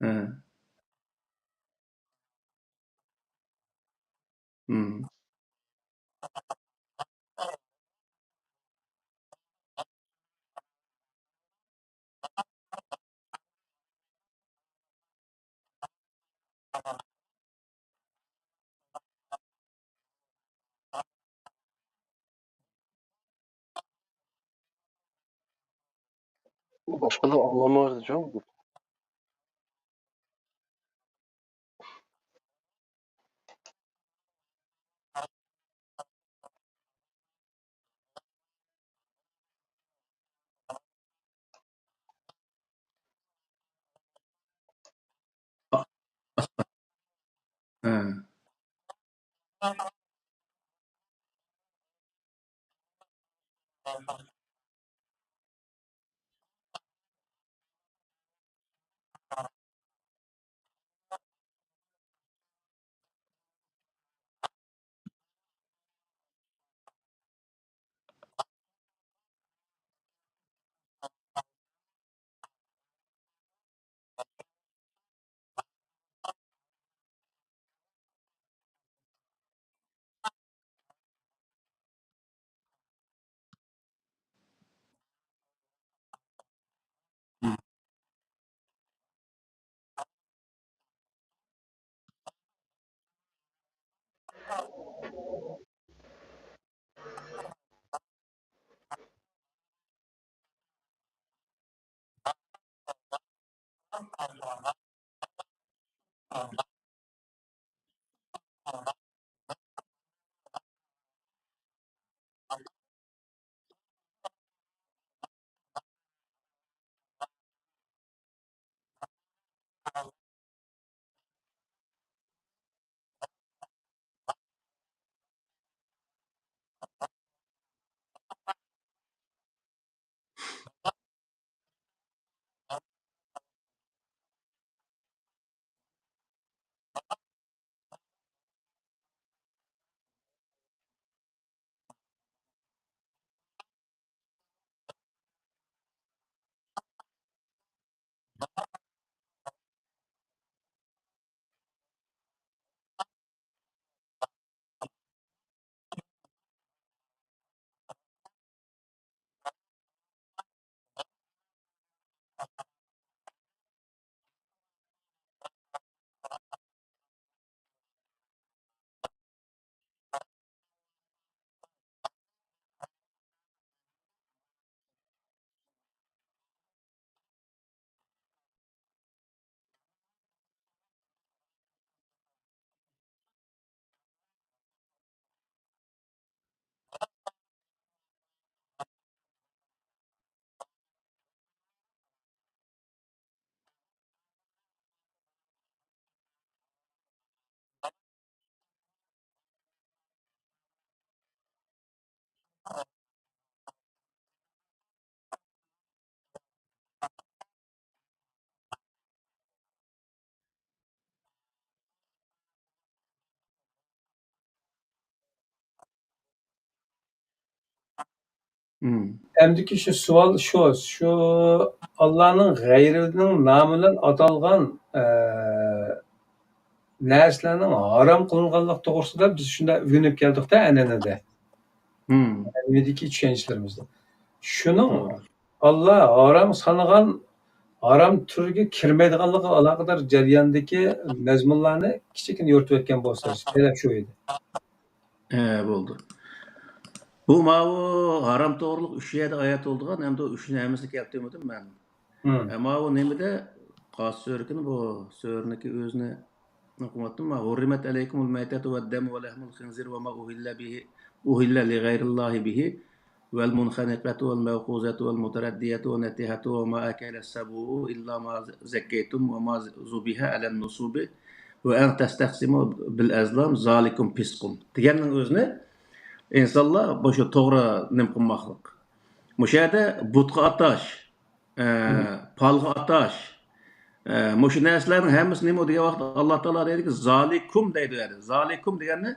ھە. مم. باشقىلار ئاڭلىمايدۇ جۇ. ھە. ئەمدىكى شۇ سوئال شۇ، شۇ ئاللانىڭ غەيرىنىڭ نامى بىلەن ئاتالغان، ئە، نەرسىلەرنىڭ ھارام قىلىنغانلىقى توغرىسىدا بىز شۇنداق ئۆگىنىپ كەلدۇق-تە، ئەنئەنىدە. مەنىۋىدىكى چۈشەنچىلىرىمىزدە. شۇنىڭ ئاللا ھارام سانىغان، ھارام تۈرگە كىرمەيدىغانلىقىغا ئالاقىدار جەرياندىكى مەزمۇنلارنى كىچىككىنە يورۇتۇۋەتكەن بولسا، تەلەپ شۇ ئىدى. ھە، بولدى. بۇ ماۋۇ ھارام توغرىلىق ئۈچ يەردە ئايەت بولىدىغان، ئەمدى ئۇ ئۈچنى ھەممىسىنى كەلتۈرمىدىم مەن. ھە، ماۋۇ نېمىدە؟ قاسس سۈرىكىنى بۇ سۈرىنىڭكى ئۆزىنى ئوقۇۋاتتىم. ھۇررىمەت ئەلەيكۇمۇل مەيتەتۇ ۋەددەمۇ ۋەلەھمۇل خىنزىرى ۋەما ئۇھىللە بىھى، ئۇھىللە لىغەيرىللاھى بىھى ۋەلمۇنخەنىقەتۇ ۋەلمەۋقۇزەتۇ ۋەلمۇتەرەددىيەتۇ ۋەننەتىھەتۇ ۋەما ئەكەلەس سەبۇئۇ ئىللا ما زەككەيتۇم ۋەما زۇبىھە ئەلەن نۇسۇبى ۋە ئەن تەستەقسىمۇ بىل ئەزلام زالىكۇم پىسقۇن دېگەننىڭ ئۆزىنى ئىنسانلار بۇ شۇ توغرا نېمە قىلماقلىق. مۇشۇ يەردە بۇتقا ئاتاش، ئە، پالغا ئاتاش، ئە، مۇشۇ نەرسىلەرنىڭ ھەممىسى نېمە دېگەن ۋاقىتتا ئاللا تائالا دەيدىكى، زالىكۇم دەيدۇ يەنى. زالىكۇم دېگەننى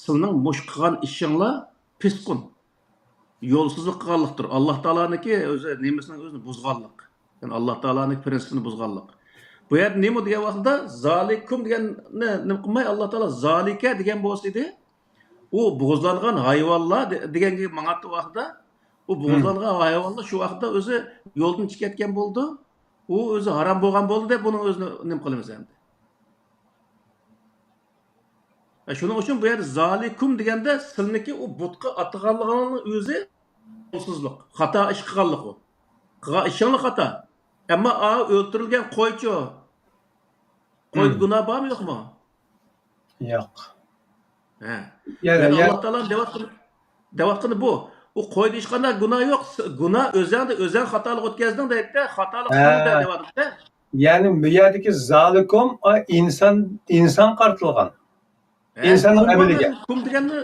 سىلىنىڭ مۇشۇ قىلغان ئىشىڭلار پىسقۇن، يولسىزلىق قىلغانلىقتۇر. ئاللا تائالانىڭكى ئۆزى نېمىسىنىڭ ئۆزىنى بۇزغانلىق. يەنى ئاللا تائالانىڭ پرىنسىپىنى بۇزغانلىق. بۇ يەردە نېمە دېگەن ۋاقىتتا زالىكۇم دېگەننى نېمە قىلماي ئاللا تائالا زالىكە دېگەن بولسا ئىدى، ئۇ بوغۇزلانغان ھايۋانلار دە-، دېگەنگە ماڭاتتى ۋاقتىدا، ئۇ بوغۇزلانغان ھايۋانلار شۇ ۋاقىتتا ئۆزى يولدىن چىقىپ كەتكەن بولىدۇ. ئۇ ئۆزى ھارام بولغان بولدى دەپ بۇنىڭ ئۆزىنى نېمە قىلىمىز ئەمدى؟ ھە، شۇنىڭ ئۈچۈن بۇ يەردە زالىكۇم دېگەندە سىلنىڭكى ئۇ بۇتقا ئاتىغانلىقىڭنىڭ ئۆزى يولسىزلىق، خاتا ئىش قىلغانلىق ئۇ. قىلغان ئىشىڭلا خاتا. ئەمما ئا ئۆلتۈرۈلگەن قويچۇ؟ قويدا گۇناھ بارمۇ يوقمۇ؟ ياق. ھە. يەنى يەنى يەنى ئاللا تائالانىڭ دەۋاتقىنى، دەۋاتقىنى بۇ. ئۇ قويدا ھېچقانداق گۇناھ يوق. س-، گۇناھ ئۆزەڭدە، ئۆزەڭ خاتالىق ئۆتكەزدىڭ دەيدىدە، خاتالىق ھە. سەندە دەۋاتىدۇ-دە. يەنى بۇ يەردىكى زالىكۇم، ئا، ئىنسان، ئىنسان قارىتىلغان. ھە، ئىنساننىڭ ئەمەلىگە. كۇم دېگەننى،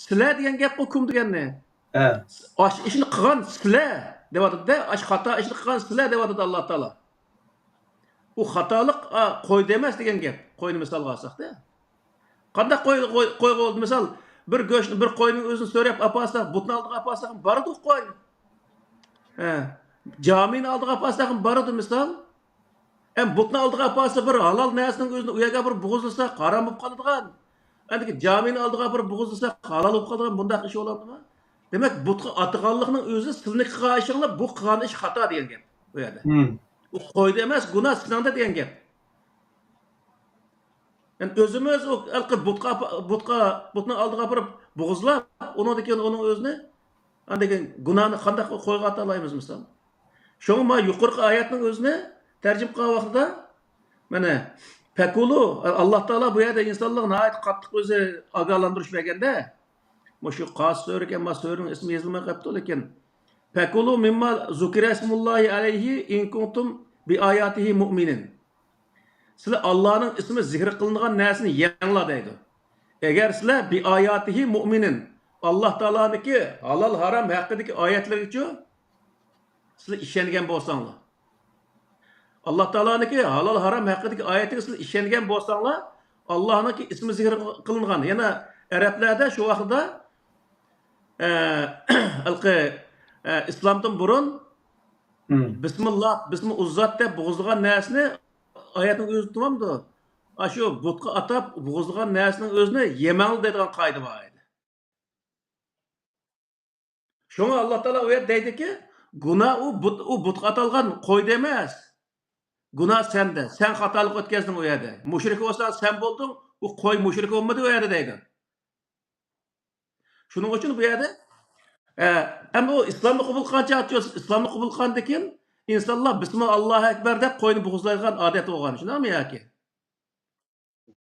سىلە دېگەن گەپقۇ كۇم دېگەننى. ھە. ئاشۇ ئىشنى قىلغان سىلە دەۋاتىدۇ-دە، ئاشۇ خاتا ئىشنى قىلغان سىلە دەۋاتىدۇ ئاللا تائالا. ئۇ خاتالىق، ئا، قويدا ئەمەس دېگەن گەپ. قوينى مىسالغا ئالساق-دە. قانداق قوي، قوي، قويغا بولدى؟ مىسال، بىر گۆشنى، بىر قوينىڭ ئۆزىنى سۆرەپ ئاپارساق، بۇتنىڭ ئالدىغا ئاپارساق، بارىدۇ قوي. ھە. جامىنىڭ ئالدىغا ئاپارساق، بارىدۇ مىسال. ئەم، بۇتنىڭ ئالدىغا ئاپارسا، بىر ھالال نەرسىنىڭ ئۆزىنى ئۇ يەرگە بىر بوغۇزلىساق، ھارام بولۇپ قالىدىغان. ئەمدىكى جامىنىڭ ئالدىغا بىر بوغۇزلىساق، ھالال بولۇپ قالىدىغان بۇنداق ئىش بولامدۇما؟ دېمەك، بۇتقا ئاتىغانلىقنىڭ ئۆزى سىلىنى قىلغان ئىشىڭلار، بۇ قىلغان ئىش خاتا دېگەن گەپ بۇ يەردە. ئۇ قويدا ئەمەس، گۇناھ سېنىڭدە دېگەن گەپ. يەنى ئۆزىمىز ئۇ ھېلىقى بۇتقا، بۇتقا، بۇتنىڭ ئالدىغا ئاپىرىپ بوغۇزلاپ، ئۇنىڭدىن كېيىن ئۇنىڭ ئۆزىنى، ئاندىن كېيىن گۇناھنى قانداق قويغا ئاتالايمىز مىسال؟ شۇڭا ما يۇقىرىقى ئايەتنىڭ ئۆزىنى تەرجىمە قىلغان ۋاقتىدا، مانا، پەكۇلۇ، ئاللا تائالا بۇ يەردە ئىنسانلارغا ناھايىتى قاتتىق ئۆزى ئاگاھلاندۇرۇش بەرگەندە، مۇشۇ قاس سۈرە ئىكەن، ما سۈرىنىڭ ئىسمى يېزىلماي قاپتۇ، لېكىن، پەكۇلۇ مىمما زۇكىرەسمۇللاھى ئەلەيھى ئىن كۇنتۇم بىئاياتىھى مۇئمىنىن. سىلەر ئاللانىڭ ئىسمى زىكىر قىلىنغان نەرسىنى يەڭلار دەيدۇ. ئەگەر سىلەر بىئاياتىھى مۇئمىنىن، ئاللا تائالانىڭكى ھالال ھارام ھەققىدىكى ئايەتلىرىگىچۇ سىلەر ئىشەنگەن بولساڭلار. ئاللا تائالانىڭكى ھالال ھارام ھەققىدىكى ئايەتلىرىگە سىلەر ئىشەنگەن بولساڭلار، ئاللانىڭكى ئىسمى زىكىر قىلىنغان. يەنە ئەرەبلەردە شۇ ۋاقىتتا، ئە، ھېلىقى، ئە، ئىسلامدىن بۇرۇن بىسمىللا، بىسمى ئۇززات دەپ بوغۇزلىغان نەرسىنى ئايەتنىڭ ئۆزى تۇرمامدۇ؟ ئاشۇ بۇتقا ئاتاپ بوغۇزلىغان نەرسىنىڭ ئۆزىنى يېمەڭ دەيدىغان قائىدە بار ئىدى. شۇڭا ئاللا تائالا ئۇ يەردە دەيدۇكى، گۇناھ ئۇ بۇت، ئۇ بۇتقا ئاتالغان قويدا ئەمەس. گۇناھ سەندە، سەن خاتالىق ئۆتكەزدىڭ ئۇ يەردە. مۇشرىك بولساڭ سەن بولدۇڭ، ئۇ قوي مۇشرىك بولمىدى ئۇ يەردە دەيدۇ. شۇنىڭ ئۈچۈن بۇ يەردە، ئە، ئەمدى ئۇ ئىسلامنى قوبۇل قىلغان چاغ، ئىسلامنى قوبۇل قىلغاندىن كېيىن ئىنسانلار بىسمىللا ئاللاھۇ ئەكبەر دەپ قوينى بوغۇزلايدىغان ئادەت بولغان، شۇنداقمۇ ياكى؟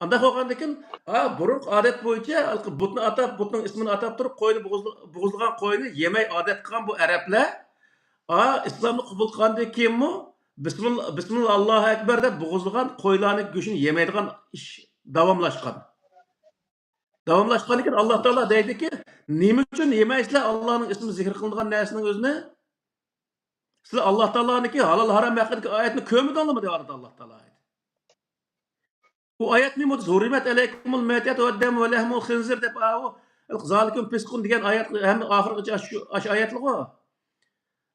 ئانداق بولغاندىكىن، ھا، بۇرۇنقى ئادەت بويىچە ھېلىقى بۇتنى ئاتاپ، بۇتنىڭ ئىسمىنى ئاتاپ تۇرۇپ، قوينى بوغۇزلا-، بوغۇزلىغان قوينى يېمەي ئادەت قىلغان بۇ ئەرەبلەر، ھا، ئىسلامنى قوبۇل قىلغاندىن كېيىنمۇ بىسمىللا، بىسمىللا ئاللاھۇ ئەكبەر دەپ بوغۇزلىغان قويلارنىڭ گۆشىنى يېمەيدىغان ئىش داۋاملاشقان. داۋاملاشقاندىن كېيىن ئاللا تائالا دەيدىكى، نېمە ئۈچۈن يېمەيسىلەر ئاللانىڭ ئىسمى زىكىر قىلىنغان نەرسىنىڭ ئۆزىنى؟ سىلەر ئاللا تائالانىڭكى ھالال ھارام ھەققىدىكى ئايەتنى كۆرمىدىڭلارمۇ؟ دەۋاتىدۇ ئاللا تائالا ئايەت. بۇ ئايەت نېمە؟ ھۇررىمەت ئەلەيكۇمۇل مەيتەتۇ ۋەددەمۇ ۋەلەھمۇل خىنزىر دەپ، ئاۋۇ زالىكۇم پىسقۇن دېگەن ئايەت ھەممە ئاخىرغىچە شۇ، ئاشۇ ئايەتلىغۇ.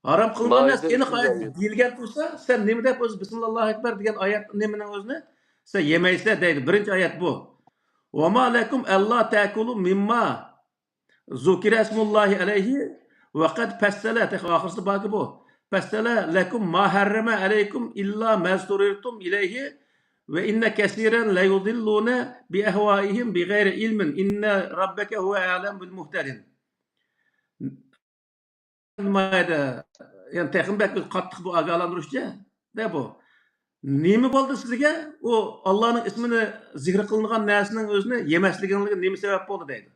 ھارام قىلىنغان نەرسە ئېنىق ئايەت دېيىلگەن تۇرسا، سەن نېمە دەپ ئۆزى بىسمىللاھۇ ئەكبەر دېگەن ئايەت نېمىنىڭ ئۆزىنى سەن يېمەيسەن دەيدۇ. بىرىنچى ئايەت بۇ. وما لكم ألا تأكلوا مما ذكر اسم الله عليه وقد فصل، تېخى ئاخىرسى باركى بۇ. فصل لكم ما حرم عليكم إلا ما اضطررتم إليه وإن كثيرا ليضلون بأهوائهم بغير علم إن ربك هو أعلم بالمهتدين. نېمەيدۇ؟ يەنى تېخىمۇ بەك قاتتىق بۇ ئاگاھلاندۇرۇشچە. دە بۇ. نېمە بولدى سىزگە؟ ئۇ ئاللانىڭ ئىسمىنى زىكىر قىلىنغان نەرسىنىڭ ئۆزىنى يېمەسلىكىڭلارغا نېمە سەۋەب بولدى دەيدۇ.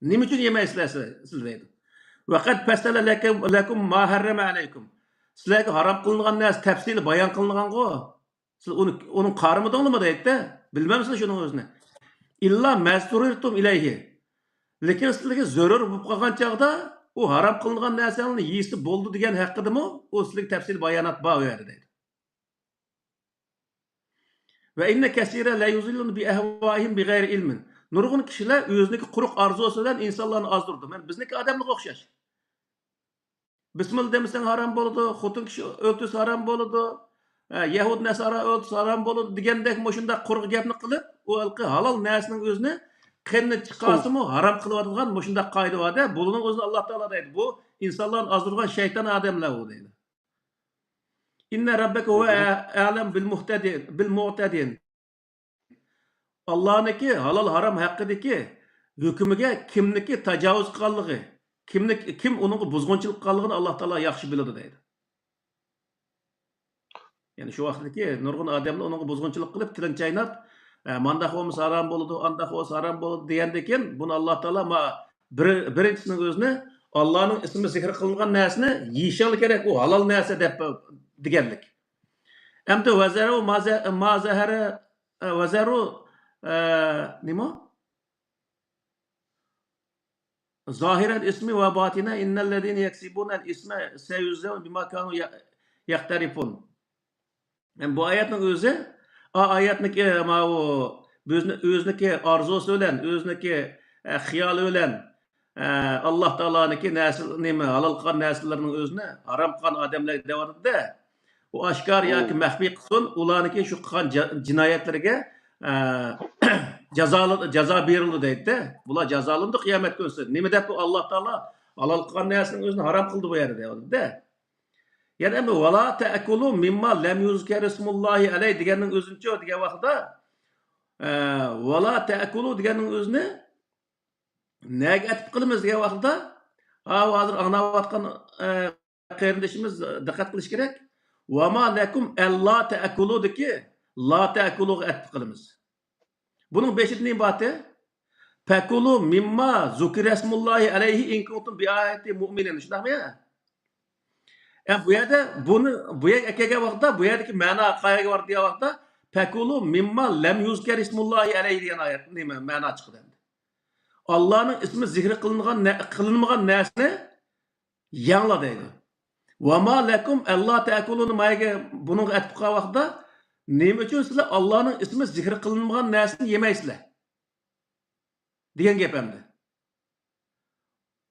نېمە ئۈچۈن يېمەيسىلەر سىز، سىز دەيدۇ. ۋەقەد پەسسەلە لەكۇم، لەكۇم ما ھەررەمە ئەلەيكۇم. سىلەرگە ھارام قىلىنغان نەرسە تەپسىلىي بايان قىلىنغانغۇ. سىز ئۇنى، ئۇنى قارىمىدىڭلارمۇ دەيدۇ. بىلمەمسىلەر شۇنىڭ ئۆزىنى. ئىللا مەزتۇرىرتۇم ئىلەيھى. لېكىن سىلەرگە زۆرۈر بولۇپ قالغان چاغدا ئۇ ھارام قىلىنغان نەرسەڭلارنى يېسە بولىدۇ دېگەن ھەققىدىمۇ ئۇ سىلەرگە تەپسىلىي بايانات بار ئۇ يەردە دەيدۇ. ۋە ئىننە كەسىرە لە يۇزىللۇن بى ئەھۋائىھىم بى غەيرى ئىلمىن. نۇرغۇن كىشىلەر ئۆزىنىكى قۇرۇق ئارزۇسى بىلەن ئىنسانلارنى ئازدۇرىدۇ. مانا بىزنىڭكى ئادەملەرگە ئوخشاش. بىسمىللا دېمىسەڭ ھارام بولىدۇ، خوتۇن كىشى ئۆلتۈرسە ھارام بولىدۇ، ئە، يەھۇد نەسارا ئۆلتۈرسە ھارام بولىدۇ دېگەندەك مۇشۇنداق قۇرۇق گەپنى قىلىپ، ئۇ ھېلىقى ھالال نەرسىنىڭ ئۆزىنى قېنىنى چىقارسىمۇ ھارام قىلىۋاتىدىغان مۇشۇنداق قائىدە بار-دە. بۇنىڭ ئۆزىنى ئاللا تائالا دەيدۇ. بۇ ئىنسانلارنى ئازدۇرغان شەيتان ئادەملەر ئۇ دەيدۇ. ئىننە رەببەكە ھۇۋە ئەلەم بىل مۇھتەدىن، بىل مۇئتەدىن. ئاللانىڭكى ھالال ھارام ھەققىدىكى ھۆكمىگە كىمنىڭكى تاجاۋۇز قىلغانلىقى، كىمنىڭ، كىم ئۇنىڭغا بۇزغۇنچىلىق قىلغانلىقىنى ئاللا تائالا ياخشى بىلىدۇ دەيدۇ. يەنى شۇ ۋاقىتتىكى نۇرغۇن ئادەملەر ئۇنىڭغا بۇزغۇنچىلىق قىلىپ، تىلىنى چايناپ، ئە، مانداق بولمىسا ھارام بولىدۇ، ئانداق بولسا ھارام بولىدۇ دېگەندىن كېيىن، بۇنى ئاللا تائالا ما-، بىر-، بىرىنچىسىنىڭ ئۆزىنى، ئاللانىڭ ئىسمى زىكىر قىلىنغان نەرسىنى يېيىشىڭلار كېرەك، ئۇ ھالال نەرسە دەپ دېگەنلىك. ئەمدى ۋەزەرۇ ما زە-، ما زەھەرە، ئە، ۋەزەرۇ، ئە، نېمە؟ زاھىرەل ئىسمى ۋە باتىنە ئىننەللەزىنە يەكسىبۇنەل ئىسمە سەيۇجزەۋنە بىما كانۇ يە-، يەقتەرىفۇن. يەنى بۇ ئايەتنىڭ ئۆزى، ئا، ئايەتنىكى ماۋۇ ئۆزىنى-، ئۆزىنىڭكى ئارزۇسى بىلەن، ئۆزىنىڭكى، ئە، خىيالى بىلەن، ئە، ئاللا تائالانىڭكى نەرسە، نېمە، ھالال قىلغان نەرسىلەرنىڭ ئۆزىنى ھارام قىلغان ئادەملەرگە دەۋاتىدۇ-دە. ئۇ ئاشكارا ياكى مەخپىي قىلسۇن، ئۇلارنىڭكى شۇ قىلغان جا-، جىنايەتلىرىگە، ئە، جازا-، جازا بېرىلىدۇ دەيدۇ-دە. بۇلار جازالىنىدۇ قىيامەت كۈنىسى. نېمە دەپ ئۇ ئاللا تائالا ھالال قىلغان نەرسىنىڭ ئۆزىنى ھارام قىلدى بۇ يەردە دەۋاتىدۇ-دە. يەنە ئەمدى ۋەلا تەئكۇلۇ مىمما لەم يۇزكەر ئىسمۇللاھى ئەلەيھ دېگەننىڭ ئۆزىنىچۇ دېگەن ۋاقىتتا، ئە، ۋەلا تەئكۇلۇ دېگەننىڭ ئۆزىنى نەگە ئەتىپ قىلىمىز دېگەن ۋاقىتتا، ھا، ھازىر ئاڭلاۋاتقان، ئە، قېرىندىشىمىز دىققەت قىلىشى كېرەك. ۋەما لەكۇم ئەللا تەئكۇلۇدىكى لا تەئكۇلۇغا ئەتىپ قىلىمىز. بۇنىڭ بېشىدا نېمە بارتى؟ پەكۇلۇ مىمما زۇكىرەسمۇللاھى ئەلەيھى ئىن كۇنتۇم بىئايەتى مۇئمىنىن. شۇنداقمۇ يا؟ ئە، بۇ يەردە بۇنى، بۇ يەرگە ئەكەلگەن ۋاقىتتا، بۇ يەردىكى مەنا قەيەرگە بارىدۇ دېگەن ۋاقىتتا، پەكۇلۇ مىمما لەم يۇزكەر ئىسمۇللاھى ئەلەيھى دېگەن ئايەت، نېمە، مەنا چىقىدۇ ئەمدى. ئاللانىڭ ئىسمى زىكرى قىلىنغان نە-، قىلىنمىغان نەرسىنى يەڭلار دەيدۇ. ۋەما لەكۇم ئەللا تەئكۇلۇنى مايگە بۇنىڭغا ئەتىپ قىلغان ۋاقىتتا، نېمە ئۈچۈن سىلەر ئاللانىڭ ئىسمى زىكرى قىلىنمىغان نەرسىنى يېمەيسىلەر؟ دېگەن گەپ ئەمدى.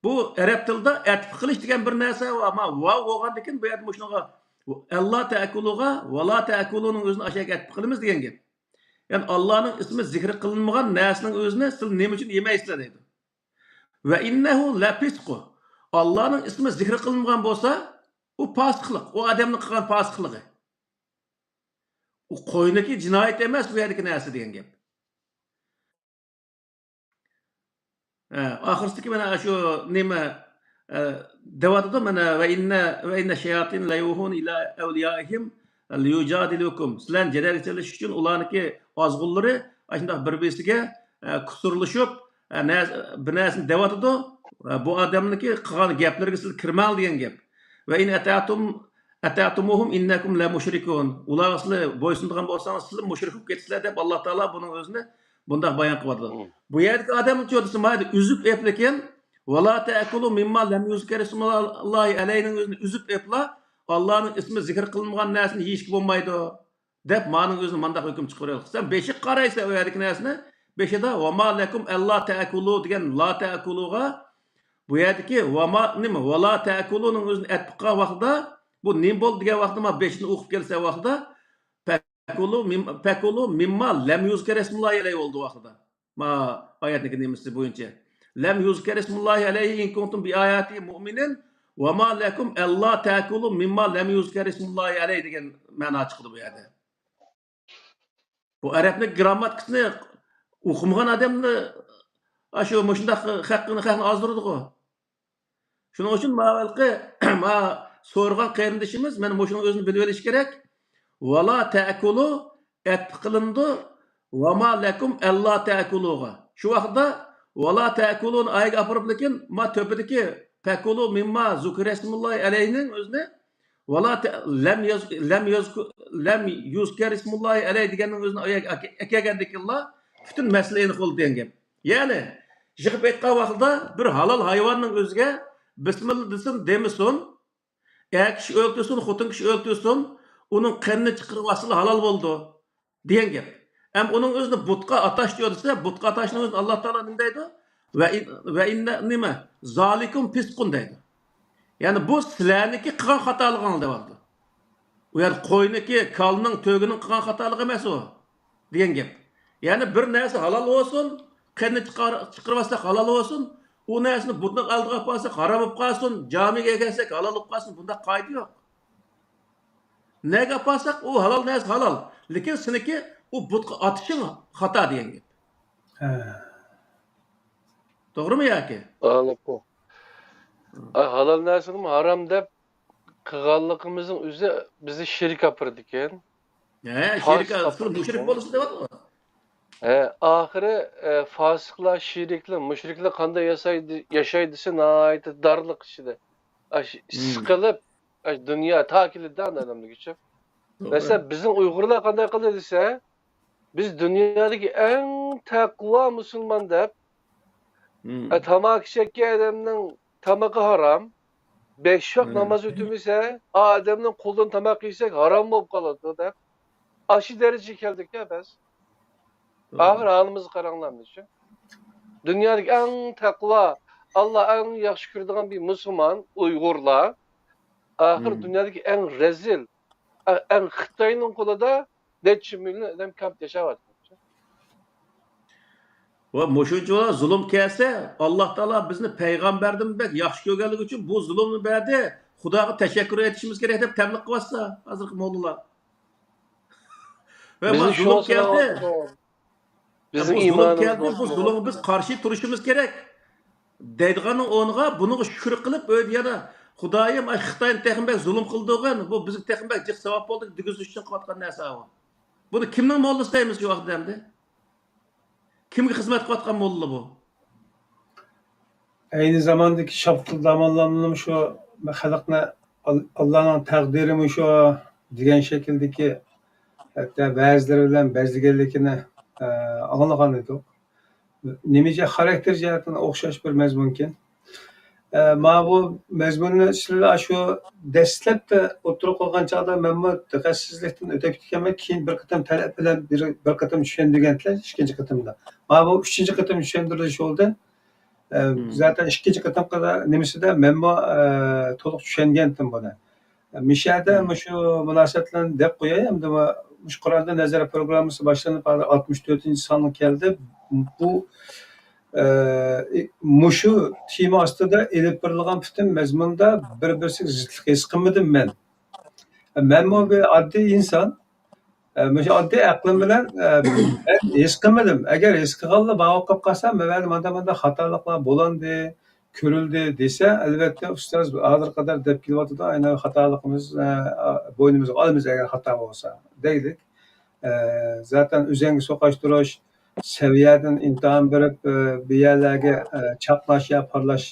بۇ ئەرەب تىلىدا ئەتىپ قىلىش دېگەن بىر نەرسە، ئەمما ۋاۋ بولغاندىكىن بۇ يەردە مۇشۇنىڭغا ئەللا تەئكۇلۇغا ۋەلا تەئكۇلۇنىڭ ئۆزىنى ئاشۇ يەرگە ئەتىپ قىلىمىز دېگەن گەپ. يەنى ئاللانىڭ ئىسمى زىكرى قىلىنمىغان نەرسىنىڭ ئۆزىنى سىلەر نېمە ئۈچۈن يېمەيسىلەر دەيدۇ. ۋە ئىننەھۇ لەفىسقۇ. ئاللانىڭ ئىسمى زىكرى قىلىنمىغان بولسا، ئۇ پاسىقلىق، ئۇ ئادەمنىڭ قىلغان پاسىقلىقى. ئۇ قوينىكى جىنايەت ئەمەس، بۇ يەردىكى نەرسە دېگەن گەپ. ئە، ئاخىرسىدىكى مانا شۇ نېمە، ئە، دەۋاتىدۇ، مانا، ۋە ئىننە، ۋە ئىننە شەياتىن لەيۇھۇن ئىلە ئەۋلىيائىھىم لىيۇجادىلۇكۇم. سىلەرنى جېدەلگە سېلىش ئۈچۈن ئۇلارنىڭكى ئازغۇنلىرى ئاشۇنداق بىر-بىرسىگە، ئە، كۇسۇرلىشىپ، ئە، نە-، بىر نەرسىنى دەۋاتىدۇ. ئە، بۇ ئادەمنىڭكى قىلغان گەپلىرىگە سىز كىرمەڭ دېگەن گەپ. ۋە ئىن ئەتەتۇم، ئەتەتۇمۇھۇم ئىننەكۇم لەمۇشرىكۇن. ئۇلارغا سىلەر بويسۇنىدىغان بولساڭىز، سىلەر مۇشرىك بولۇپ كېتىسىلەر دەپ ئاللا تائالا بۇنىڭ ئۆزىنى بۇنداق بايان قىلىۋاتىدۇ. مم. بۇ يەردىكى ئادەم چۇ دېسە، مايدا ئۈزۈپ ئېپلىكىن، ۋەلا تەئكۇلۇ مىمما لەم يۇزكەر ئىسمۇللاھى ئەلەيھىنىڭ ئۆزىنى ئۈزۈپ ئېپلا، ئاللانىڭ ئىسمى زىكىر قىلىنمىغان نەرسىنى يېيىشكە بولمايدۇ، دەپ مانىڭ ئۆزىنى مانداق ھۆكۈم چىقىرىۋالغان. سەن بېشىغا قارايسەن ئۇ يەردىكى نەرسىنى، بېشىدا ۋەما لەكۇم ئەللا تەئكۇلۇ دېگەن لا تەئكۇلۇغا بۇ يەردىكى ۋاما نېمە؟ ۋالا تەكۇلۇنىڭ ئۆزىنى ئەتىپ قىلغان ۋاقتىدا، بۇ نېمە بولدى دېگەن ۋاقتىدا، ما بېشىنى ئوقۇپ كەلسە ۋاقتىدا، پەكۇلۇ مىم-، پەكۇلۇ مىمما لەم يۇزكەر ئىسمۇللاھى ئەلەيھى بولدى ۋاقتىدا. ما ئايەتنىڭكى نېمىسى بويىچە. لەم يۇزكەر ئىسمۇللاھى ئەلەيھى ئىن كۇنتۇم بىئاياتىھى مۇئمىنىن ۋە ما لەكۇم ئەللا تەكۇلۇ مىمما لەم يۇزكەر ئىسمۇللاھى ئەلەيھى دېگەن مەنا چىقىدۇ بۇ يەردە. بۇ ئەرەبنىڭ گىرامماتىكىسىنى ئوقۇمىغان ئادەمنى ئاشۇ مۇشۇنداق خەقنى، خەقنى ئازدۇرىدىغۇ. شۇنىڭ ئۈچۈن ما ھېلىقى، ما سورىغان قېرىندىشىمىز مانا مۇشۇنىڭ ئۆزىنى بىلىۋېلىشى كېرەك. ۋالا تەكۇلۇ ئەتىپ قىلىنىدۇ. ۋاما لەكۇم ئەللا تەكۇلۇغا. شۇ ۋاقىتتا ۋالا تەكۇلۇنى ئايىگە ئاپىرىپ، لېكىن ما تۆپىدىكى پەكۇلۇ مىمما زۇكرەسمۇللاھى ئەلەيھىنىڭ ئۆزىنى ۋالا تە-، لەم يەز-، لەم يەزكۇ-، لەم يۇزكەر ئىسمۇللاھى ئەلەي دېگەننىڭ ئۆزىنى ئەكەلگەندىكىنلا پۈتۈن مەسىلە ئېنىق بولدى دېگەن گەپ. يەنى، يىغىپ ئېيتقان ۋاقتىدا بىر ھالال ھايۋاننىڭ ئۆزىگە بىسمىللا دېسۇن، دېمىسۇن، ئەر كىشى ئۆلتۈرسۇن، خوتۇن كىشى ئۆلتۈرسۇن، ئۇنىڭ قېنىنى چىقىرىۋالسىلا ھالال بولىدۇ دېگەن گەپ. ئەمما ئۇنىڭ ئۆزىنى بۇتقا ئاتاشتۇر دېسە، بۇتقا ئاتاشنىڭ ئۆزىنى ئاللا تائالا نېمە دەيدۇ؟ ۋە ئىن-، ۋە ئىننە نېمە؟ زالىكۇم پىسقۇن دەيدۇ. يەنى بۇ سىلەرنىڭكى قىلغان خاتالىقىڭلار دەۋاتىدۇ. ئۇ يەر قوينىكى، كالىنىڭ، تۆگىنىڭ قىلغان خاتالىقى ئەمەس ئۇ دېگەن گەپ. يەنى بىر نەرسە ھالال بولسۇن، قېنىنى چىقار-، چىقىرىۋالساق ھالال بولسۇن، ئۇ نەرسىنى بۇتنىڭ ئالدىغا ئاپارساق ھارام بولۇپ قالسۇن، جامىگە كەلسەك ھالال بولۇپ قالسۇن، بۇنداق قائىدە يوق. نەگە ئاپارساق، ئۇ ھالال نەرسە ھالال. لېكىن سېنىڭكى ئۇ بۇتقا ئاتىشىڭ خاتا دېگەن گەپ. ھە. توغرىمۇ ياكى؟ ھالال بۇ. ئاي، ھالال نەرسىنىمۇ ھارام دەپ قىلغانلىقىمىزنىڭ ئۆزى بىزنى شېرىك ئاپىرىدىكەن. ھە، شېرىك، پاسىق ئاپىرىدىكەن. مۇشرىك بولسا دەۋاتىدۇ. ھە، ئاخىرى، ئە، فاسىقلار، شېرىكلەر، مۇشرىكلار قانداق ياسايدۇ، ياشايدۇ دېسە، ناھايىتى دارلىق ئىچىدە. ئاش-، مم. سىقىلىپ، ئاش-، دۇنيا تاكىلىدە ئادەملىك ئۈچۈن. توغرا. مەسىلەن، بىزنىڭ ئۇيغۇرلار قانداق قىلدى دېسە، بىز دۇنيادىكى ئەڭ تەقۋا مۇسۇلمان دەپ، مم. ئە، تاماكا چەككەن ئادەمنىڭ تامىقى ھارام. بەش ۋاق مم. ناماز ئۆتىمىسە، ئا ئادەمنىڭ قولىدىن تاماق يېسەك ھارام بولۇپ قالىدۇ دەپ. ئاشۇ دەرىجىگە كەلدۇق يا بىز. توغرا. ئاخىر ھالىمىزغا قاراڭلار، مۇشۇ. دۇنيادىكى ئەڭ تەقۋا، ئاللا ئەڭ ياخشى كۆرىدىغان بىر مۇسۇلمان، ئۇيغۇرلار. ئاخىر مم. دۇنيادىكى ئەڭ رەزىل، ئە-، ئەڭ خىتاينىڭ قولىدا نەچچە مىليون ئادەم كامپ ياشاۋاتىدۇ. ۋە مۇشۇنچىۋالا زۇلۇم كەلسە، ئاللا تائالا بىزنى پەيغەمبەردىن بەك ياخشى كۆرگەنلىكى ئۈچۈن بۇ زۇلۇمنى بەردى، خۇداغا تەشەككۈر ئېيتىشىمىز كېرەك دەپ تەبلىغ قىلىۋاتسا، ھازىرقى موللىلار. ۋە بىزنى ما زۇلۇم شۇڭا كەلدى. سىناۋاتىدۇ. بىزنىڭ بۇ زۇلۇم ئىمانىمىز كەلدى، بۇ بولسا زۇلۇمغا بىز قارشى تۇرۇشىمىز كېرەك دەيدىغاننىڭ ئورنىغا، بۇنىڭغا شۈكۈر قىلىپ، ئۆيدە يەنە، خۇدايىم، ئاي، خىتاينى تېخىمۇ بەك زۇلۇم قىلدۇرغىن، بۇ بىزگە تېخىمۇ بەك جىق ساۋاب بولدى دېگۈزۈش ئۈچۈن قىلىۋاتقان نەرسە ئۇ. بۇنى كىمنىڭ موللىسى دەيمىز شۇ ۋاقىتتا ئەمدى؟ كىمگە خىزمەت قىلىۋاتقان موللا بۇ؟ ئەينى زاماندىكى شاپتۇل داموللامنىمۇ شۇ خەلقنى ئال-، ئاللانىڭ تەقدىرىمۇ شۇ دېگەن شەكىلدىكى، ھەتتا بەزىلىرى بىلەن بەزلىگەنلىكىنى، ئە، ئاڭلىغان ئىدۇق. نېمە جە-، خاراكتېر جەھەتتىن ئوخشاش بىر مەزمۇنكەن. ئە، ماۋۇ مەزمۇننى سىلەر ئاشۇ دەسلەپتە ئوتتۇرىغا قويغان چاغدا مەنمۇ دىققەتسىزلىكتىن ئۆتۈپ كېتىپتىكەنمەن. كېيىن بىر قېتىم تەلەپ بىلەن بىر، بىر قېتىم چۈشەندۈرگەنتىلەر، ئىككىنچى قېتىمدا. ماۋۇ ئۈچىنچى قېتىم چۈشەندۈرۈش بولدى. ئە، مم. زاتەن ئىككىنچى قېتىمقى نېمىسىدە مەنمۇ، ئە، تولۇق چۈشەنگەنتىم بۇنى. مىشەدە مم. مۇشۇ مۇناسىۋەت بىلەن دەپ قوياي، ئەمدى مۇشۇ قۇرئاندىن نەزەر پروگراممىسى باشلىنىپ، ھازىر ئاتمىش تۆتىنچى سانغا كەلدى. بۇ، ئە، مۇشۇ تېما ئاستىدا ئېلىپ بېرىلغان پۈتۈن مەزمۇندا بىر-بىرسىگە زىتلىق ھېس قىلمىدىم مەن. مەنمۇ بىر ئاددىي ئىنسان. ئە، مۇشۇ ئاددىي ئەقلىم بىلەن، ئە، مەن ھېس قىلمىدىم. ئەگەر ھېس قىلغانلا ماۋۇ قىلىپ قالسا، مەۋەدە مانداق، مانداق خاتالىقلار بولاندى، كۆرۈلدى دېسە، ئەلۋەتتە، ئۇستاز ھازىرغا قەدەر دەپ كېلىۋاتىدۇ، ئەنە خاتالىقىمىز، ئە، بوينىمىزغا ئالىمىز، ئەگەر خاتا بولسا، دەيلىك. ئە، زاتەن ئۆزەڭگە سوقاشتۇرۇش، سەۋىيەدىن ئىمتىھان بېرىپ، ئە، بىر يەرلەرگە، ئە، چاقناش يا پارلاش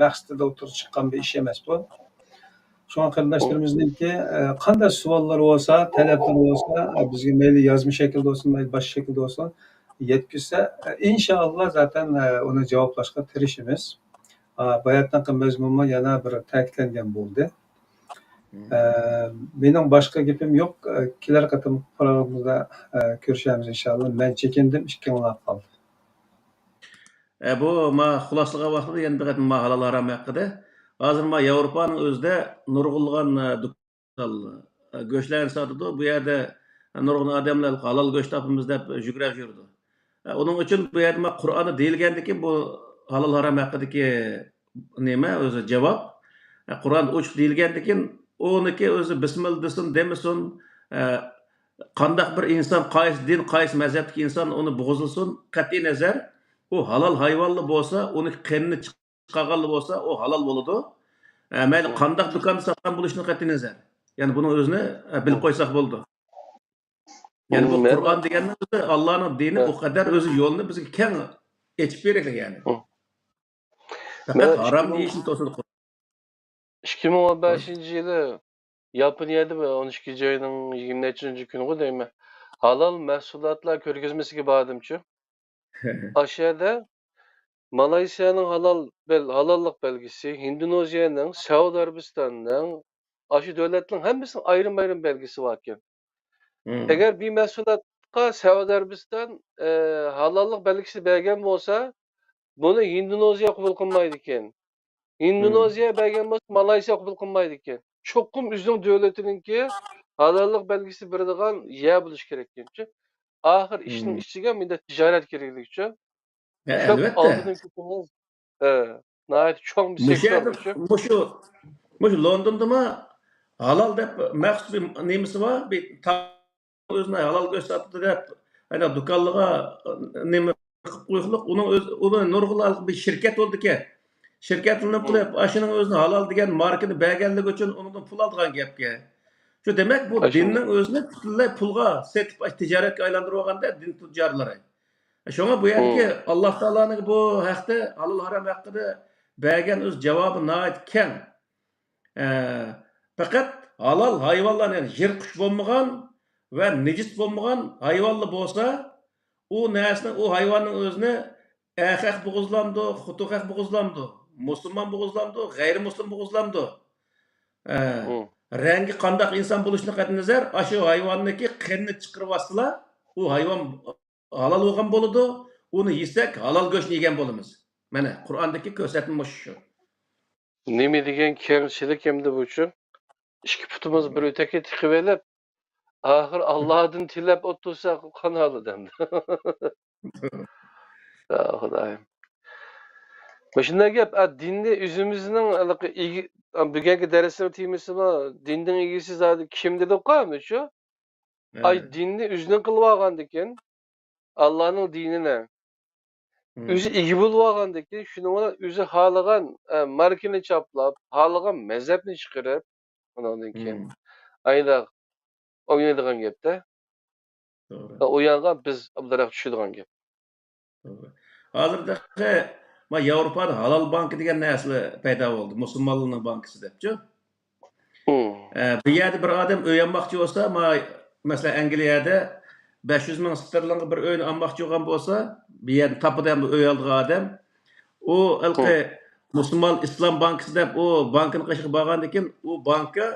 مەقسىتىدە ئوتتۇرىغا چىققان بىر ئىش ئەمەس بۇ. شۇڭا قېرىنداشلىرىمىزنىڭكى، ئە، قانداق سوئاللىرى بولسا، تەلەپلىرى بولسا، ئە، بىزگە مەيلى يازما شەكىلدە بولسۇن، مەيلى باشقا شەكىلدە بولسۇن، يەتكۈزسە، ئە، ئىنشائاللا، زاتەن، ئە، ئۇنى جاۋابلاشقا تىرىشىمىز. ئا، باياتىنقى مەزمۇنمۇ يەنە بىر تەكىتلەنگەن بولدى. مم. ئە، مېنىڭ باشقا گېپىم يوق. ئە، كېلەر قېتىم پروگراممىمىزدا، ئە، كۆرۈشەرمىز ئىنشائاللا. مەن چېكىندىم، ئىككىڭلار قالدى. ئە، بۇ ما خۇلاسىلىغان ۋاقتىدا يەنە بىر قېتىم ما ھالال ھارام ھەققىدە. ھازىر ما ياۋروپانىڭ ئۆزىدە نۇرغۇنلىغان، ئە، دۇكان، ئە، گۆشلەرنى ساتىدۇ. بۇ يەردە نۇرغۇن ئادەملەر ھالال گۆش تاپىمىز دەپ يۈگرەپ يۈرىدۇ. ئە، ئۇنىڭ ئۈچۈن بۇ يەردە ما قۇرئاندا دېيىلگەندىكىن بۇ ھالال ھارام ھەققىدىكى نېمە ئۆزى جاۋاب. ئە، قۇرئاندا ئوچۇق دېيىلگەندىكىن ئۇنىكى ئۆزى بىسمىللا دېسۇن، دېمىسۇن، ئە، قانداق بىر ئىنسان، قايسى دىن، قايسى مەزھەپتىكى ئىنسان ئۇنى بوغۇزلىسۇن، قەتئىي نەزەر، ئۇ ھالال ھايۋانلا بولسا، ئۇنى قېنىنى چىقارغانلا بولسا، ئۇ ھالال بولىدۇ. ئە، مەيلى قانداق دۇكاندا ساتقان بولۇشىدىن قەتئىي نەزەر. يەنى بۇنىڭ ئۆزىنى، ئە، بىلىپ قويساق بولىدۇ. يەنى بۇ قۇرئان دېگەننىڭ ئۆزى، ئاللانىڭ دىنى ئۇ قەدەر ئۆزى يولنى بىزگە كەڭ ئېچىپ بېرىدۇ يەنى. پەقەت ھارام دېيىشنى توسىدۇ. ئىككى مىڭ ئون بەشىنچى يىلى ياپونىيەدە بىر ئون ئىككىنچى ئاينىڭ يىگىرمە نەچچىنچى كۈنىغۇ دەيمەن. ھالال مەھسۇلاتلار كۆرگەزمىسىگە باردىمچۇ. ئاشۇ يەردە مالايسىيانىڭ ھالال بەل-، ھالاللىق بەلگىسى، ھىندونېزىيەنىڭ، سەئۇدى ئەرەبىستاننىڭ، ئاشۇ دۆلەتنىڭ ھەممىسىنىڭ ئايرىم-ئايرىم بەلگىسى باركەن. ئەگەر بىر مەھسۇلاتقا سەئۇدى ئەرەبىستان، ئە، ھالاللىق بەلگىسى بەرگەن بولسا، بۇنى ھىندونېزىيە قوبۇل قىلمايدىكەن. ھىندونېزىيە بەرگەن بولسا، مالايسىيە قوبۇل قىلمايدىكەن. چوقۇم ئۆزىنىڭ دۆلىتىنىڭكى ھالاللىق بەلگىسى بېرىدىغان يەر بولۇشى كېرەككەنچۇ. ئاخىر ئىشنىڭ ئىچىگە مۇنداق تىجارەت كىرگۈزۈكچۇ. كۆپ ئالدىدىن كۆپىمىز، ئە، ناھايىتى چوڭ بىر سېكتور بۇچۇ. مۇشۇ، مۇشۇ لوندوندىمۇ ھالال دەپ مەخسۇس بىر نېمىسى بار، بىر تا-، ئۆزىنى ھالال گۆش ساتىدۇ دەپ، ھەدە دۇكانلىرىغا نېمە قىلىپ قويۇقلۇق، ئۇنىڭ ئۆز-، ئۇنى نۇرغۇنلار بىر شىركەت بولىدىكەن. شىركەتلىنىپ قىلىپ، ئاشۇنىڭ ئۆزىنى ھالال دېگەن ماركىنى بەرگەنلىكى ئۈچۈن ئۇنىڭدىن پۇل ئالىدىغان گەپكەن. شۇ دېمەك، بۇ دىننىڭ ئۆزىنى پۈتۈنلەي پۇلغا سېتىپ، ئاشۇ تىجارەتكە ئايلاندۇرۇۋالغاندا دىن تۇجارلىرى. شۇڭا بۇ يەردىكى ئاللاھ تائالانىڭ بۇ ھەقتە، ھالال ھارام ھەققىدە بەرگەن ئۆز جاۋابى ناھايىتى كەڭ. ئە، پەقەت ھالال ھايۋانلارنى، يەنى يىرتقۇچ بولمىغان ۋە نىجىس بولمىغان ھايۋانلا بولسا، ئۇ نەرسىنى، ئۇ ھايۋاننىڭ ئۆزىنى ئەر خەق بوغۇزلامدۇ، خوتۇن خەق بوغۇزلامدۇ، مۇسۇلمان بوغۇزلامدۇ، غەيرىي مۇسۇلمان بوغۇزلامدۇ؟ ئە، رەڭگى قانداق ئىنسان بولۇشىدىن قەتئىينەزەر، ئاشۇ ھايۋاننىڭكى قېنىنى چىقىرىۋاتسىلا، ئۇ ھايۋان ھالال بولغان بولىدۇ، ئۇنى يېسەك، ھالال گۆشنى يېگەن بولىمىز. مانا، قۇرئاندىكى كۆرسەتمە مۇشۇ شۇ. نېمە دېگەن كەڭچىلىك ئەمدى بۇچۇ؟ ئىككى پۇتىمىز بىر ئۆتەككە تىقىۋېلىپ، ئاخىر ئاللادىن تىلەپ ئولتۇرساق قانالىدۇ ئەمدى. يا خۇدايىم. مۇشۇنداق گەپ، ئا، دىننى ئۆزىمىزنىڭ ھېلىقى ئىگە-، بۈگۈنكى دەرسنىڭ تېمىسىمۇ دىننىڭ ئىگىسى زادى كىم دېدۇققۇ، مۇشۇ؟ ئاي، دىننى ئۆزىنىڭ قىلىۋالغاندىكىن، ئاللانىڭ دىنىنى ئۆزى ئىگە بولۇۋالغاندىكىن، شۇنىڭ بىلەن ئۆزى خالىغان، ئە، ماركىنى چاپلاپ، خالىغان مەزھەپنى چىقىرىپ، ئۇنىڭدىن كېيىن ئايدا ئوينايدىغان گەپتە. توغرا. ئۇ يانغا بىز ئابدۇراق چۈشىدىغان گەپ. توغرا. ھازىر تېخى ما ياۋروپادا ھالال بانكا دېگەن نەرسىلەر پەيدا بولدى. مۇسۇلمانلارنىڭ بانكىسى دەپچۇ. ئە، بىر يەردە بىر ئادەم ئۆي ئالماقچى بولسا، ما-، مەسىلەن، ئەنگلىيەدە بەش يۈز مىڭ ستېرلىنغا بىر ئۆينى ئالماقچى بولغان بولسا، بىر يەردە تاپىدۇ ئەمدى ئۆي ئالىدىغان ئادەم. ئۇ ھېلىقى مۇسۇلمان ئىسلام بانكىسى دەپ ئۇ بانكىنىڭ قېشىغا بارغاندىن كېيىن، ئۇ بانكا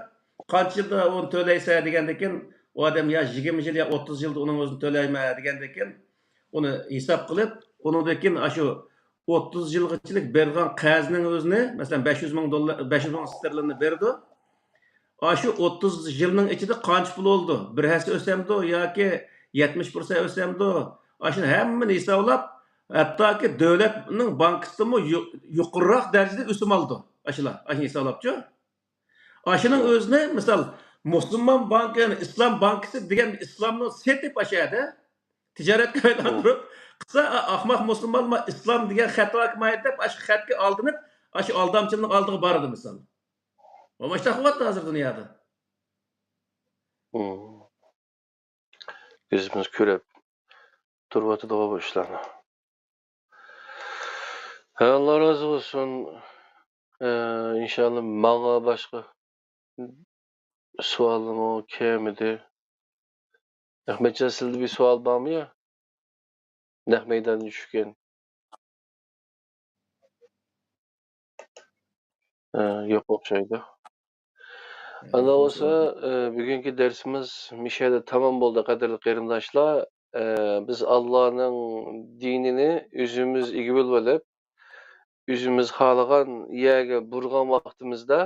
قانچە يىلدا ئۇنى تۆلەيسەن دېگەندىن كېيىن، ئۇ ئادەم يا يىگىرمە يىل، يا ئوتتۇز يىلدا ئۇنىڭ ئۆزىنى تۆلەيمەن دېگەندىن كېيىن، ئۇنى ھېساب قىلىپ، ئۇنىڭدىن كېيىن ئاشۇ ئوتتۇز يىلغىچىلىك بېرىدىغان قەرزنىڭ ئۆزىنى، مەسىلەن، بەش يۈز مىڭ دوللار، بەش يۈز مىڭ ستېرلىننى بېرىدۇ. ئاشۇ ئوتتۇز يىلنىڭ ئىچىدە قانچە پۇل بولىدۇ؟ بىر ھەسسە ئۆسەمدۇ ياكى يەتمىش پىرسەنت ئۆسەمدۇ؟ ئاشۇنى ھەممىنى ھېسابلاپ، ھەتتاكى دۆلەتنىڭ بانكىسىدىنمۇ يۇ-، يۇقىرىراق دەرىجىدە ئۆسۈم ئالىدۇ. ئاشۇلار، ئاشۇنى ھېسابلاپچۇ. ئاشۇنىڭ ئۆزىنى، مىسال، مۇسۇلمان بانكا، يەنى ئىسلام بانكىسى دېگەن ئىسلامنى سېتىپ ئاشۇ يەردە تىجارەتكە ئايلاندۇرۇپ قىلسا، ئا-، ئاخماق مۇسۇلمانلار ئىسلام دېگەن خەت ھاكىمىيەت دەپ، ئاشۇ خەتكە ئالدىنىپ، ئاشۇ ئالدامچىلىقنىڭ ئالدىغا بارىدۇ، مىسال. مۇشۇنداق بولۇۋاتىدۇ ھازىر دۇنيادا. كۆزىمىز كۆرۈپ تۇرۇۋاتىدىغۇ بۇ ئىشلارنى. ھە، ئاللا رازى بولسۇن. ئە، ئىنشاللا ماڭا باشقا سوئالمۇ كەلمىدى. ئەخمەتجان، سىلىدە بىر سوئال بارمۇ يا؟ نەق مەيداندىن چۈشكەن. ئە، يوق ئوخشايدۇ. ئانداق بولسا، ئە، بۈگۈنكى دەرسىمىز مۇشۇ يەردە تامام بولدى، قەدىرلىك قېرىنداشلار. ئە، بىز ئاللانىڭ دىنىنى ئۆزىمىز ئىگە بولۇۋېلىپ، ئۆزىمىز خالىغان يەرگە بۇرىغان ۋاقتىمىزدا،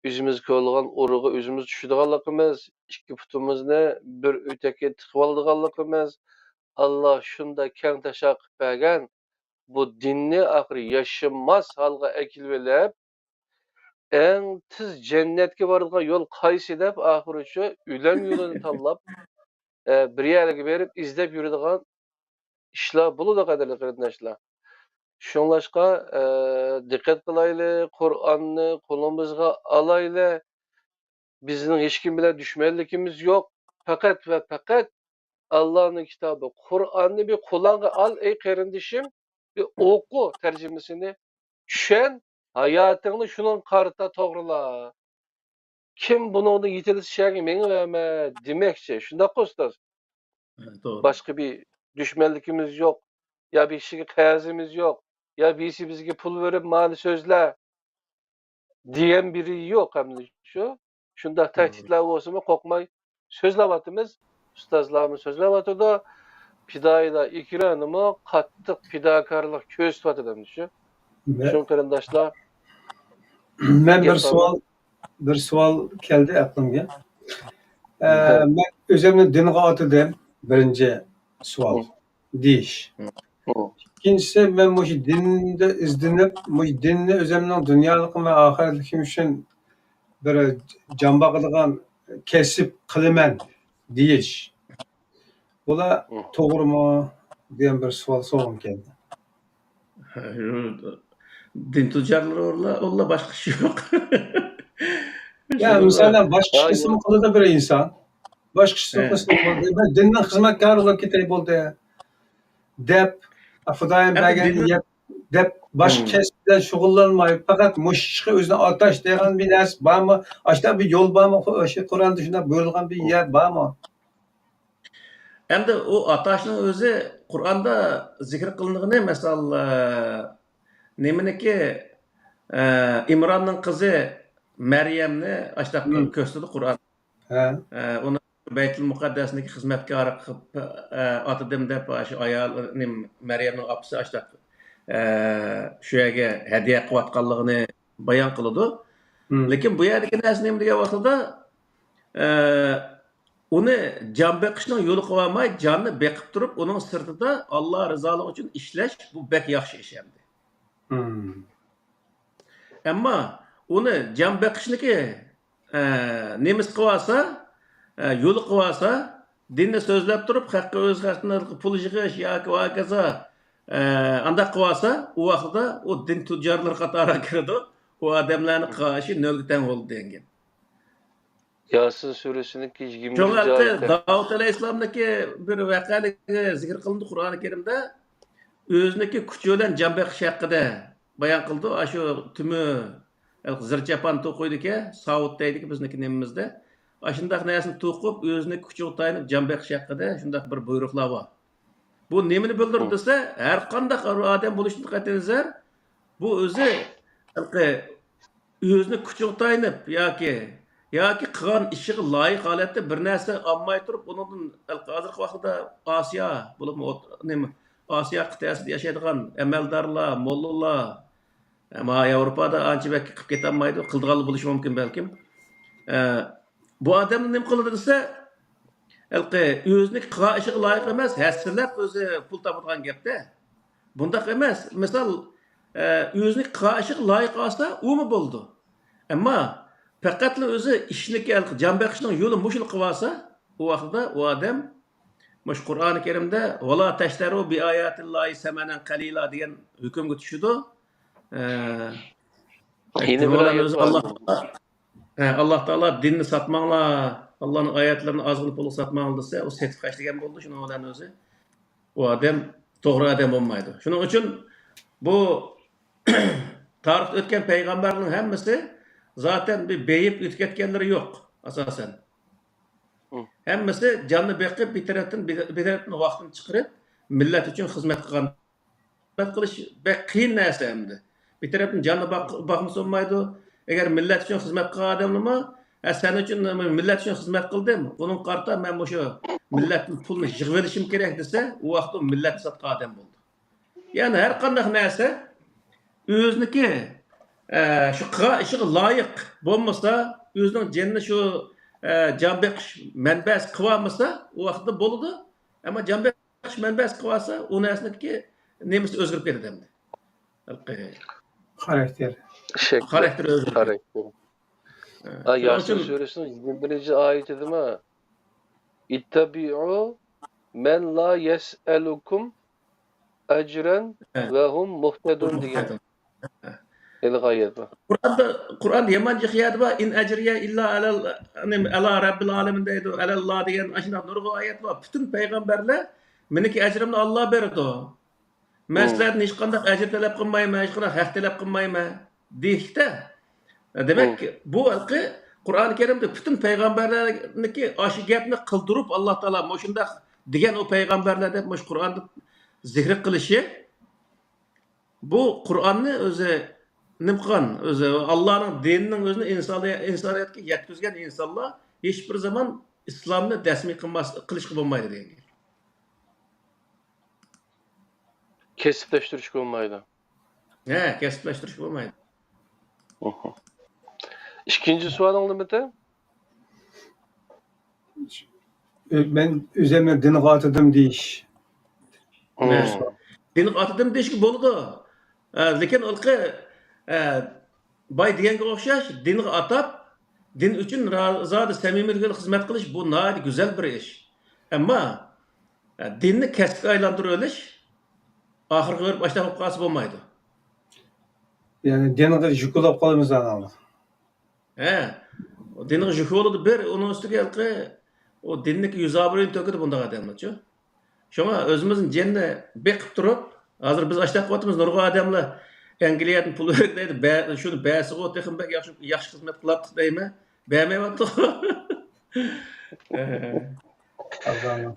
ئۆزىمىز كۆرىدىغان ئورۇنغا ئۆزىمىز چۈشىدىغانلىقىمىز، ئىككى پۇتىمىزنى بىر ئۆتەككە تىقىۋالىدىغانلىقىمىز، ئاللا شۇنداق كەڭ تاشا قىلىپ بەرگەن، بۇ دىننى ئاخىرى ياشىماس ھالغا ئەكېلىۋېلىپ، ئەڭ تېز جەننەتكە بارىدىغان يول قايسى دەپ، ئاخىرىچۇ ئۆلۈم يولىنى تاللاپ، ئە، بىر يەرلەرگە بېرىپ ئىزدەپ يۈرىدىغان ئىشلار بولىدۇ، قەدىرلىك قېرىنداشلار. شۇڭلاشقا، ئە، دىققەت قىلايلى، قۇرئاننى قولىمىزغا ئالايلى. بىزنىڭ ھېچكىم بىلەن دۈشمەنلىكىمىز يوق. پەقەت ۋە پەقەت ئاللانىڭ كىتابى، قۇرئاننى بىر قولۇڭغا ئال، ئەي قېرىندىشىم، بىر ئوقۇ تەرجىمىسىنى، چۈشەن، ھاياتىڭنى شۇنىڭغا قارىتا توغرىلا. كىم بۇنىڭدىن يېتىلسە شەرگە مېڭىۋەرمە دېمەكچى. شۇنداققۇ، ئۇستاز؟ ھە، توغرا. باشقا بىر دۈشمەنلىكىمىز يوق. يا بىر كىشىگە قەرزىمىز يوق. يا بىرسى بىزگە پۇل بېرىپ، مانا سۆزلە دېگەن بىرى يوق ئەمدى شۇ. شۇنداق توغرا. تەھدىتلەر بولسىمۇ قورقماي سۆزلەۋاتىمىز. ئۇستازلارمۇ سۆزلەۋاتىدۇ. پىدائىيلار ئېكرانىمۇ قاتتىق پىداكارلىق كۆرسىتىۋاتىدۇ ئەمدى شۇ. مە-، شۇ قېرىنداشلار، مەن بىر گەپ سوئال، بىر سوئال كەلدى ئەقلىمگە. ئە، مەن ئۆزۈمنى دىنغا ئاتىدىم، بىرىنچى سوئال دېيىش. ئىككىنچىسى، مەن مۇشۇ دىندا ئىزدىنىپ، مۇشۇ دىننى ئۆزۈمنىڭ دۇنيالىقىم ۋە ئاخىرەتلىكىم ئۈچۈن بىر جان باقىدىغان كەسىپ قىلىمەن دېيىش. بۇلار توغرىمۇ دېگەن بىر سوئال سورىغۇم كەلدى. دىن تۇجارلىرى ئۇلار، ئۇلار باشقا ئىش يوق. يا، مىسالەن، باشقا ئىش قىلسىمۇ قىلىدۇ بىر ئىنسان. باشقا ئىش قىلسىمۇ قىلىدۇ. مەن دىننىڭ خىزمەتكارى بولۇپ كېتەي بولدى دەپ، خۇدايىم بەرگەن نىيەت دەپ، باشقا كەسىپ بىلەن شۇغۇللانماي، پەقەت مۇشۇ ئىشقا ئۆزىنى ئاتاش دېگەن بىر نەرسە بارمۇ؟ ئاشۇنداق بىر يول بارمۇ؟ شۇ قۇرئاندا شۇنداق بۇيرۇلغان بىر يەر بارمۇ؟ ئەمدى ئۇ ئاتاشنىڭ ئۆزى قۇرئاندا زىكىر قىلىنغىنى، مىسال، ئە، نېمىنىكى، ئە، ئىمراننىڭ قىزى مەريەمنى ئاشتاق كۆرسىتىدۇ قۇرئان. ھە. ئە، ئۇنى بەيتۇل مۇقەددەسنىڭكى خىزمەتكارى قىلىپ، ئە، ئاتىدىم دەپ، شۇ ئايال، نېمە، مەريەمنىڭ ئاپىسى ئاشتاق، ئە، شۇ يەرگە ھەدىيە قىلىۋاتقانلىقىنى بايان قىلىدۇ. لېكىن بۇ يەردىكى نەرسە نېمە دېگەن ۋاقتىدا، ئە، ئۇنى جان بېقىشنىڭ يولى قىلىۋالماي، جاننى بېقىپ تۇرۇپ، ئۇنىڭ سىرتىدا ئاللا رىزالىقى ئۈچۈن ئىشلەش، بۇ بەك ياخشى ئىش ئەمدى. ئەمما ئۇنى جان بېقىشنىكى، ئە، نېمىسى قىلىۋالسا، ئە، يولى قىلىۋالسا، دىننى سۆزلەپ تۇرۇپ، خەققە ئۆز خەجلىرىدىن پۇل يىغىش ياكى ۋاكازا، ئە، ئانداق قىلىۋالسا، ئۇ ۋاقتىدا ئۇ دىن تۇجارلىرى قاتارىغا كىرىدۇ. ئۇ ئادەملەرنىڭ قىلغان ئىشى نۆلگە تەڭ بولىدۇ دېگەن گەپ. ياسىن سۈرىسىنىڭكى يىگىرمە شۇڭا داۋۇت ئەلەيھىسسالامنىڭكى بىر ۋەقەلىكى زىكىر قىلىنىدۇ قۇرئانى كەرىمدە. ئۆزىنىڭكى كۈچى بىلەن جان بېقىش ھەققىدە بايان قىلىدۇ. ئاشۇ تۈمۈ زىر چاپان توقۇيدىكەن، ساۋۇت دەيدىكەن بىزنىڭكى نېمىمىزدە. ئاشۇنداق نەرسىنى توقۇپ، ئۆزىنىڭكى كۈچىگە تايىنىپ جان بېقىش ھەققىدە شۇنداق بىر بۇيرۇقلار بار. بۇ نېمىنى بىلدۈرىدۇ دېسە، ھەر قانداق ئادەم بولۇشىدىن قەتئىينەزەر، بۇ ئۆزى ھېلىقى ئۆزىنىڭ كۈچىگە تايىنىپ ياكى، ياكى قىلغان ئىشىغا لايىق ھالەتتە بىر نەرسە ئالماي تۇرۇپ، ئۇنىڭدىن ھېلىقى ھازىرقى ۋاقىتتا ئاسىيا، بولۇپمۇ ئوت-، نېمە، ئاسىيا قىتئەسىدە ياشايدىغان ئەمەلدارلار، موللىلار، ئەمما ياۋروپادا ئانچە بەك قىلىپ كېتەلمەيدۇ، قىلىدىغانلا بولۇشى مۇمكىن بەلكىم. ئە، بۇ ئادەمنى نېمە قىلىدۇ دېسە، ھېلىقى ئۆزىنىڭ قىلغان ئىشىغا لايىق ئەمەس، ھەسسىلەپ ئۆزى پۇل تاپىدىغان گەپتە. بۇنداق ئەمەس. مىسال، ئە، ئۆزىنىڭ قىلغان ئىشىغا لايىق ئالسا، ئۇمۇ بولىدۇ. ئەمما پەقەتلا ئۆزى ئىشنىكى، ھېلىقى جان بېقىشنىڭ يولى مۇشۇلا قىلىۋالسا، ئۇ ۋاقتىدا ئۇ ئادەم مۇشۇ قۇرئانى كەرىمدە «ۋەلا تەشتەرۇ بىئاياتىللاھى سەمەنەن قەلىلا» دېگەن ھۆكۈمگە چۈشىدۇ. ئە، يەنە بىر ئايەت بار. ئاللا، ھە، ئاللا تائالا دىننى ساتماڭلار، ئاللانىڭ ئايەتلىرىنى ئازغىنە پۇلغا ساتماڭلار دېسە، ئۇ سېتىپ خەجلىگەن بولىدۇ. شۇنىڭ بىلەن ئۆزى ئۇ ئادەم توغرا ئادەم بولمايدۇ. شۇنىڭ ئۈچۈن بۇ تارىختا ئۆتكەن پەيغەمبەرنىڭ ھەممىسى زاتەن بىر بېيىپ ئۆتۈپ كەتكەنلىرى يوق، ئاساسەن. ھەممىسى جاننى بېقىپ، بىر تەرەپتىن، بىر، بىر تەرەپتىن ۋاقتىنى چىقىرىپ، مىللەت ئۈچۈن خىزمەت قىلغان. خىزمەت قىلىش بەك قىيىن نەرسە ئەمدى. بىر تەرەپتىن جاننى باق-، باقمىسا بولمايدۇ. ئەگەر مىللەت ئۈچۈن خىزمەت قىلغان ئادەملىمۇ ھە، سەن ئۈچۈن، مىللەت ئۈچۈن خىزمەت قىلدىم، بۇنىڭغا قارىتا مەن مۇشۇ مىللەتتىن پۇلنى يىغىۋېلىشىم كېرەك دېسە، ئۇ ۋاقىتتا ئۇ مىللەتنى ساتقان ئادەم بولىدۇ. يەنى ھەر قانداق نەرسە ئۆزىنىڭكى، ئە، شۇ قىلغان ئىشىغا لايىق بولمىسا، ئۆزىنىڭ جېنىنى شۇ، ئە، جان بېقىش مەنبەسى قىلىۋالمىسا، ئۇ ۋاقىتتا بولىدۇ. ئەمما جان بېقىش مەنبەسى قىلىۋالسا، ئۇ نەرسىنىڭكى نېمىسى ئۆزگىرىپ كېتىدۇ ئەمدى. خاراكتېر. شەكلى. خاراكتېر ئۆزگىرىپ كېتىدۇ. خاراكتېر. ھە، ئا، شۇنىڭ ياسىن ئۈچۈن سۈرىسىنىڭ يىگىرمە بىرىنچى ئايىتىدىمۇ، «اتبعوا من لا يسألكم أجرا وهم مهتدون» دېگەن. ھە. ھېلىقى ئايەت بار. قۇرئاندا، قۇرئاندا يامان جىق يەردە بار، «إن أجري إلا على، ئەلا رەببىل ئالەمىن» دەيدۇ، «ئەلەللا» دېگەن ئاشۇنداق نۇرغۇن ئايەت بار. پۈتۈن پەيغەمبەرلەر، «مېنىڭكى ئەجرىمنى ئاللا بېرىدۇ. مەن سىلەردىن ھېچقانداق ئەجىر تەلەپ قىلمايمەن، ھېچقانداق ھەق تەلەپ قىلمايمەن» دېيىشتە، دېمەك، بۇ ھېلىقى قۇرئان كەرىمدە پۈتۈن پەيغەمبەرلەرنىڭكى ئاشۇ گەپنى قىلدۇرۇپ، ئاللا تائالا مۇشۇنداق دېگەن ئۇ پەيغەمبەرلەر دەپ مۇشۇ قۇرئاندا زىكرى قىلىشى، بۇ قۇرئاننى ئۆزى نېمە قىلغان، ئۆزى ئاللانىڭ دىنىنىڭ ئۆزىنى ئىنسانىي-، ئىنسانىيەتكە يەتكۈزگەن ئىنسانلار ھېچبىر زامان ئىسلامنى دەسمىي قىلماس-، قىلىشقا بولمايدۇ دېگەن گەپ. كەسىپلەشتۈرۈشكە بولمايدۇ. ھە، كەسىپلەشتۈرۈشكە بولمايدۇ. ئىككىنچى سوئالىڭ نېمىدى؟ مەن ئۆزۈمنى دىنغا ئاتىدىم دېيىش. ھە. دىنغا ئاتىدىم دېيىشكە بولىدۇ. ھە، لېكىن ھېلىقى، ھە، باي دېگەنگە ئوخشاش، دىنغا ئاتاپ، دىن ئۈچۈن را-، زادى سەمىمىيلىك بىلەن خىزمەت قىلىش، بۇ ناھايىتى گۈزەل بىر ئىش. ئەمما، ھە، دىننى كەسىپكە ئايلاندۇرۇۋېلىش، ئاخىرىغا بېرىپ ئاشۇنداق بولۇپ قالسا بولمايدۇ. يەنى دىنغا يۈك بولۇپ قالىمىز ئاناڭلار. ھە، ئۇ دىنغا يۈك بولىدۇ بىر، ئۇنىڭ ئۈستىگە ھېلىقى ئۇ دىننىڭكى يۈز ئابرۇيىنى تۆكىدۇ بۇنداق ئادەملەرچۇ. شۇڭا ئۆزىمىزنىڭ جېنىنى بېقىپ تۇرۇپ، ھازىر بىز ئاشۇنداق قىلىۋاتىمىز، نۇرغۇن ئادەملەر ئەنگلىيەدىن پۇل بېرىپ دەيدۇ، بە-، شۇنى بەرسىغۇ تېخىمۇ بەك ياخشى، ياخشى خىزمەت قىلاتتۇق دەيمەن، بەرمەيۋاتىدۇ.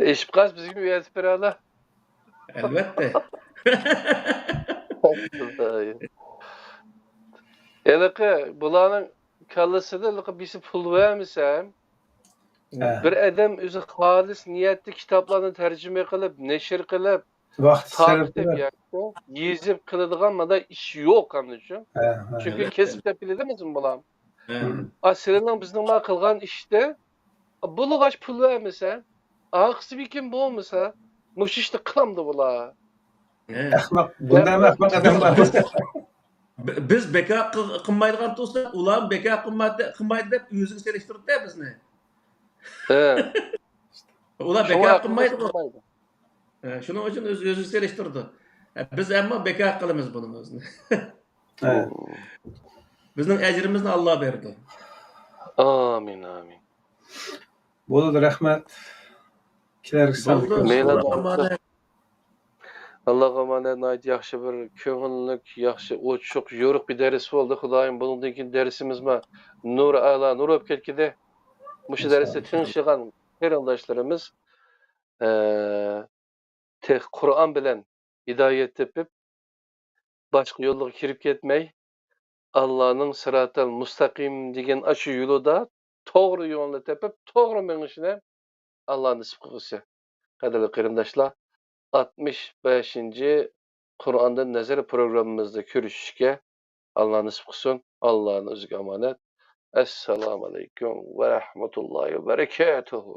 ئېشىپ قالسا بىزگىمۇ ئېۋەتىپ بېرەلا. ئەلۋەتتە. ھېلىقى بۇلارنىڭ كاللىسىدا ھېلىقى بىرسى پۇل بەرمىسە، ھە. بىر ئادەم ئۆزى خالىس نىيەتتە كىتابلارنى تەرجىمە قىلىپ، نەشر قىلىپ، ۋاقىت سەرپ تارقىتىپ قىلىپ. ياكى يېزىپ قىلىدىغان مانداق ئىش يوق ئاندىن شۇ. ھە، ھە. چۈنكى ئەلۋەتتە. كەسىپ دەپ بىلىدۇ بىزنى بۇلار. ھە. ئا، سىلىنىڭ بىزنىڭ ما قىلغان ئىشتە بولغاچ پۇل بەرمىسە، ئارقىسى بىكىم بولمىسا، مۇشۇ ئىشنى قىلامدۇ بۇلار؟ ھە. ئەخمەق، بۇنداق ئەخمەق ئادەم بار. بىز، بى-، بىز بىكار قىل-، قىلمايدىغان تۇرساق، ئۇلار بىكار قىلمايدۇ، قىلمايدۇ دەپ ئۆزىگە سېلىشتۇرىدۇ بىزنى. ھە. ئۇلار شۇڭا بىكار قىلمايدىغۇ. ھە، شۇنىڭ ئۈچۈن ئۆز-، ئۆزىگە سېلىشتۇرىدۇ. ھە، بىز ئەمما بىكار قىلىمىز بۇنى ئۆزىنى. ھە. بىزنىڭ ئەجرىمىزنى ئاللا بېرىدۇ. ئامىن، ئامىن. بولىدۇ، رەھمەت. كېلەركى ساندا. مەيلى، ئاللاغا ئامانەت. ئاللاغا ئامانەت، ناھايىتى ياخشى بىر كۆڭۈللۈك، ياخشى ئوچۇق، يورۇق بىر دەرس بولدى. خۇدايىم، بۇنىڭدىن كېيىن دەرسىمىزمۇ نۇر ئەلا نۇر بولۇپ كەتكىدى. مۇشۇ دەرسنى تىڭشىغان قېرىنداشلىرىمىز، ئە، تېخى قۇرئان بىلەن ھىدايەت تېپىپ، باشقا يوللارغا كىرىپ كەتمەي، ئاللانىڭ سىراتەل مۇستەقىم دېگەن ئاشۇ يولىدا توغرا يولنى تېپىپ، توغرا مېڭىشىنى ئاللا نېسىپ قىلغۇسى. قەدىرلىك قېرىنداشلار، ئاتمىش بەشىنچى قۇرئاندىن نەزەر پروگراممىمىزدا كۆرۈشۈشكە ئاللا نېسىپ قىلسۇن. ئاللانىڭ ئۆزىگە ئامانەت. ئەسسالامۇ ئەلەيكۇم ۋە رەھمەتۇللاھى ۋە بەرەكاتۇھۇ.